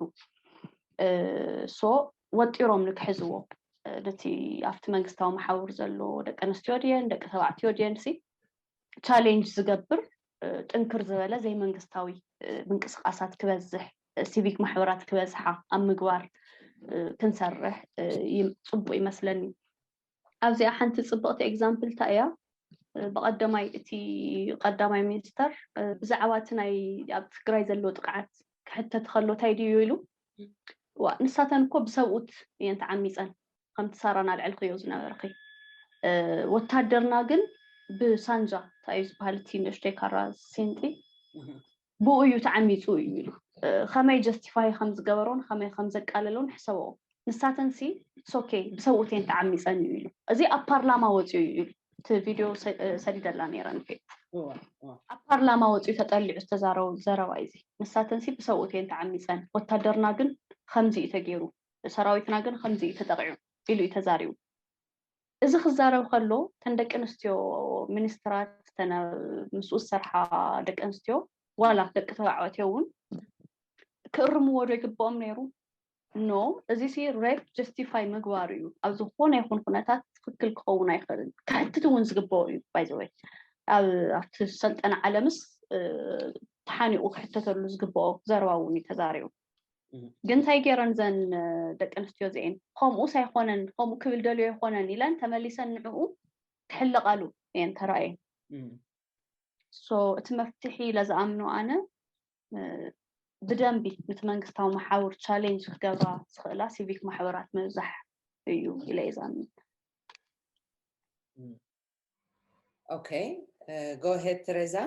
so ወጢሮም ንክሕዝዎ ነቲ ኣብቲ መንግስታዊ መሓውር ዘሎ ደቂ ኣንስትዮ ድየን ደቂ ተባዕትዮ ድየን ሲ ቻሌንጅ ዝገብር ጥንክር ዝበለ ዘይመንግስታዊ ምንቅስቃሳት ክበዝሕ ሲቪክ ማሕበራት ክበዝሓ ኣብ ምግባር ክንሰርሕ ፅቡቅ ይመስለኒ ኣብዚኣ ሓንቲ ፅብቅቲ ኤግዛምፕል እንታይ እያ ብቀዳማይ እቲ ቀዳማይ ሚኒስተር ብዛዕባ እቲ ናይ ኣብ ትግራይ ዘሎ ጥቕዓት ክሕተት ከሎ እንታይ ድዩ ኢሉ፣ ዋ ንሳተን እኮ ብሰብኡት እየን ተዓሚፀን፣ ከምቲ ሳራ ናልዕልክዮ ዝነበርኪ። ወታደርና ግን ብሳንጃ እንታይ እዩ ዝበሃል እቲ ንእሽተይ ካራ ሲንጢ ብኡ እዩ ተዓሚፁ እዩ ኢሉ። ከመይ ጀስቲፋይ ከም ዝገበሮን ከመይ ከም ዘቃለሎን ሕሰብኦ። ንሳተንሲ ሶኬ ብሰብኡት እየን ተዓሚፀን እዩ ኢሉ። እዚ ኣብ ፓርላማ ወፂኡ እዩ ኢሉ። እቲ ቪድዮ ሰዲደላ ነይረ ንፌት። ኣብ ፓርላማ ወፂኡ ተጠሊዑ ዝተዛረቡ ዘረባ እዩ እዚ። ንሳተንሲ ብሰብኡት እየን ተዓሚፀን፣ ወታደርና ግን ከምዚ እዩ ተገይሩ፣ ሰራዊትና ግን ከምዚ እዩ ተጠቂዑ ኢሉ እዩ ተዛሪቡ። እዚ ክዛረብ ከሎ እተን ደቂ ኣንስትዮ ሚኒስትራት፣ እተን ምስኡ ዝሰርሓ ደቂ ኣንስትዮ ዋላ ደቂ ተባዕትዮ እውን ክእርምዎ ዶ ይግብኦም ነይሩ? ኖ፣ እዚ ሲ ሬፕ ጀስቲፋይ ምግባር እዩ። ኣብ ዝኾነ ይኹን ኩነታት ትኽክል ክኸውን ኣይኽእልን። ክሕትት እውን ዝግብኦ እዩ። ባይዘወይ ኣብቲ ሰልጠነ ዓለምስ ተሓኒቑ ክሕተተሉ ዝግብኦ ዘረባ እውን እዩ ተዛሪቡ። ግን እንታይ ገይረን ዘን ደቂ ኣንስትዮ እዚኤን? ከምኡስ ኣይኮነን፣ ከምኡ ክብል ደልዮ ኣይኮነን ኢለን ተመሊሰን ንዕኡ ክሕለቓሉ እየን ተራእየን። ሶ እቲ መፍትሒ ኢለ ዝኣምኖ ኣነ ብደንቢ ነቲ መንግስታዊ መሓውር ቻሌንጅ ክገብራ ዝኽእላ ሲቪክ ማሕበራት ምብዛሕ እዩ ኢለ እየ ዝኣምን። Okay, go ahead, Teresa.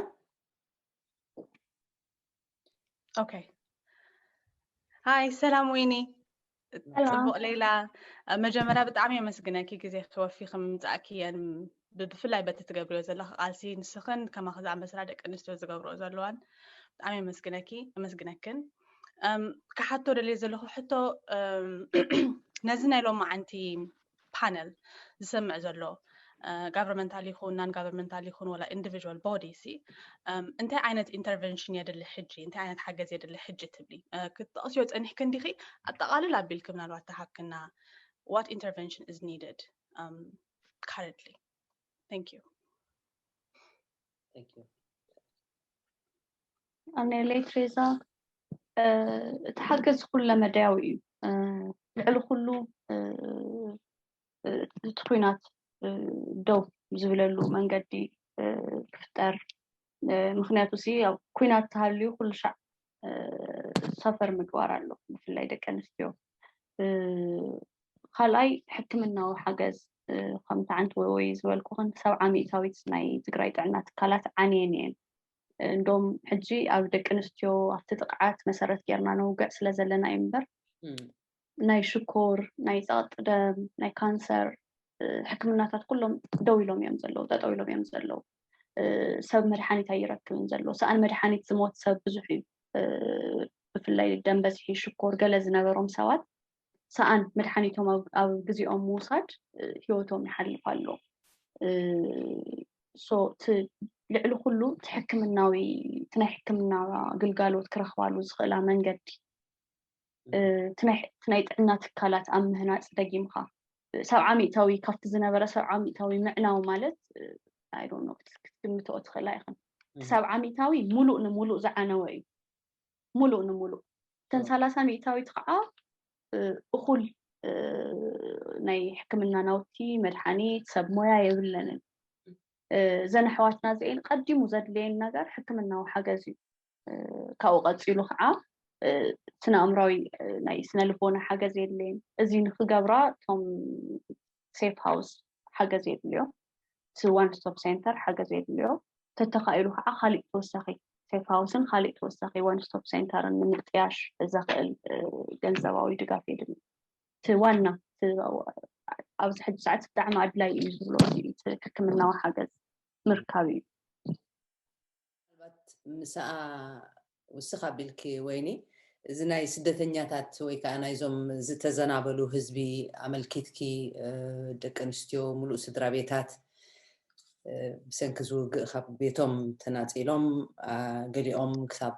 Okay. Hi, ሰላም ወይኒ። ጽቡቕ ሌላ። መጀመርያ ብጣዕሚ የመስግነኪ ግዜ ክወፊ ከም ምምጻእኪ የን ብፍላይ በቲ ትገብርዮ ዘለኺ ቃልሲ ንስኽን ከማኺ ዝኣመሰላ ደቂ ኣንስትዮ ዝገብርኦ ዘለዋን ብጣዕሚ የመስግነኪ የመስግነክን። ክሓቶ ደልየ ዘለኹ ሕቶ ነዚ ናይ ሎማዓንቲ ፓነል ዝሰምዕ ዘሎ ጋቨርመንታል ይኹን ናን ጋቨርመንታል ይኹን ወላ ኢንዲቪል ቦዲ ሲ እንታይ ዓይነት ኢንተርቨንሽን የድሊ ሕጂ እንታይ ዓይነት ሓገዝ የድሊ ሕጂ ትብሊ ክትጠቕስዮ ፀኒሕክ እንዲኺ ኣጠቓልል ኣቢልክ ምናልባት ተሃክና what intervention is needed currently thank you ኣነ ሌትሬዛ እቲ ሓገዝ ኩለ መዳያዊ እዩ ልዕሊ ኩሉ እቲ ኩናት ደው ዝብለሉ መንገዲ ክፍጠር ምክንያቱ ሲ ኣብ ኩናት ተሃልዩ ኩሉ ሻዕ ሰፈር ምግባር ኣሎ ብፍላይ ደቂ ኣንስትዮ ካልኣይ ሕክምናዊ ሓገዝ ከምቲ ዓንቲ ወይ ዝበልኩኽን ሰብዓ ሚእታዊት ናይ ትግራይ ጥዕና ትካላት ዓንየን እየን እንዶም ሕጂ ኣብ ደቂ ኣንስትዮ ኣብቲ ጥቕዓት መሰረት ጌርና ነውግዕ ስለ ዘለና እዩ እምበር ናይ ሽኮር ናይ ፀቕጢ ደም ናይ ካንሰር ሕክምናታት ኩሎም ደው ኢሎም እዮም ዘለዉ ጠጠው ኢሎም እዮም ዘለዉ ሰብ መድሓኒት ኣይረክብን ዘሎ ሰኣን መድሓኒት ዝሞት ሰብ ብዙሕ እዩ ብፍላይ ደም በዝሒ ሽኮር ገለ ዝነበሮም ሰባት ሰኣን መድሓኒቶም ኣብ ግዜኦም ምውሳድ ሂወቶም ይሓልፍ ኣሎ ሶ ልዕሊ ኩሉ እቲ ሕክምናዊ እቲ ናይ ሕክምና ግልጋሎት ክረኽባሉ ዝኽእላ መንገዲ እቲ ናይ ጥዕና ትካላት ኣብ ምህናፅ ደጊምካ ሰብዓ ሚእታዊ ካብቲ ዝነበረ ሰብዓ ሚእታዊ ምዕናው ማለት ኣይዶኖ ክትግምትኦ ትኽእላ ኢኽን እቲ ሰብዓ ሚእታዊ ሙሉእ ንሙሉእ ዝዓነወ እዩ ሙሉእ ንሙሉእ እተን ሰላሳ ሚእታዊት ከዓ እኹል ናይ ሕክምና ናውቲ መድሓኒት ሰብ ሞያ የብለንን እዘን ኣሕዋትና እዚአን ቀዲሙ ዘድልየን ነገር ሕክምናዊ ሓገዝ እዩ ካብኡ ቀፂሉ ከዓ ስነ ኣእምራዊ ናይ ስነ ልቦና ሓገዝ የድልየን እዚ ንክገብራ እቶም ሴፍ ሃውስ ሓገዝ የድልዮም እቲ ዋን ስቶፕ ሴንተር ሓገዝ የድልዮ ተተኻኢሉ ከዓ ካሊእ ተወሳኺ ሴፍ ሃውስን ካሊእ ተወሳኺ ዋን ስቶፕ ሴንተርን ንምጥያሽ ዘኽእል ገንዘባዊ ድጋፍ የድሊ እቲ ዋና ኣብዚ ሕጂ ሰዓት ብጣዕሚ ኣድላይ እዩ ዝብሎ ሕክምናዊ ሓገዝ ምርካብ እዩ ምናልባት ምስኣ ውስኽ ኣቢልኪ ወይኒ እዚ ናይ ስደተኛታት ወይ ከዓ ናይዞም ዝተዘናበሉ ህዝቢ ኣመልኪትኪ ደቂ ኣንስትዮ ሙሉእ ስድራ ቤታት ብሰንኪ ዝውግእ ካብ ቤቶም ተናፂሎም ገሊኦም ክሳብ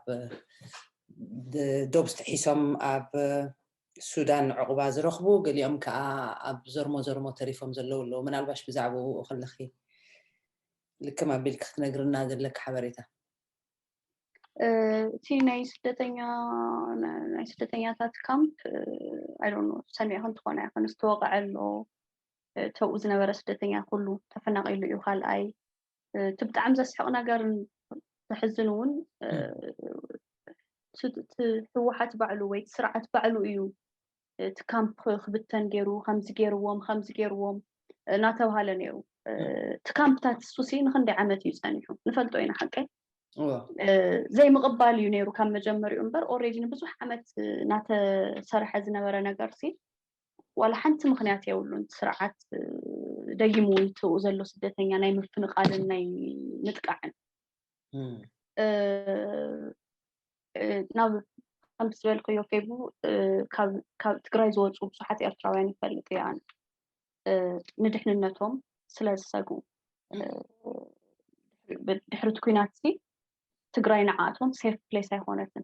ዶብ ጥሒሶም ኣብ ሱዳን ዕቑባ ዝረኽቡ ገሊኦም ከዓ ኣብ ዘርሞ ዘርሞ ተሪፎም ዘለዉ ኣለዉ ምናልባሽ ብዛዕባኡ ከለኺ ልክም ኣቢልኪ ክትነግርና ዘለኪ ሓበሬታ እቲ ናይ ስደተኛ ናይ ስደተኛታት ካምፕ ኣይዶኖ ሰሚዕክን ትኾና ኢኽን ዝተወቕዐ ኣሎ ተብኡ ዝነበረ ስደተኛ ኩሉ ተፈናቒሉ እዩ ካልኣይ እቲ ብጣዕሚ ዘስሕቕ ነገርን ዘሕዝን እውን እቲ ህወሓት ባዕሉ ወይ እቲ ስርዓት ባዕሉ እዩ እቲ ካምፕ ክብተን ገይሩ፣ ከምዚ ገይርዎም፣ ከምዚ ገይርዎም እናተባሃለ ነይሩ። እቲ ካምፕታት እሱሲ ንክንደይ ዓመት እዩ ጸኒሑ ንፈልጦ ኢና፣ ሓቀይ ዘይምቕባል እዩ ነይሩ ካብ መጀመሪኡ እምበር፣ ኦሬዲ ንብዙሕ ዓመት እናተሰርሐ ዝነበረ ነገር ሲ ዋላ ሓንቲ ምክንያት የብሉን። ስርዓት ደጊሙ ውንትኡ ዘሎ ስደተኛ ናይ ምፍንቓልን ናይ ምጥቃዕን ናብ ከምቲ ዝበልክዮ ፌቡ ካብ ትግራይ ዝወፁ ብዙሓት ኤርትራውያን ይፈልጥ እያ። ንድሕንነቶም ስለ ዝሰግኡ ድሕሪ እቲ ኩናት ሲ ትግራይ ንዓኣቶም ሴፍ ፕሌስ ኣይኮነትን።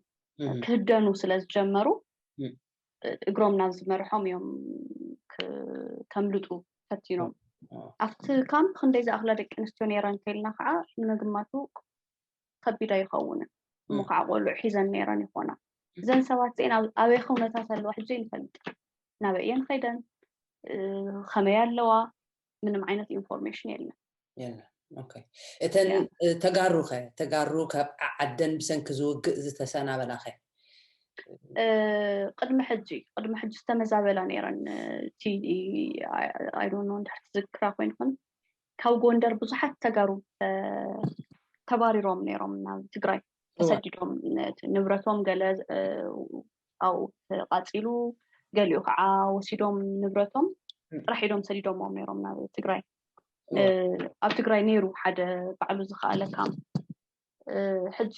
ክህደኑ ስለ ዝጀመሩ እግሮም ናብ ዝመርሖም እዮም ከምልጡ ፈቲኖም። ኣብቲ ካምፕ ክንደይ ዝኣኽላ ደቂ ኣንስትዮ ነይረን እንተኢልና ከዓ ንምግማቱ ከቢድ ኣይኸውንን። እሞ ከዓ ቆልዑ ሒዘን ነይረን ይኾና። እዘን ሰባት እዚአን ኣበይ ኩነታት ኣለዋ ሕጂ ይንፈልጥ፣ ናበይ እየን ኸይደን፣ ከመይ ኣለዋ፣ ምንም ዓይነት ኢንፎርሜሽን የለን። የለን። እተን ተጋሩ ኸ ተጋሩ ካብ ዓደን ብሰንኪ ዝውግእ ዝተሰናበላ ኸ? ቅድሚ ሕጂ ቅድሚ ሕጂ ዝተመዛበላ ነይረን። ኣይዶኖ እንድሕር ትዝክራ ኮይንኩን ካብ ጎንደር ብዙሓት ተጋሩ ተባሪሮም ነይሮም ናብ ትግራይ ተሰዲዶም፣ ንብረቶም ገለ ኣብኡ ተቃፂሉ፣ ገሊኡ ከዓ ወሲዶም ንብረቶም ጥራሕ ኢዶም ሰዲዶምዎም ነይሮም ናብ ትግራይ። ኣብ ትግራይ ነይሩ ሓደ ባዕሉ ዝኸኣለ ካምፕ። ሕጂ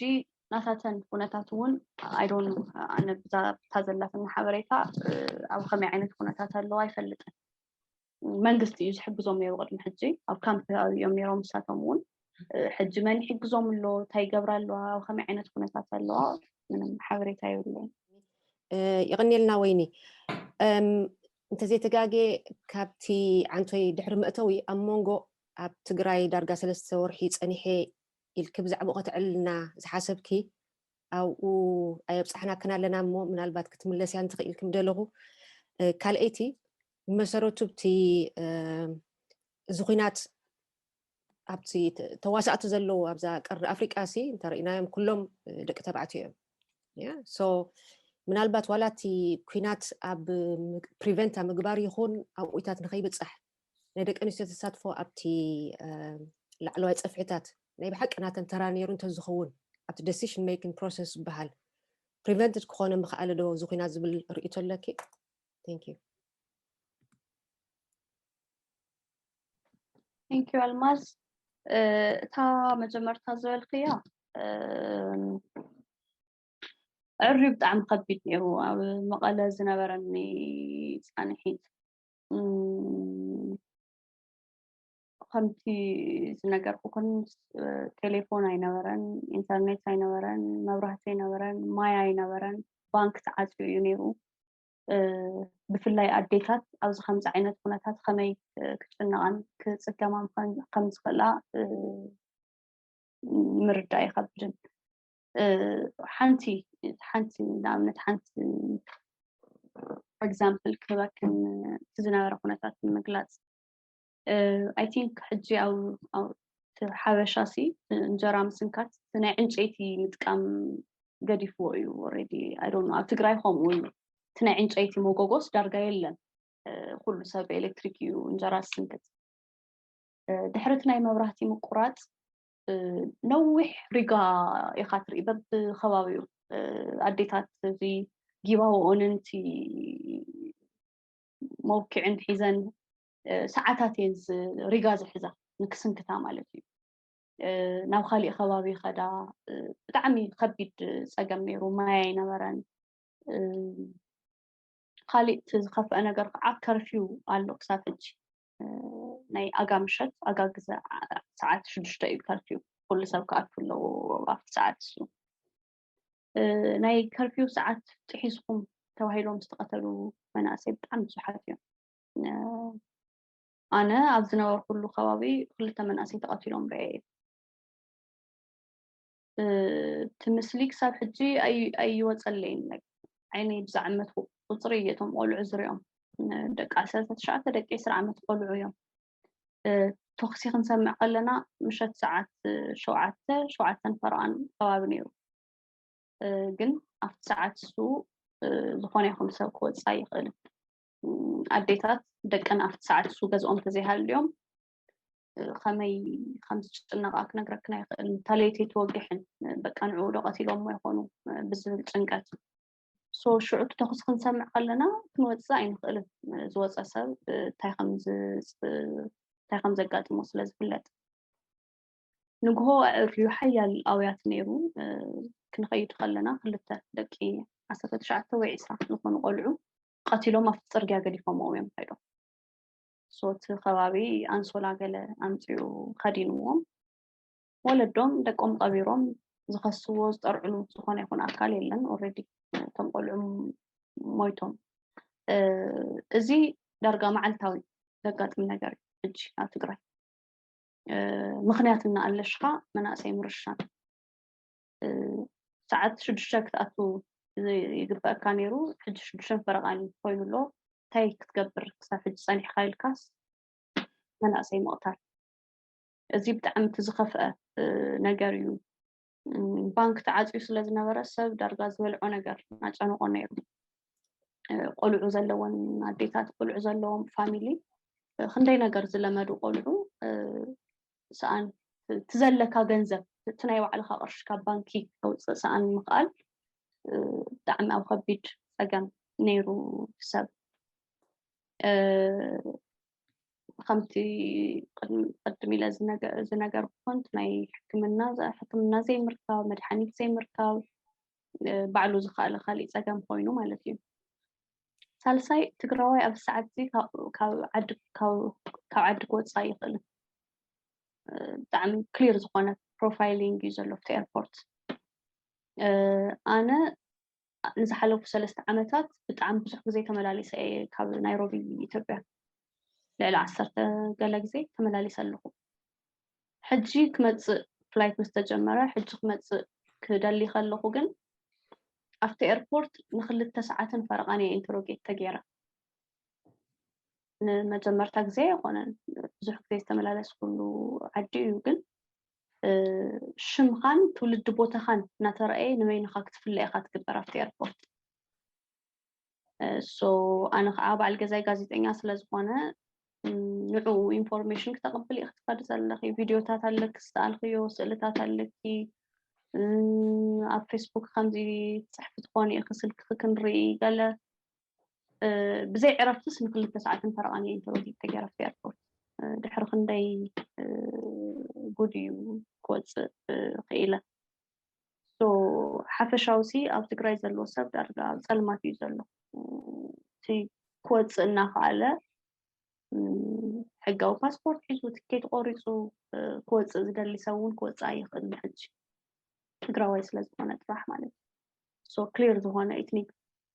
ናታተን ኩነታት እውን ኣይዶን ኣነ ብዛ ዘላትና ሓበሬታ ኣብ ከመይ ዓይነት ኩነታት ኣለዋ ኣይፈልጥን። መንግስቲ እዩ ዝሕግዞም ነይሩ ቅድሚ ሕጂ ኣብ ካምፕ እዮም ነይሮም። ንሳቶም እውን ሕጂ መን ይሕግዞም ኣሎ፣ እንታይ ይገብራ ኣለዋ፣ ኣብ ከመይ ዓይነት ኩነታት ኣለዋ ምንም ሓበሬታ የብለይን። ይቕንየልና ወይኒ። እንተዘይተጋጌ ካብቲ ዓንቶይ ድሕሪ መእተዊ ኣብ መንጎ ኣብ ትግራይ ዳርጋ ሰለስተ ወርሒ ፀኒሐ ኢልኪ ብዛዕባኡ ከተዕልና ዝሓሰብኪ ኣብኡ ኣየብፃሕናክን ኣለና እሞ ምናልባት ክትምለስያ እንትኽኢልኪ ምደለኹ። ካልኣይቲ ብመሰረቱ ብቲ እዚ ኩናት ኣብቲ ተዋሳእቲ ዘለዉ ኣብዛ ቀርኒ ኣፍሪቃ ሲ እንተርኢናዮም ኩሎም ደቂ ተባዕትዮ እዮም። ሶ ምናልባት ዋላ እቲ ኩናት ኣብ ፕሪቨንት ኣብ ምግባር ይኹን ኣብኡታት ንኸይብፃሕ ናይ ደቂ ኣንስትዮ ተሳትፎ ኣብቲ ላዕለዋይ ፀፍሕታት ናይ ብሓቂ ናተን ተራ ነይሩ እንተዝኸውን ኣብቲ ደሲሽን ሜኪንግ ፕሮሰስ ዝበሃል ፕሪቨንትድ ክኾነ ምኽኣለ ዶ እዚ ኩናት ዝብል ርእይቶ ኣለኪ? Thank you. Thank you ኣልማዝ። እታ መጀመርታ ዝበልክያ ዕርዩ ብጣዕሚ ከቢድ ነይሩ ኣብ መቐለ ዝነበረኒ ፃንሒት። ከምቲ ዝነገርኩክን ቴሌፎን ኣይነበረን፣ ኢንተርኔት ኣይነበረን፣ መብራህቲ ኣይነበረን፣ ማይ ኣይነበረን፣ ባንክ ተዓፅዩ እዩ ነይሩ። ብፍላይ ኣዴታት ኣብዚ ከምዚ ዓይነት ኩነታት ከመይ ክጭነቓን ክፅገማን ከም ዝኽእላ ምርዳእ ይኸብድን። ሓንቲ ሓንቲ ንኣብነት ሓንቲ ኤግዛምፕል ክህበክን እቲ ዝነበረ ኩነታት ንምግላፅ። I think ሕጂ ኣብ ሓበሻ ሲ እንጀራ ምስንካት ናይ ዕንጨይቲ ምጥቃም ገዲፍዎ እዩ። ኦሬዲ ኣይ ዶንት ኖ ኣብ ትግራይ ከምኡ እዩ። እቲ ናይ ዕንጨይቲ መጎጎስ ዳርጋ የለን። ኩሉ ሰብ ኤሌክትሪክ እዩ እንጀራ ዝስንክት። ድሕሪ እቲ ናይ መብራህቲ ምቁራፅ ነዊሕ ሪጋ ኢኻ ትርኢ በብከባቢኡ። ኣዴታት እዚ ጊባውኦንን እቲ መውኪዕን ሒዘን ሰዓታት እየን ሪጋ ዝሕዛ ንክስንክታ ማለት እዩ። ናብ ካሊእ ከባቢ ከዳ ብጣዕሚ ከቢድ ፀገም ነይሩ። ማይ ኣይነበረን። ካሊእ እቲ ዝኸፍአ ነገር ከዓ ከርፊው ኣሎ ክሳብ ሕጂ። ናይ ኣጋ ምሸት ኣጋ ግዘ ሰዓት ሽዱሽተ እዩ ከርፊው። ኩሉ ሰብ ክኣቱ ኣለዎ ኣብቲ ሰዓት እሱ። ናይ ከርፊው ሰዓት ጥሒስኩም ተባሂሎም ዝተቐተሉ መናእሰይ ብጣዕሚ ብዙሓት እዮም። ኣነ ኣብ ዝነበርኩሉ ከባቢ ክልተ መናእሰይ ተቐቲሎም ርኤ። እቲ ምስሊ ክሳብ ሕጂ ኣይወፀለይን። ዓይነይ ብዛዕመት ቁፅሪ እየ እቶም ቆልዑ ዝሪኦም። ደቂ ዓሰርተ ትሽዓተ ደቂ ዕስራ ዓመት ቆልዑ እዮም። ተኹሲ ክንሰምዕ ከለና ምሸት ሰዓት ሸውዓተ ሸውዓተን ፈረቓን ከባቢ ነይሩ። ግን ኣብቲ ሰዓት እሱ ዝኾነ ይኹን ሰብ ክወፅእ ኣይኽእልን። ኣዴታት ደቀን ኣብቲ ሰዓት እሱ ገዝኦም ተዘይሃልዮም ከመይ ከም ዝጭነቓ ክነግረክን ኣይኽእልን። እታ ለይቲ ኣይትወግሕን፣ በቃ ንዕኡ ዶ ቀቲሎሞ ይኾኑ ብዝብል ጭንቀት። ሶ ሽዑ እቲ ተኹሲ ክንሰምዕ ከለና ክንወፅእ ኣይንኽእልን። ዝወፀ ሰብ እንታይ ከም ዝ- እንታይ ከም ዘጋጥሞ ስለ ዝፍለጥ። ንግሆ ኣዕርዩ ሓያል ኣውያት ነይሩ። ክንኸይድ ከለና ክልተ ደቂ ዓሰርተ ትሽዓተ ወይ ዕስራ ዝኾኑ ቆልዑ ቀቲሎም ኣብቲ ፅርግያ ገዲፎምዎም እዮም ከይዶም። ሶ እቲ ከባቢ ኣንሶላ ገለ ኣምፂኡ ከዲንዎም። ወለዶም ደቆም ቀቢሮም ዝኸስዎ ዝጠርዕሉ ዝኾነ ይኹን ኣካል የለን። ኦልሬዲ እቶም ቆልዑ ሞይቶም። እዚ ዳርጋ መዓልታዊ ዘጋጥም ነገር እዩ ሕጂ ኣብ ትግራይ። ምኽንያት እናኣለሽኻ መናእሰይ ምርሻን። ሰዓት ሽዱሽተ ክትኣቱ ይግበኣካ ነይሩ፣ ሕጂ ሽዱሽተን ፈረቓን ኮይኑ ኣሎ። እንታይ ክትገብር ክሳብ ሕጂ ፀኒሕካ ኢልካስ መናእሰይ ምቕታል። እዚ ብጣዕሚ እቲ ዝኸፍአ ነገር እዩ። ባንክ ተዓፅዩ ስለ ዝነበረ ሰብ ዳርጋ ዝበልዖ ነገር እናጨነቆ ነይሩ። ቆልዑ ዘለወን ኣዴታት፣ ቆልዑ ዘለዎም ፋሚሊ፣ ክንደይ ነገር ዝለመዱ ቆልዑ ሰኣን፣ እቲ ዘለካ ገንዘብ፣ እቲ ናይ ባዕልኻ ቅርሺ ካብ ባንኪ ከውፅእ ሰኣን ምኽኣል ብጣዕሚ ኣብ ከቢድ ፀገም ነይሩ ሰብ። ከምቲ ቅድሚ ኢለ ዝነገርኩን ናይ ሕክምና ሕክምና ዘይምርካብ፣ መድሓኒት ዘይምርካብ ባዕሉ ዝኸኣለ ካሊእ ፀገም ኮይኑ ማለት እዩ። ሳልሳይ፣ ትግራዋይ ኣብ ሰዓት እዚ ካብ ዓዲ ክወፅእ ኣይኽእልን። ብጣዕሚ ክሊር ዝኾነ ፕሮፋይሊንግ እዩ ዘሎ ኣብቲ ኤርፖርት። ኣነ ንዝሓለፉ ሰለስተ ዓመታት ብጣዕሚ ብዙሕ ግዜ ተመላሊሰ እየ ካብ ናይሮቢ ኢትዮጵያ። ልዕሊ ዓሰርተ ገለ ግዜ ተመላሊሰ ኣለኹ። ሕጂ ክመፅእ፣ ፍላይት ምስ ተጀመረ ሕጂ ክመፅእ ክደሊ ከለኹ ግን ኣብቲ ኤርፖርት ንክልተ ሰዓትን ፈረቓን እየ ኢንተሮጌት ተገይረ። ንመጀመርታ ግዜ ኣይኮነን፣ ብዙሕ ግዜ ዝተመላለስኩሉ ዓዲ እዩ። ግን ሽምኻን ትውልዲ ቦታኻን እናተረኣየ ንበይንኻ ክትፍለ ኢኻ ትግበር ኣብቲ ኤርፖርት። ሶ ኣነ ከዓ በዓል ገዛይ ጋዜጠኛ ስለ ዝኾነ ንዕኡ ኢንፎርሜሽን ክተቕብል ኢኺ ትኸዲ ዘለኺ። ቪድዮታት ኣለኪ፣ ዝተኣልክዮ ስእልታት ኣለኪ፣ ኣብ ፌስቡክ ከምዚ ትፅሕፊ ትኾኒ ኢኺ፣ ስልክኺ ክንርኢ ገለ። ብዘይ ዕረፍትስ ንክልተ ሰዓትን ፈረቓን እየ ኢንተሮጌት ተገይረ ኣብቲ ኤርፖርት። ድሕሪ ክንደይ ጉድ እዩ ክወፅእ ክኢለ። ሶ ሓፈሻውሲ ኣብ ትግራይ ዘሎ ሰብ ዳርጋ ኣብ ፀልማት እዩ ዘሎ። እቲ ክወፅእ እናኸኣለ ሕጋዊ ፓስፖርት ሒዙ ትኬት ቆሪፁ ክወፅእ ዝደሊ ሰብ እውን ክወፅእ ኣይኽእልን። ሕጂ ትግራዋይ ስለ ዝኾነ ጥራሕ ማለት እዩ። ሶ ክሊር ዝኾነ ኤትኒክ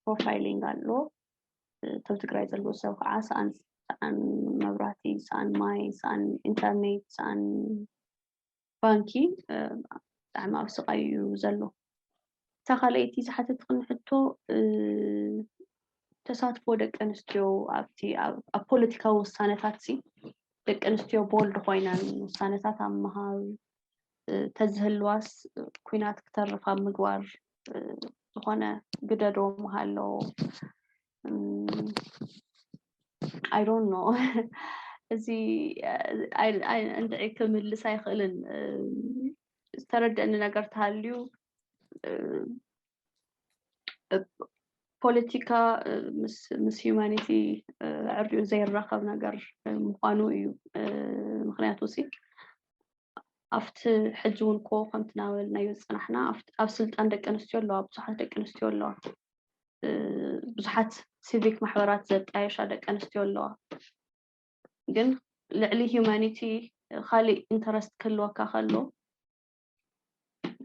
ፕሮፋይሊንግ ኣሎ። እቶም ትግራይ ዘለዉ ሰብ ከዓ ሰኣን ሰኣን መብራህቲ፣ ሰኣን ማይ፣ ሰኣን ኢንተርኔት፣ ሰኣን ባንኪ ብጣዕሚ ኣብ ስቓይ እዩ ዘሎ። እታ ካልኣይቲ ዝሓተትክኒ ሕቶ ተሳትፎ ደቂ ኣንስትዮ ኣብቲ ኣብ ፖለቲካዊ ውሳነታት ሲ ደቂ ኣንስትዮ ቦልድ ኮይነን ውሳነታት ኣብ ምሃብ ተዝህልዋስ ኩናት ክተርፍ ኣብ ምግባር ዝኾነ ግደዶ ምሃለዎ። I don't know። እዚ እንድዒ ክምልስ ኣይኽእልን። ዝተረደእኒ ነገር ተሃልዩ ፖለቲካ ምስ ሂዩማኒቲ ዕርዲኡ ዘይራኸብ ነገር ምዃኑ እዩ። ምክንያቱ ሲ ኣብቲ ሕጂ እውን ኮ ከምቲ ናበልናዮ ዝፀናሕና ኣብ ስልጣን ደቂ ኣንስትዮ ኣለዋ፣ ብዙሓት ደቂ ኣንስትዮ ኣለዋ፣ ብዙሓት ሲቪክ ማሕበራት ዘጣየሻ ደቂ ኣንስትዮ ኣለዋ። ግን ልዕሊ ሂዩማኒቲ ካሊእ ኢንተረስት ክህልወካ ከሎ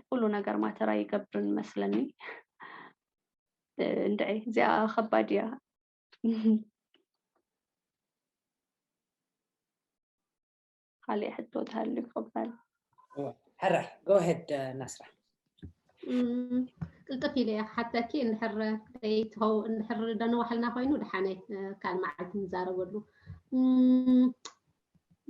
ኩሉ ነገር ማተር ኣይገብርን መስለኒ። እንድዒ እዚኣ ከባድ እያ። ካሊእ ሕቶ ተሃልዩ ክቕበል። ሕራሕ ጎሄድ ናስራ። ቅልጥፍ ኢለ እየ ክሓተኪ፣ እንድሕር ዘይትኸው እንድሕር ደንዋሕልና ኮይኑ ደሓነ ካልእ መዓልቲ ንዛረበሉ።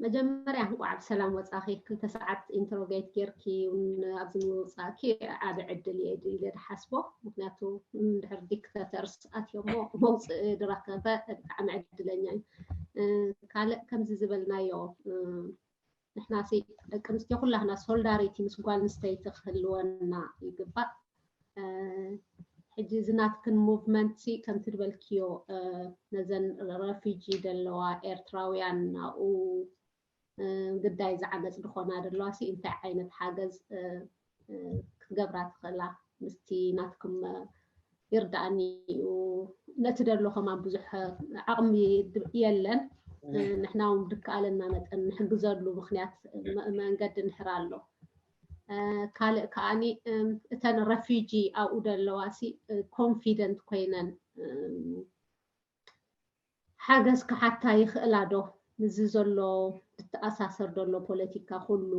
መጀመርያ እንኳዕ ብሰላም ወፃኺ። ክልተ ሰዓት ኢንተሮጌት ጌርኪ እውን ኣብዚ ምውፃእኪ ዓቢ ዕድል እየ ኢለ ድሓስቦ። ምክንያቱ እንድሕር ዲክታተርስ ኣትዮሞ መውፅኢ ድረከበ ብጣዕሚ ዕድለኛ እዩ። ካልእ ከምዚ ዝበልናዮ ንሕና ሲ ደቂ ኣንስትዮ ኩላህና ሶልዳሪቲ ምስ ጓል ኣንስተይቲ ክህልወና ይግባእ። ሕጂ እዚ ናትክን ሙቭመንት ሲ ከምቲ ዝበልክዮ ነዘን ረፊጂ ዘለዋ ኤርትራውያን ናብኡ ግዳይ ዝዓመፅ ድኾና ደለዋ ሲ እንታይ ዓይነት ሓገዝ ክትገብራ ትኽእላ? ምስቲ ናትኩም ይርዳእኒ እዩ። ነቲ ደሎ ከማን ብዙሕ ዓቕሚ የለን። ንሕና እውን ብከኣለና መጠን ንሕግዘሉ ምክንያት መንገዲ ንሕር ኣሎ። ካልእ ከዓኒ እተን ረፊጂ ኣብኡ ደለዋ ሲ ኮንፊደንት ኮይነን ሓገዝ ክሓታ ይኽእላ ዶ? ምስዚ ዘሎ ዝተኣሳሰር ዘሎ ፖለቲካ ኩሉ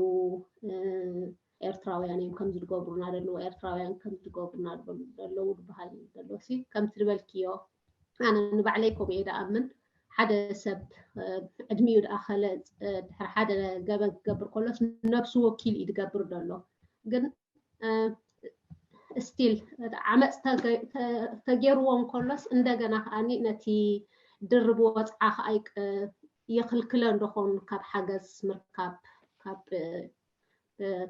ኤርትራውያን እዮም ከምዚ ዝገብሩና ዘለዉ፣ ኤርትራውያን ከምዚ ዝገብሩና ዘለዉ ዝበሃል ዘሎ ሲ ከምቲ ዝበልክዮ ኣነ ንባዕለይ ከምኡ እየ ደኣምን። ሓደ ሰብ ዕድሚኡ ደኣኸለ ድሕሪ ሓደ ገበን ክገብር ከሎስ ነብሱ ወኪል እዩ ዝገብር ዘሎ። ግን ስቲል ዓመፅ ተገይርዎ እንከሎስ እንደገና ከዓኒ ነቲ ድርብ ወፅዓ ከዓ የኽልክለን ዶኾን ካብ ሓገዝ ምርካብ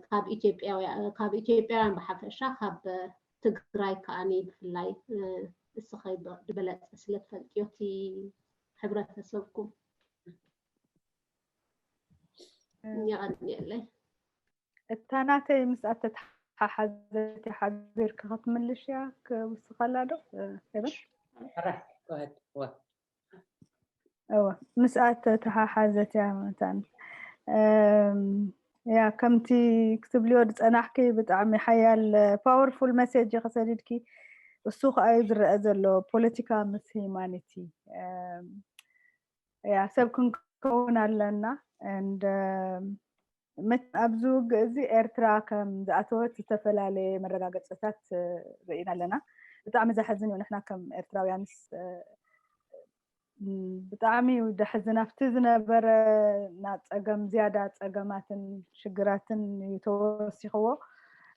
ካብ ኢትዮጵያውያን ብሓፈሻ ካብ ትግራይ ከዓኒ ብፍላይ እስኸ ዝበለፀ ስለ ትፈልጥዮ እቲ ሕብረተሰብኩም። የቐንየለይ። እታ ናተይ ምስ ኣተተሓሓዘት ሓቢርካ ክትምልሽ እያ ክውስኸላ ዶ? ሄበን Alright, go ahead. What? እወ ምስኣ ተተሓሓዘት እያ መታን። ያ ከምቲ ክትብልዮ ዝፀናሕኪ ብጣዕሚ ሓያል ፓወርፉል መሴጅ ከሰዲድኪ። እሱ ከዓ እዩ ዝረአ ዘሎ ፖለቲካ ምስ ሂማኒቲ። ያ ሰብ ክንከውን ኣለና። And መቸም ኣብዚ ውግእ እዚ ኤርትራ ከም ዝኣተወት ዝተፈላለየ መረጋገፅታት ርኢና ኣለና። ብጣዕሚ ዘሕዝን እዩ። ንሕና ከም ኤርትራውያንስ ብጣዕሚ እዩ ደሕዝን። ኣብቲ ዝነበረ ናብ ፀገም ዝያዳ ፀገማትን ሽግራትን እዩ ተወሲኽዎ።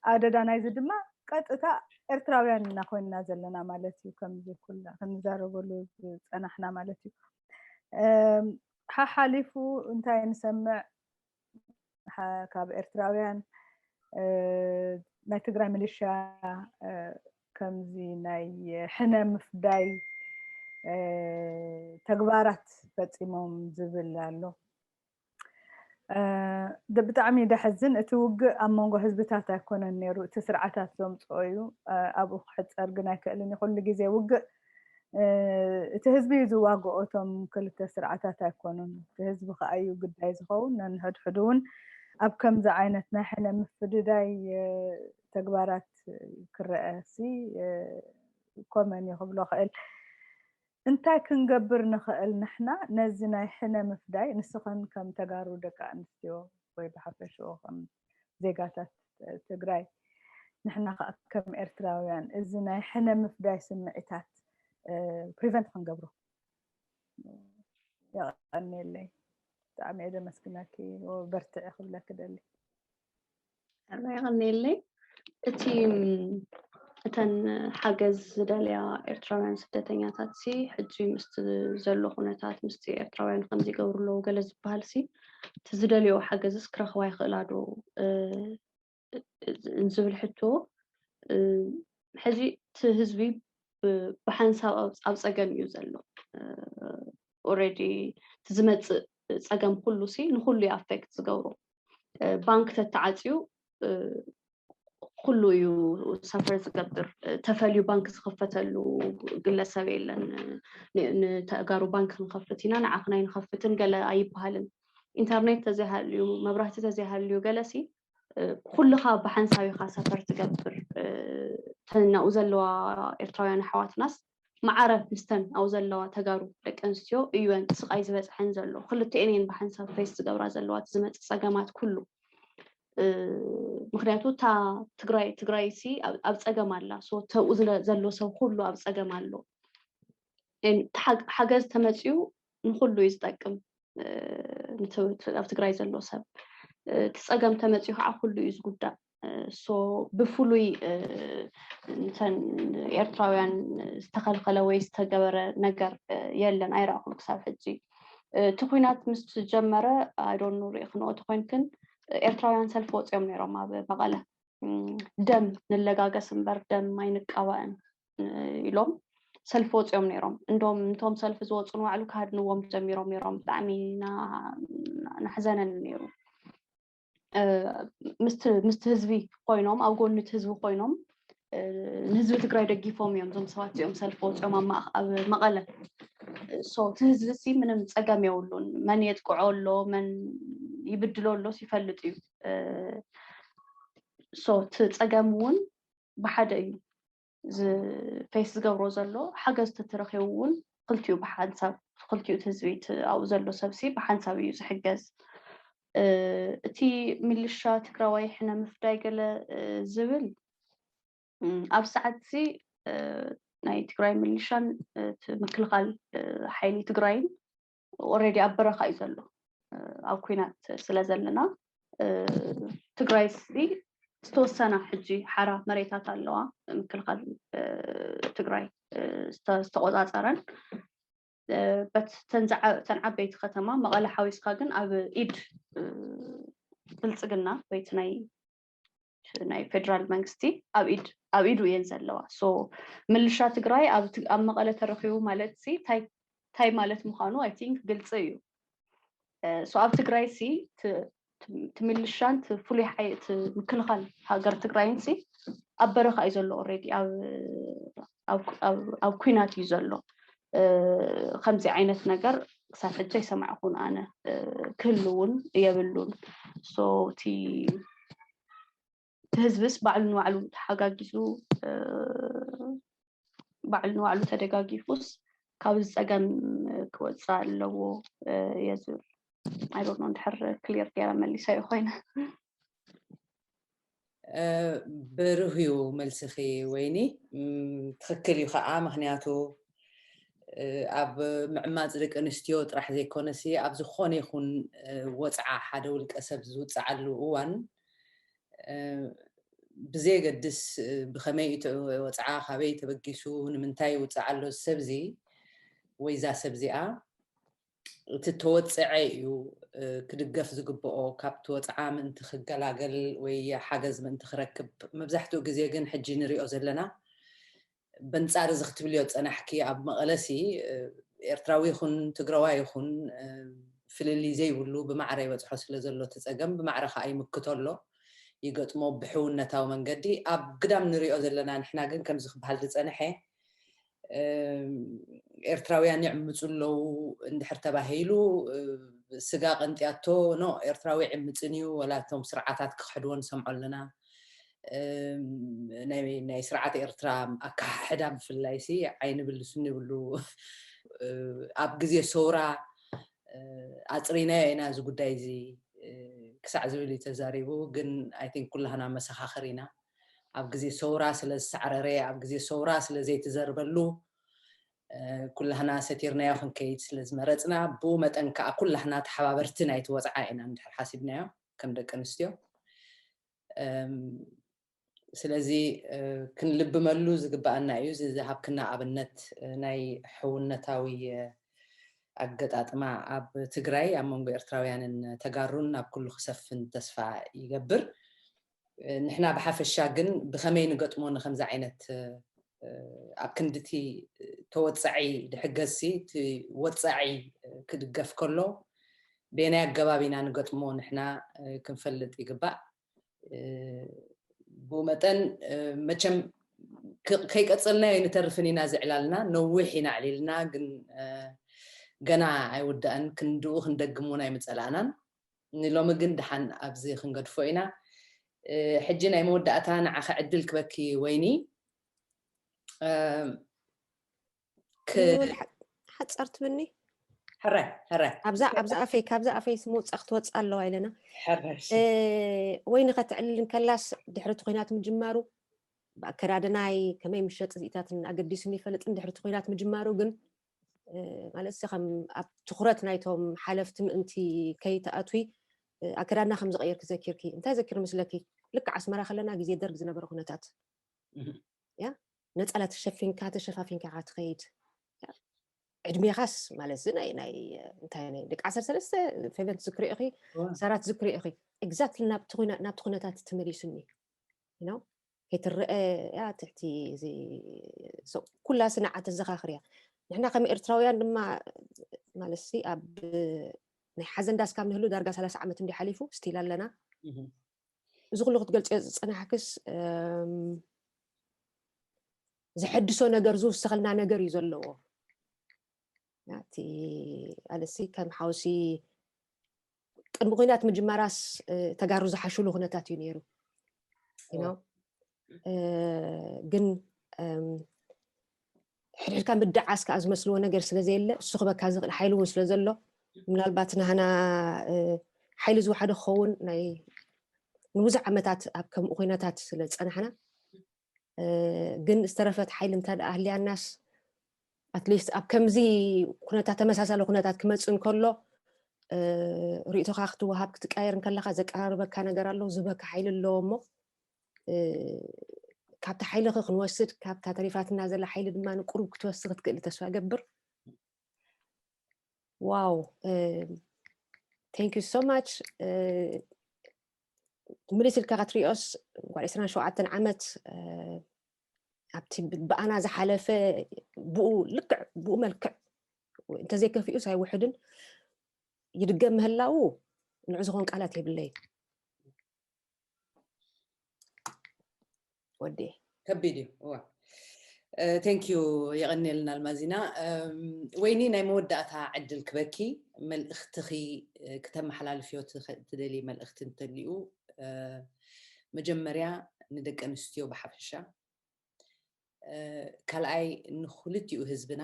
ኣደዳ ናይዚ ድማ ቀጥታ ኤርትራውያን ኢና ኮይንና ዘለና ማለት እዩ። ከምዚ ኩላ ክንዛረበሉ ዝፀናሕና ማለት እዩ። ሓሓሊፉ እንታይ ንሰምዕ ካብ ኤርትራውያን ናይ ትግራይ ሚሊሻ ከምዚ ናይ ሕነ ምፍዳይ ተግባራት ፈፂሞም ዝብል ኣሎ። ብጣዕሚ ደሕዝን። እቲ ውግእ ኣብ መንጎ ህዝብታት ኣይኮነን ነይሩ፣ እቲ ስርዓታት ዘምፅኦ እዩ። ኣብኡ ክሕፀር ግን ኣይክእልን እዩ። ኩሉ ግዜ ውግእ እቲ ህዝቢ እዩ ዝዋግኦ፣ እቶም ክልተ ስርዓታት ኣይኮኑን። እቲ ህዝቢ ከዓ እዩ ግዳይ ዝኸውን። ነንሕድሕዱ እውን ኣብ ከምዚ ዓይነት ናይ ሕነ ምፍድዳይ ተግባራት ክረአ ሲ ኮመን እዩ ክብሎ ክእል። እንታይ ክንገብር ንኽእል ንሕና ነዚ ናይ ሕነ ምፍዳይ? ንስኽን ከም ተጋሩ ደቂ ኣንስትዮ ወይ ብሓፈሽኡ ከም ዜጋታት ትግራይ ንሕና ከዓ ከም ኤርትራውያን እዚ ናይ ሕነ ምፍዳይ ስምዒታት ፕሪቨንት ክንገብሮ። የቐንየለይ። ብጣዕሚ እየ ዘመስግነኪ። በርትዒ ክብለኪ ደሊ። የቐንየለይ። እቲ እተን ሓገዝ ዝደልያ ኤርትራውያን ስደተኛታት ሲ ሕጂ ምስቲ ዘሎ ኩነታት ምስቲ ኤርትራውያን ከምዚ ይገብሩ ኣለዉ ገለ ዝበሃል ሲ እቲ ዝደልዮ ሓገዝስ ክረኽባ ይኽእላ ዶ ዝብል ሕቶ ሕዚ እቲ ህዝቢ ብሓንሳብ ኣብ ፀገም እዩ ዘሎ። ኦልሬዲ እቲ ዝመፅእ ፀገም ኩሉ ሲ ንኩሉ እዩ ኣፌክት ዝገብሮ። ባንክ ተተዓፅዩ ኩሉ እዩ ሰፈር ዝገብር። ተፈልዩ ባንክ ዝኸፈተሉ ግለሰብ የለን። ንተጋሩ ባንክ ንኸፍት ኢና ንዓኽና ኣይንኸፍትን ገለ ኣይበሃልን። ኢንተርኔት ተዘይሃልዩ መብራህቲ ተዘይሃልዩ ገለ ሲ ኩልኻ ብሓንሳብ ኢኻ ሰፈር ትገብር። ተን ናብኡ ዘለዋ ኤርትራውያን ኣሕዋትናስ ማዕረ ምስተን ኣብኡ ዘለዋ ተጋሩ ደቂ ኣንስትዮ እዩን ስቓይ ዝበፅሐን ዘሎ። ክልቲኤን እየን ብሓንሳብ ፌስ ዝገብራ ዘለዋ እቲ ዝመፅእ ፀገማት ኩሉ። ምክንያቱ እታ ትግራይ ትግራይ ሲ ኣብ ፀገም ኣላ። ተብኡ ዘሎ ሰብ ኩሉ ኣብ ፀገም ኣሎ። ሓገዝ ተመፅዩ ንኩሉ እዩ ዝጠቅም። ኣብ ትግራይ ዘሎ ሰብ። እቲ ፀገም ተመፅኡ ከዓ ኩሉ እዩ ዝጉዳእ። ሶ ብፍሉይ እንተን ኤርትራውያን ዝተኸልከለ ወይ ዝተገበረ ነገር የለን፣ ኣይረኣኹን ክሳብ ሕጂ። እቲ ኩናት ምስ ጀመረ፣ ኣይዶኑ ርኢ ክንኦ ተኮይንክን፣ ኤርትራውያን ሰልፊ ወፂኦም ነይሮም ኣብ መቐለ። ደም ንለጋገስ እምበር ደም ኣይንቃባእን ኢሎም ሰልፊ ወፂኦም ነይሮም። እንዶም እንቶም ሰልፊ ዝወፁ ንባዕሉ ክሃድንዎም ጀሚሮም ነይሮም። ብጣዕሚ ናሕዘነኒ ነይሩ። ምስቲ ህዝቢ ኮይኖም፣ ኣብ ጎኒ እቲ ህዝቢ ኮይኖም ንህዝቢ ትግራይ ደጊፎም እዮም እዞም ሰባት እዚኦም ሰልፊ ወፂኦም ኣብ መቐለ። ሶ እቲ ህዝቢ ሲ ምንም ፀገም የብሉን። መን የጥቅዖ ኣሎ፣ መን ይብድሎ ኣሎ ይፈልጥ እዩ። ሶ እቲ ፀገም እውን ብሓደ እዩ። ፌስ ዝገብሮ ዘሎ ሓገዝ ተተረኪቡ እውን ክልቲኡ ብሓንሳብ፣ ክልቲኡ ህዝቢ ኣብኡ ዘሎ ሰብሲ ብሓንሳብ እዩ ዝሕገዝ። እቲ ሚሊሻ ትግራዋይ ሕነ ምፍዳይ ገለ ዝብል ኣብ ሰዓትሲ ናይ ትግራይ ሚሊሻን ምክልኻል ሓይሊ ትግራይን ኦልሬዲ ኣብ በረኻ እዩ ዘሎ። ኣብ ኩናት ስለ ዘለና ትግራይ ዝተወሰና ሕጂ ሓራ መሬታት ኣለዋ፣ ምክልኻል ትግራይ ዝተቆፃፀረን። በት ተን ዓበይቲ ከተማ መቐለ ሓዊስካ ግን ኣብ ኢድ ብልፅግና ወይ ናይ ፌደራል መንግስቲ ኣብ ኢድ ኣብ ኢዱ እየን ዘለዋ። ሶ ምልሻ ትግራይ ኣብ መቐለ ተረኪቡ ማለት ሲ እንታይ ማለት ምዃኑ ኣይ ቲንክ ግልፂ እዩ። ሶ ኣብ ትግራይ ሲ እቲ ምልሻን ፍሉይ ምክልኻል ሃገር ትግራይን ሲ ኣብ በረኻ እዩ ዘሎ። ኦልሬዲ ኣብ ኩናት እዩ ዘሎ። ከምዚ ዓይነት ነገር ክሳብ ሕጂ ኣይሰማዕኩን ኣነ። ክህሉ እውን የብሉን። ሶ እቲ ህዝብስ ባዕሉ ንባዕሉ ተሓጋጊዙ ባዕሉ ንባዕሉ ተደጋጊፉስ ካብዚ ፀገም ክወፅእ ኣለዎ እየ ዝብል። ኣይ ዶንት ኖ እንድሕር ክሊር ገይረ መሊሰዮ ኮይነ። ብሩህ እዩ መልስኺ ወይኒ። ትኽክል እዩ ከዓ፣ ምክንያቱ ኣብ ምዕማፅ ደቂ ኣንስትዮ ጥራሕ ዘይኮነሲ ኣብ ዝኾነ ይኹን ወፅዓ ሓደ ውልቀ ሰብ ዝውፅዓሉ እዋን ብዘየገድስ ብኸመይ እቲ ወፅዓ፣ ካበይ ተበጊሱ፣ ንምንታይ ይውፅዓ ኣሎ ሰብዚ ወይ እዛ ሰብዚኣ፣ እቲ ተወፅዐ እዩ ክድገፍ ዝግብኦ። ካብቲ ወፅዓ ምእንቲ ክገላገል ወይ ሓገዝ ምእንቲ ክረክብ። መብዛሕትኡ ግዜ ግን ሕጂ ንሪኦ ዘለና በንጻር እዚ ክትብልዮ ዝጸናሕኪ ኣብ መቐለሲ ኤርትራዊ ይኹን ትግራዋይ ይኹን ፍልልይ ዘይብሉ ብማዕረ ይበጽሖ ስለ ዘሎ እቲ ጸገም ብማዕረ ከኣ ይምክቶ ኣሎ ይገጥሞ ብሕውነታዊ መንገዲ ኣብ ግዳም ንሪኦ ዘለና ንሕና ግን ከምዚ ክበሃል ዝጸንሐ ኤርትራውያን ይዕምፁ ኣለዉ እንድሕር ተባሂሉ ስጋ ቀንጥያቶ ኖ ኤርትራዊ ይዕምፅን እዩ ወላ እቶም ስርዓታት ክኽሕድዎ ንሰምዖ ኣለና ናይ ስርዓት ኤርትራ ኣካሓሕዳ ብፍላይ ሲ ዓይኒ ብልስኒ ይብሉ ኣብ ግዜ ሰውራ ኣፅሪናዮ ኢና እዚ ጉዳይ እዚ ክሳዕ ዝብል እዩ ተዛሪቡ ግን ኣይ ቲንክ ኩላህና መሰኻኽር ኢና ኣብ ግዜ ሰውራ ስለ ዝሳዕረረ ኣብ ግዜ ሰውራ ስለ ዘይተዘርበሉ ኩላህና ሰቲርናዮ ክንከይድ ስለ ዝመረፅና ብኡ መጠን ከዓ ኩላህና ተሓባበርቲ ናይቲ ወፅዓ ኢና እንድሕር ሓሲብናዮ ከም ደቂ ኣንስትዮ ስለዚ ክንልብመሉ ዝግበኣና እዩ እዚ ዝሃብክና ኣብነት ናይ ሕውነታዊ ኣገጣጥማ ኣብ ትግራይ ኣብ መንጎ ኤርትራውያንን ተጋሩን ናብ ኩሉ ክሰፍን ተስፋ ይገብር ንሕና ብሓፈሻ ግን ብኸመይ ንገጥሞ ንከምዚ ዓይነት ኣብ ክንድቲ ተወፃዒ ድሕገዝሲ እቲ ወፃዒ ክድገፍ ከሎ በየናይ ኣገባብ ኢና ንገጥሞ ንሕና ክንፈልጥ ይግባእ ብኡ መጠን መቸም ከይቀፀልናዮ ንተርፍን ኢና ዝዕላልና ነዊሕ ኢና ዕሊልና ግን ገና ኣይውዳእን ክንድኡ ክንደግም እውን ኣይምፀላእናን ንሎሚ ግን ድሓን ኣብዚ ክንገድፎ ኢና ሕጂ ናይ መወዳእታ ንዓኸ ዕድል ክበኪ ወይኒ ሓፀር ትብኒ ሕረ ሕረ ኣብዛ ኣብዛ ኣፈይ ካብዛ ኣፈይ ምውፃእ ክትወፅእ ኣለዋ ኢለና ወይ ንኸተዕልልን ከላስ ድሕሪ እቲ ኩናት ምጅማሩ ብኣከዳድናይ ከመይ ምሸጥ እዚኢታትን ኣገዲሱን ይፈልጥን ድሕሪ እቲ ኩናት ምጅማሩ ግን ማለት ከም ኣብ ትኩረት ናይቶም ሓለፍቲ ምእንቲ ከይተኣትዊ ኣከዳድና ከም ዝቀየርኪ ዘኪርኪ እንታይ ዘኪር ምስለኪ? ልክዕ ኣስመራ ከለና ግዜ ደርግ ዝነበረ ኩነታት ያ ነፀላ ተሸፊንካ ተሸፋፊንካ ኢኻ ትኸይድ። ዕድሜኻስ ማለት እዚ ናይ ናይ እንታይ ናይ ደቂ ዓሰርተ ሰለስተ ፌቨን ትዝክሪ ኢኺ፣ ሰራት ትዝክሪ ኢኺ። ኤግዛክትሊ ናብቲ ኩነታት ተመሊሱኒ ነው ከይትረአ ያ ትሕቲ እዚ ኩላ ስንዓት ተዘኻኽር እያ። ንሕና ከም ኤርትራውያን ድማ ማለት ሲ ኣብ ናይ ሓዘን ዳስ ካብ ንህሉ ዳርጋ ሰላሳ ዓመት እንዲ ሓሊፉ ስቲል ኣለና። እዚ ኩሉ ክትገልፅዮ ዝፀናሕክስ ዘሐድሶ ነገር ዝውስኸልና ነገር እዩ ዘለዎ። እቲ ኣለሲ ከም ሓውሲ ቅድሚ ኩናት ምጅማራስ ተጋሩ ዝሓሽሉ ኩነታት እዩ ነይሩ። ግን ሕድሕድካ ምድዓስ ከዓ ዝመስልዎ ነገር ስለ ዘየለ እሱ ክበካ ዝኽእል ሓይሊ እውን ስለ ዘሎ ምናልባት ናህና ሓይሊ ዝወሓደ ክኸውን ናይ ንብዙሕ ዓመታት ኣብ ከምኡ ኩነታት ስለ ዝፀናሕና ግን ዝተረፈት ሓይሊ እንተ ደኣ ኣህልያናስ ኣትሊስት ኣብ ከምዚ ኩነታት ተመሳሳሊ ኩነታት ክመፅእ እንከሎ ርእቶኻ ክትወሃብ ክትቀየር እንከለካ ዘቀራርበካ ነገር ኣሎ ዝህበካ ሓይሊ ኣለዎ እሞ ካብቲ ሓይልኺ ክንወስድ ካብታ ተሪፋትና ዘላ ሓይሊ ድማ ንቁሩብ ክትወስድ ክትክእል ተስፋ ገብር። ዋው thank you so much። ምልስ ኢልካ ክትሪኦስ ጓል ዕስራን ሸውዓተን ዓመት ኣብቲ ብኣና ዝሓለፈ ብኡ ልክዕ ብኡ መልክዕ እንተዘይከፊኡስ ኣይውሕድን ይድገም ምህላው ንዑ ዝኾን ቃላት የብለይ። ወዲ ከቢድ እዩ እዋ thank you። የቐንየልና ኣልማዚና። ወይኒ ናይ መወዳእታ ዕድል ክበኪ መልእኽትኺ ክተመሓላልፍዮ ትደሊ መልእኽቲ እንተሊኡ መጀመርያ ንደቂ ኣንስትዮ ብሓፈሻ ካልኣይ ንክልቲኡ ህዝብና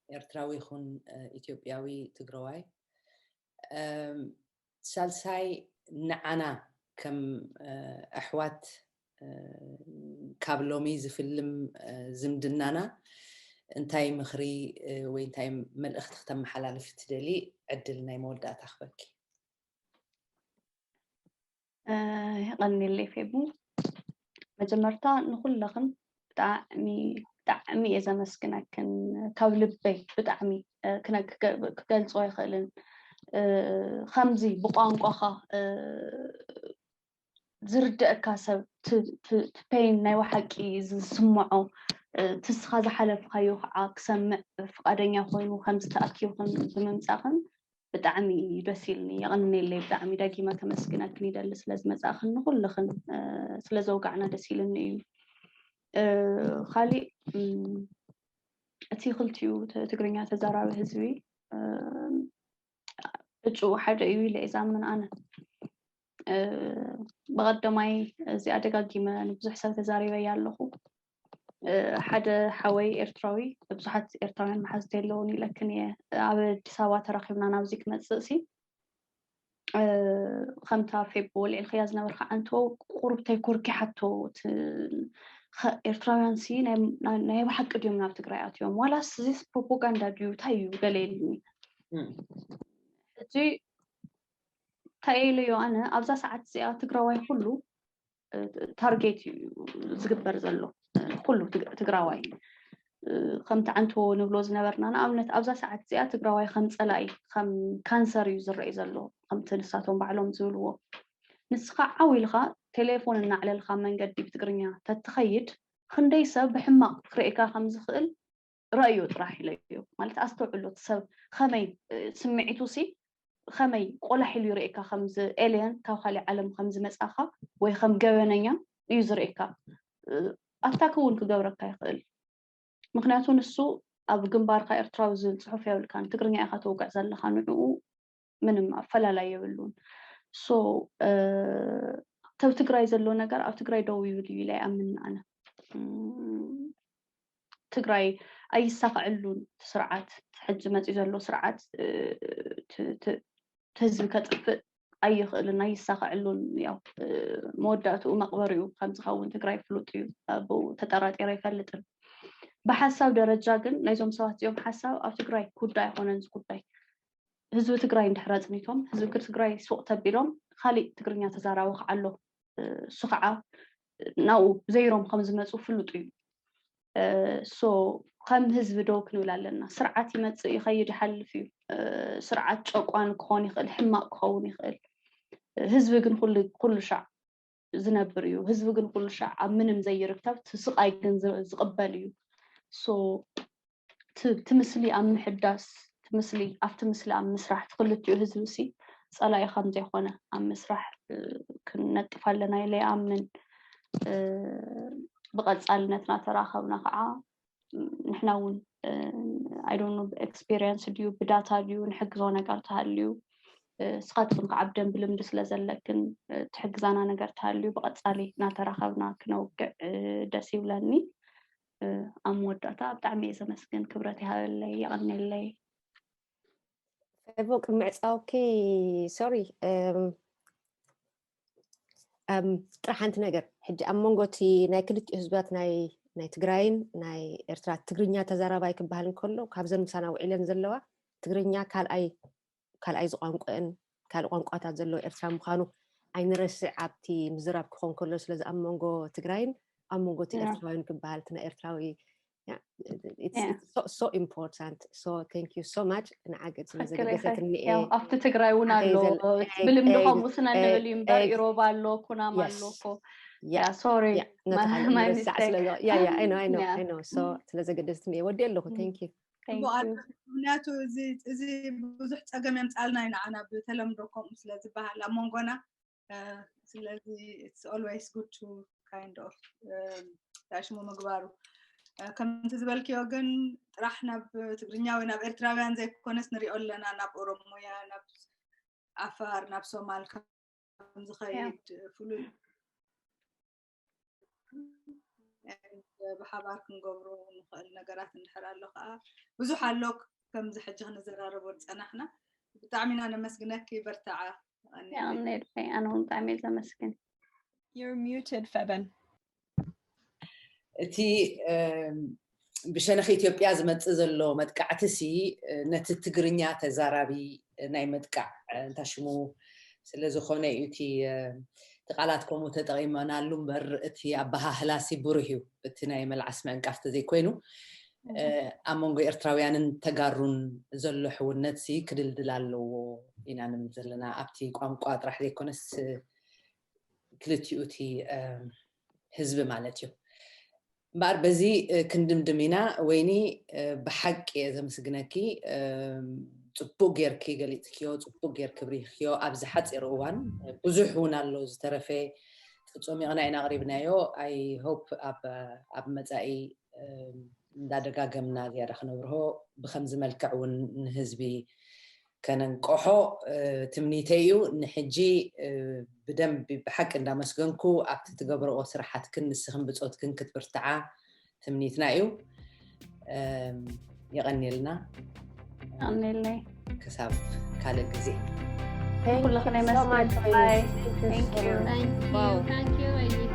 ኤርትራዊ ይኹን ኢትዮጵያዊ ትግረዋይ ሳልሳይ ንዓና ከም ኣሕዋት ካብ ሎሚ ዝፍልም ዝምድናና እንታይ ምኽሪ ወይ እንታይ መልእኽቲ ክተመሓላልፍ ትደሊ ዕድል ናይ መወዳእታ ክበኪ። የቐንየለይ ፌቡ። መጀመርታ ንኹለኽን ብጣዕሚ ብጣዕሚ እየ ዘመስግነክን ካብ ልበይ ብጣዕሚ ክገልፆ ኣይኽእልን። ከምዚ ብቋንቋኻ ዝርደአካ ሰብ ፔን ናይ ብሓቂ ዝስምዖ ትስኻ ዝሓለፍካዮ ከዓ ክሰምዕ ፍቃደኛ ኮይኑ ከምዚ ተኣኪብክን ብምምፃእክን ብጣዕሚ እዩ ደስ ኢልኒ። የቐንየለይ ብጣዕሚ ደጊመ ከመስግነክን ይደሊ ስለ ዝመፃእክን ንኹልኽን ስለ ዘውጋዕና ደስ ኢልኒ እዩ። ካሊእ እቲ ክልቲኡ ትግርኛ ተዛራቢ ህዝቢ ዕጩ ሓደ እዩ ኢለ እየ ዝኣምን ኣነ። ብቐደማይ እዚኣ ደጋጊመ ንብዙሕ ሰብ ተዛሪበያ ኣለኹ። ሓደ ሓወይ ኤርትራዊ ብዙሓት ኤርትራውያን መሓዝቲ የለውን ኢለክን እየ። ኣብ ኣዲስ ኣበባ ተራኺብና ናብዚ ክመፅእ ሲ ከምታ ፌቦ ልዕልክያ ዝነበርካ ዓንቶ ቁሩብተይ ኮርኪሓቶ ኤርትራውያን ሲ ናይ ብሓቂ ድዮም ናብ ትግራይ ኣትዮም ዋላስ እዚ ፕሮፓጋንዳ ድዩ እንታይ እዩ ገለ የልኒ። ሕጂ እንታይ ኢለዮ ኣነ ኣብዛ ሰዓት እዚኣ ትግራዋይ ኩሉ ታርጌት እዩ ዝግበር ዘሎ ኩሉ ትግራዋይ ከምቲ ዓንቶ ንብሎ ዝነበርና ንኣብነት ኣብዛ ሰዓት እዚኣ ትግራዋይ ከም ፀላኢ ከም ካንሰር እዩ ዝረኢ ዘሎ ከምቲ ንሳቶም ባዕሎም ዝብልዎ ንስኻ ዓው ኢልካ ቴሌፎን እናዕለልካ መንገዲ ብትግርኛ ተትኸይድ ክንደይ ሰብ ብሕማቕ ክርእየካ ከም ዝኽእል ረእዮ ጥራሕ ኢለዮ ማለት ኣስተውዕሎ እቲ ሰብ ከመይ ስምዒቱ ሲ ከመይ ቆላሕ ኢሉ ይርእየካ ከምዚ ኤልየን ካብ ካሊእ ዓለም ከም ዝመፃኻ ወይ ከም ገበነኛ እዩ ዝርእየካ ኣታክ እውን ክገብረካ ይኽእል ምክንያቱ ንሱ ኣብ ግንባርካ ኤርትራዊ ዝብል ፅሑፍ የብልካን ትግርኛ ኢካ ተውግዕ ዘለካ ንዕኡ ምንም ኣፈላላይ የብሉን so ተብ ትግራይ ዘሎ ነገር ኣብ ትግራይ ደው ይብል እዩ ኢለ ይኣምን ኣነ ትግራይ ኣይሳኽዐሉን ስርዓት ሕጂ መፂ ዘሎ ስርዓት ህዝቢ ከጥፍእ ኣይኽእልን ኣይሳኽዐሉን ያው መወዳእትኡ መቕበሪኡ ከም ዝኸውን ትግራይ ፍሉጥ እዩ ብኡ ተጠራጢረ ኣይፈልጥን ብሓሳብ ደረጃ ግን ናይዞም ሰባት እዚኦም ሓሳብ ኣብ ትግራይ ጉዳይ ኣይኮነን። እዚ ጉዳይ ህዝቢ ትግራይ እንድሕር ኣፅኒቶም፣ ህዝቢ ትግራይ ሱቕ ተቢሎም፣ ካሊእ ትግርኛ ተዛራቢ ከዓ ኣሎ እሱ ከዓ ናብኡ ዘይሮም ከም ዝመፁ ፍሉጥ እዩ። ሶ ከም ህዝቢ ደው ክንብል ኣለና። ስርዓት ይመፅእ ይኸይድ ይሓልፍ እዩ። ስርዓት ጨቋን ክኾን ይኽእል፣ ሕማቕ ክኸውን ይኽእል። ህዝቢ ግን ኩሉ ሻዕ ዝነብር እዩ። ህዝቢ ግን ኩሉ ሻዕ ኣብ ምንም ዘይርከብ፣ እቲ ስቓይ ግን ዝቕበል እዩ። ሶ እቲ እቲ ምስሊ ኣብ ምሕዳስ፣ እቲ ምስሊ ኣብቲ ምስሊ ኣብ ምስራሕ፣ እቲ ክልቲኡ ህዝቢ ሲ ፀላኢ ከም ዘይኮነ ኣብ ምስራሕ ክንነጥፍ ኣለና ኢለ ይኣምን። ብቐፃልነት እናተራኸብና ከዓ ንሕና እውን I don't know፣ ብኤክስፒሪየንስ ድዩ ብዳታ ድዩ ንሕግዞ ነገር ተሃልዩ፣ እስኻትክን ከዓ ብደንብ ልምዲ ስለ ዘለክን ትሕግዛና ነገር ተሃልዩ ብቐፃሊ እናተራኸብና ክነውግዕ ደስ ይብለኒ። ኣብ መወዳእታ ብጣዕሚ እየ ዘመስግን። ክብረት ይሃበለይ፣ የቐንየለይ። ፌቦ፣ ቅድሚ ዕፃውኪ፣ ሶሪ፣ ጥራሕ ሓንቲ ነገር። ሕጂ ኣብ መንጎ እቲ ናይ ክልቲኡ ህዝብታት ናይ ናይ ትግራይን ናይ ኤርትራ፣ ትግርኛ ተዛራባይ ክበሃል እንከሎ ካብዘን ምሳና ውዒለን ዘለዋ ትግርኛ ካልኣይ ካልኣይ ዝቋንቋን ካልእ ቋንቋታት ዘለዎ ኤርትራ ምዃኑ ኣይንረስዕ። ኣብቲ ምዝራብ ክኾን ከሎ ስለዚ ኣብ መንጎ ትግራይን ኣብ መንጎ እቲ ኤርትራውያን ክበሃል እቲ ናይ ኤርትራዊ so important. So thank you so much. ንዓገድ ስለዘገደሰትኒ እየ። ኣብቲ ትግራይ እውን ኣሎ። ብልምዲ ከምኡ ስነ ንብል እዩ እምበር ኢሮብ ኣሎ፣ ኩናማ ኣሎ እኮ። ሶሪ፣ ስለዘገደሰትኒ እየ። ወዲ ኣለኹ። Thank you. ምክንያቱ እዚ ብዙሕ ፀገም የምፃልና እዩ ንዓና ብተለምዶ ከምኡ ስለዝበሃል ኣብ መንጎና። ስለዚ it's always good to kind of ዳሽሞ ምግባሩ። ከምቲ ዝበልክዮ ግን ጥራሕ ናብ ትግርኛ ወይ ናብ ኤርትራውያን ዘይኮነስ ንሪኦ ኣለና፣ ናብ ኦሮሞያ፣ ናብ ዓፋር፣ ናብ ሶማል ከምዝኸይድ ፍሉይ ብሓባር ክንገብሮ ንኽእል ነገራት እንድሕር ኣሎ ከዓ ብዙሕ ኣሎ። ከምዚ ሕጂ ክንዘራረቦ ዝፀናሕና ብጣዕሚ ኢና ነመስግነኪ። በርትዓ። ኣነ እውን ብጣዕሚ እየ ዘመስግን። You're muted, Feben. እቲ ብሸነኽ ኢትዮጵያ ዝመፅእ ዘሎ መጥቃዕቲ ሲ ነቲ ትግርኛ ተዛራቢ ናይ መጥቃዕ እንታይ ሽሙ ስለ ዝኾነ እዩ። እቲ እቲ ቃላት ከምኡ ተጠቒመናሉ እምበር እቲ ኣበሃህላ ሲ ብሩህ እዩ። እቲ ናይ መልዓስ ምዕንቃፍ ተዘይኮይኑ ኣብ መንጎ ኤርትራውያንን ተጋሩን ዘሎ ሕውነት ሲ ክድልድል ኣለዎ ኢና ንብል ዘለና። ኣብቲ ቋንቋ ጥራሕ ዘይኮነስ ክልቲኡ እቲ ህዝቢ ማለት እዩ። እምበኣር በዚ ክንድምድም ኢና። ወይኒ ብሓቂ እየ ዘመስግነኪ። ፅቡቅ ጌርኪ ገሊፅክዮ፣ ፅቡቅ ጌርኪ ብሪህክዮ። ኣብዚ ሓፂር እዋን ብዙሕ እውን ኣሎ ዝተረፈ ተፀሚቕና ኢና ኣቕሪብናዮ። I hope ኣብ መፃኢ እንዳደጋገምና ዝያዳ ክነብርሆ ብከምዚ መልክዕ እውን ንህዝቢ ከነንቀሖ ትምኒተይ እዩ። ንሕጂ ብደንቢ ብሓቂ እንዳመስገንኩ ኣብቲ ትገብረኦ ስራሓትክን ንስኽን ብፆትክን ክትብርትዓ ትምኒትና እዩ። የቐንየልና። ኣሜለይ ክሳብ ካልእ ግዜ። ኩልኽን Thank you so much, የመስግን። Wayne. Thank you. Thank you so much. Thank you, thank you, Wayne.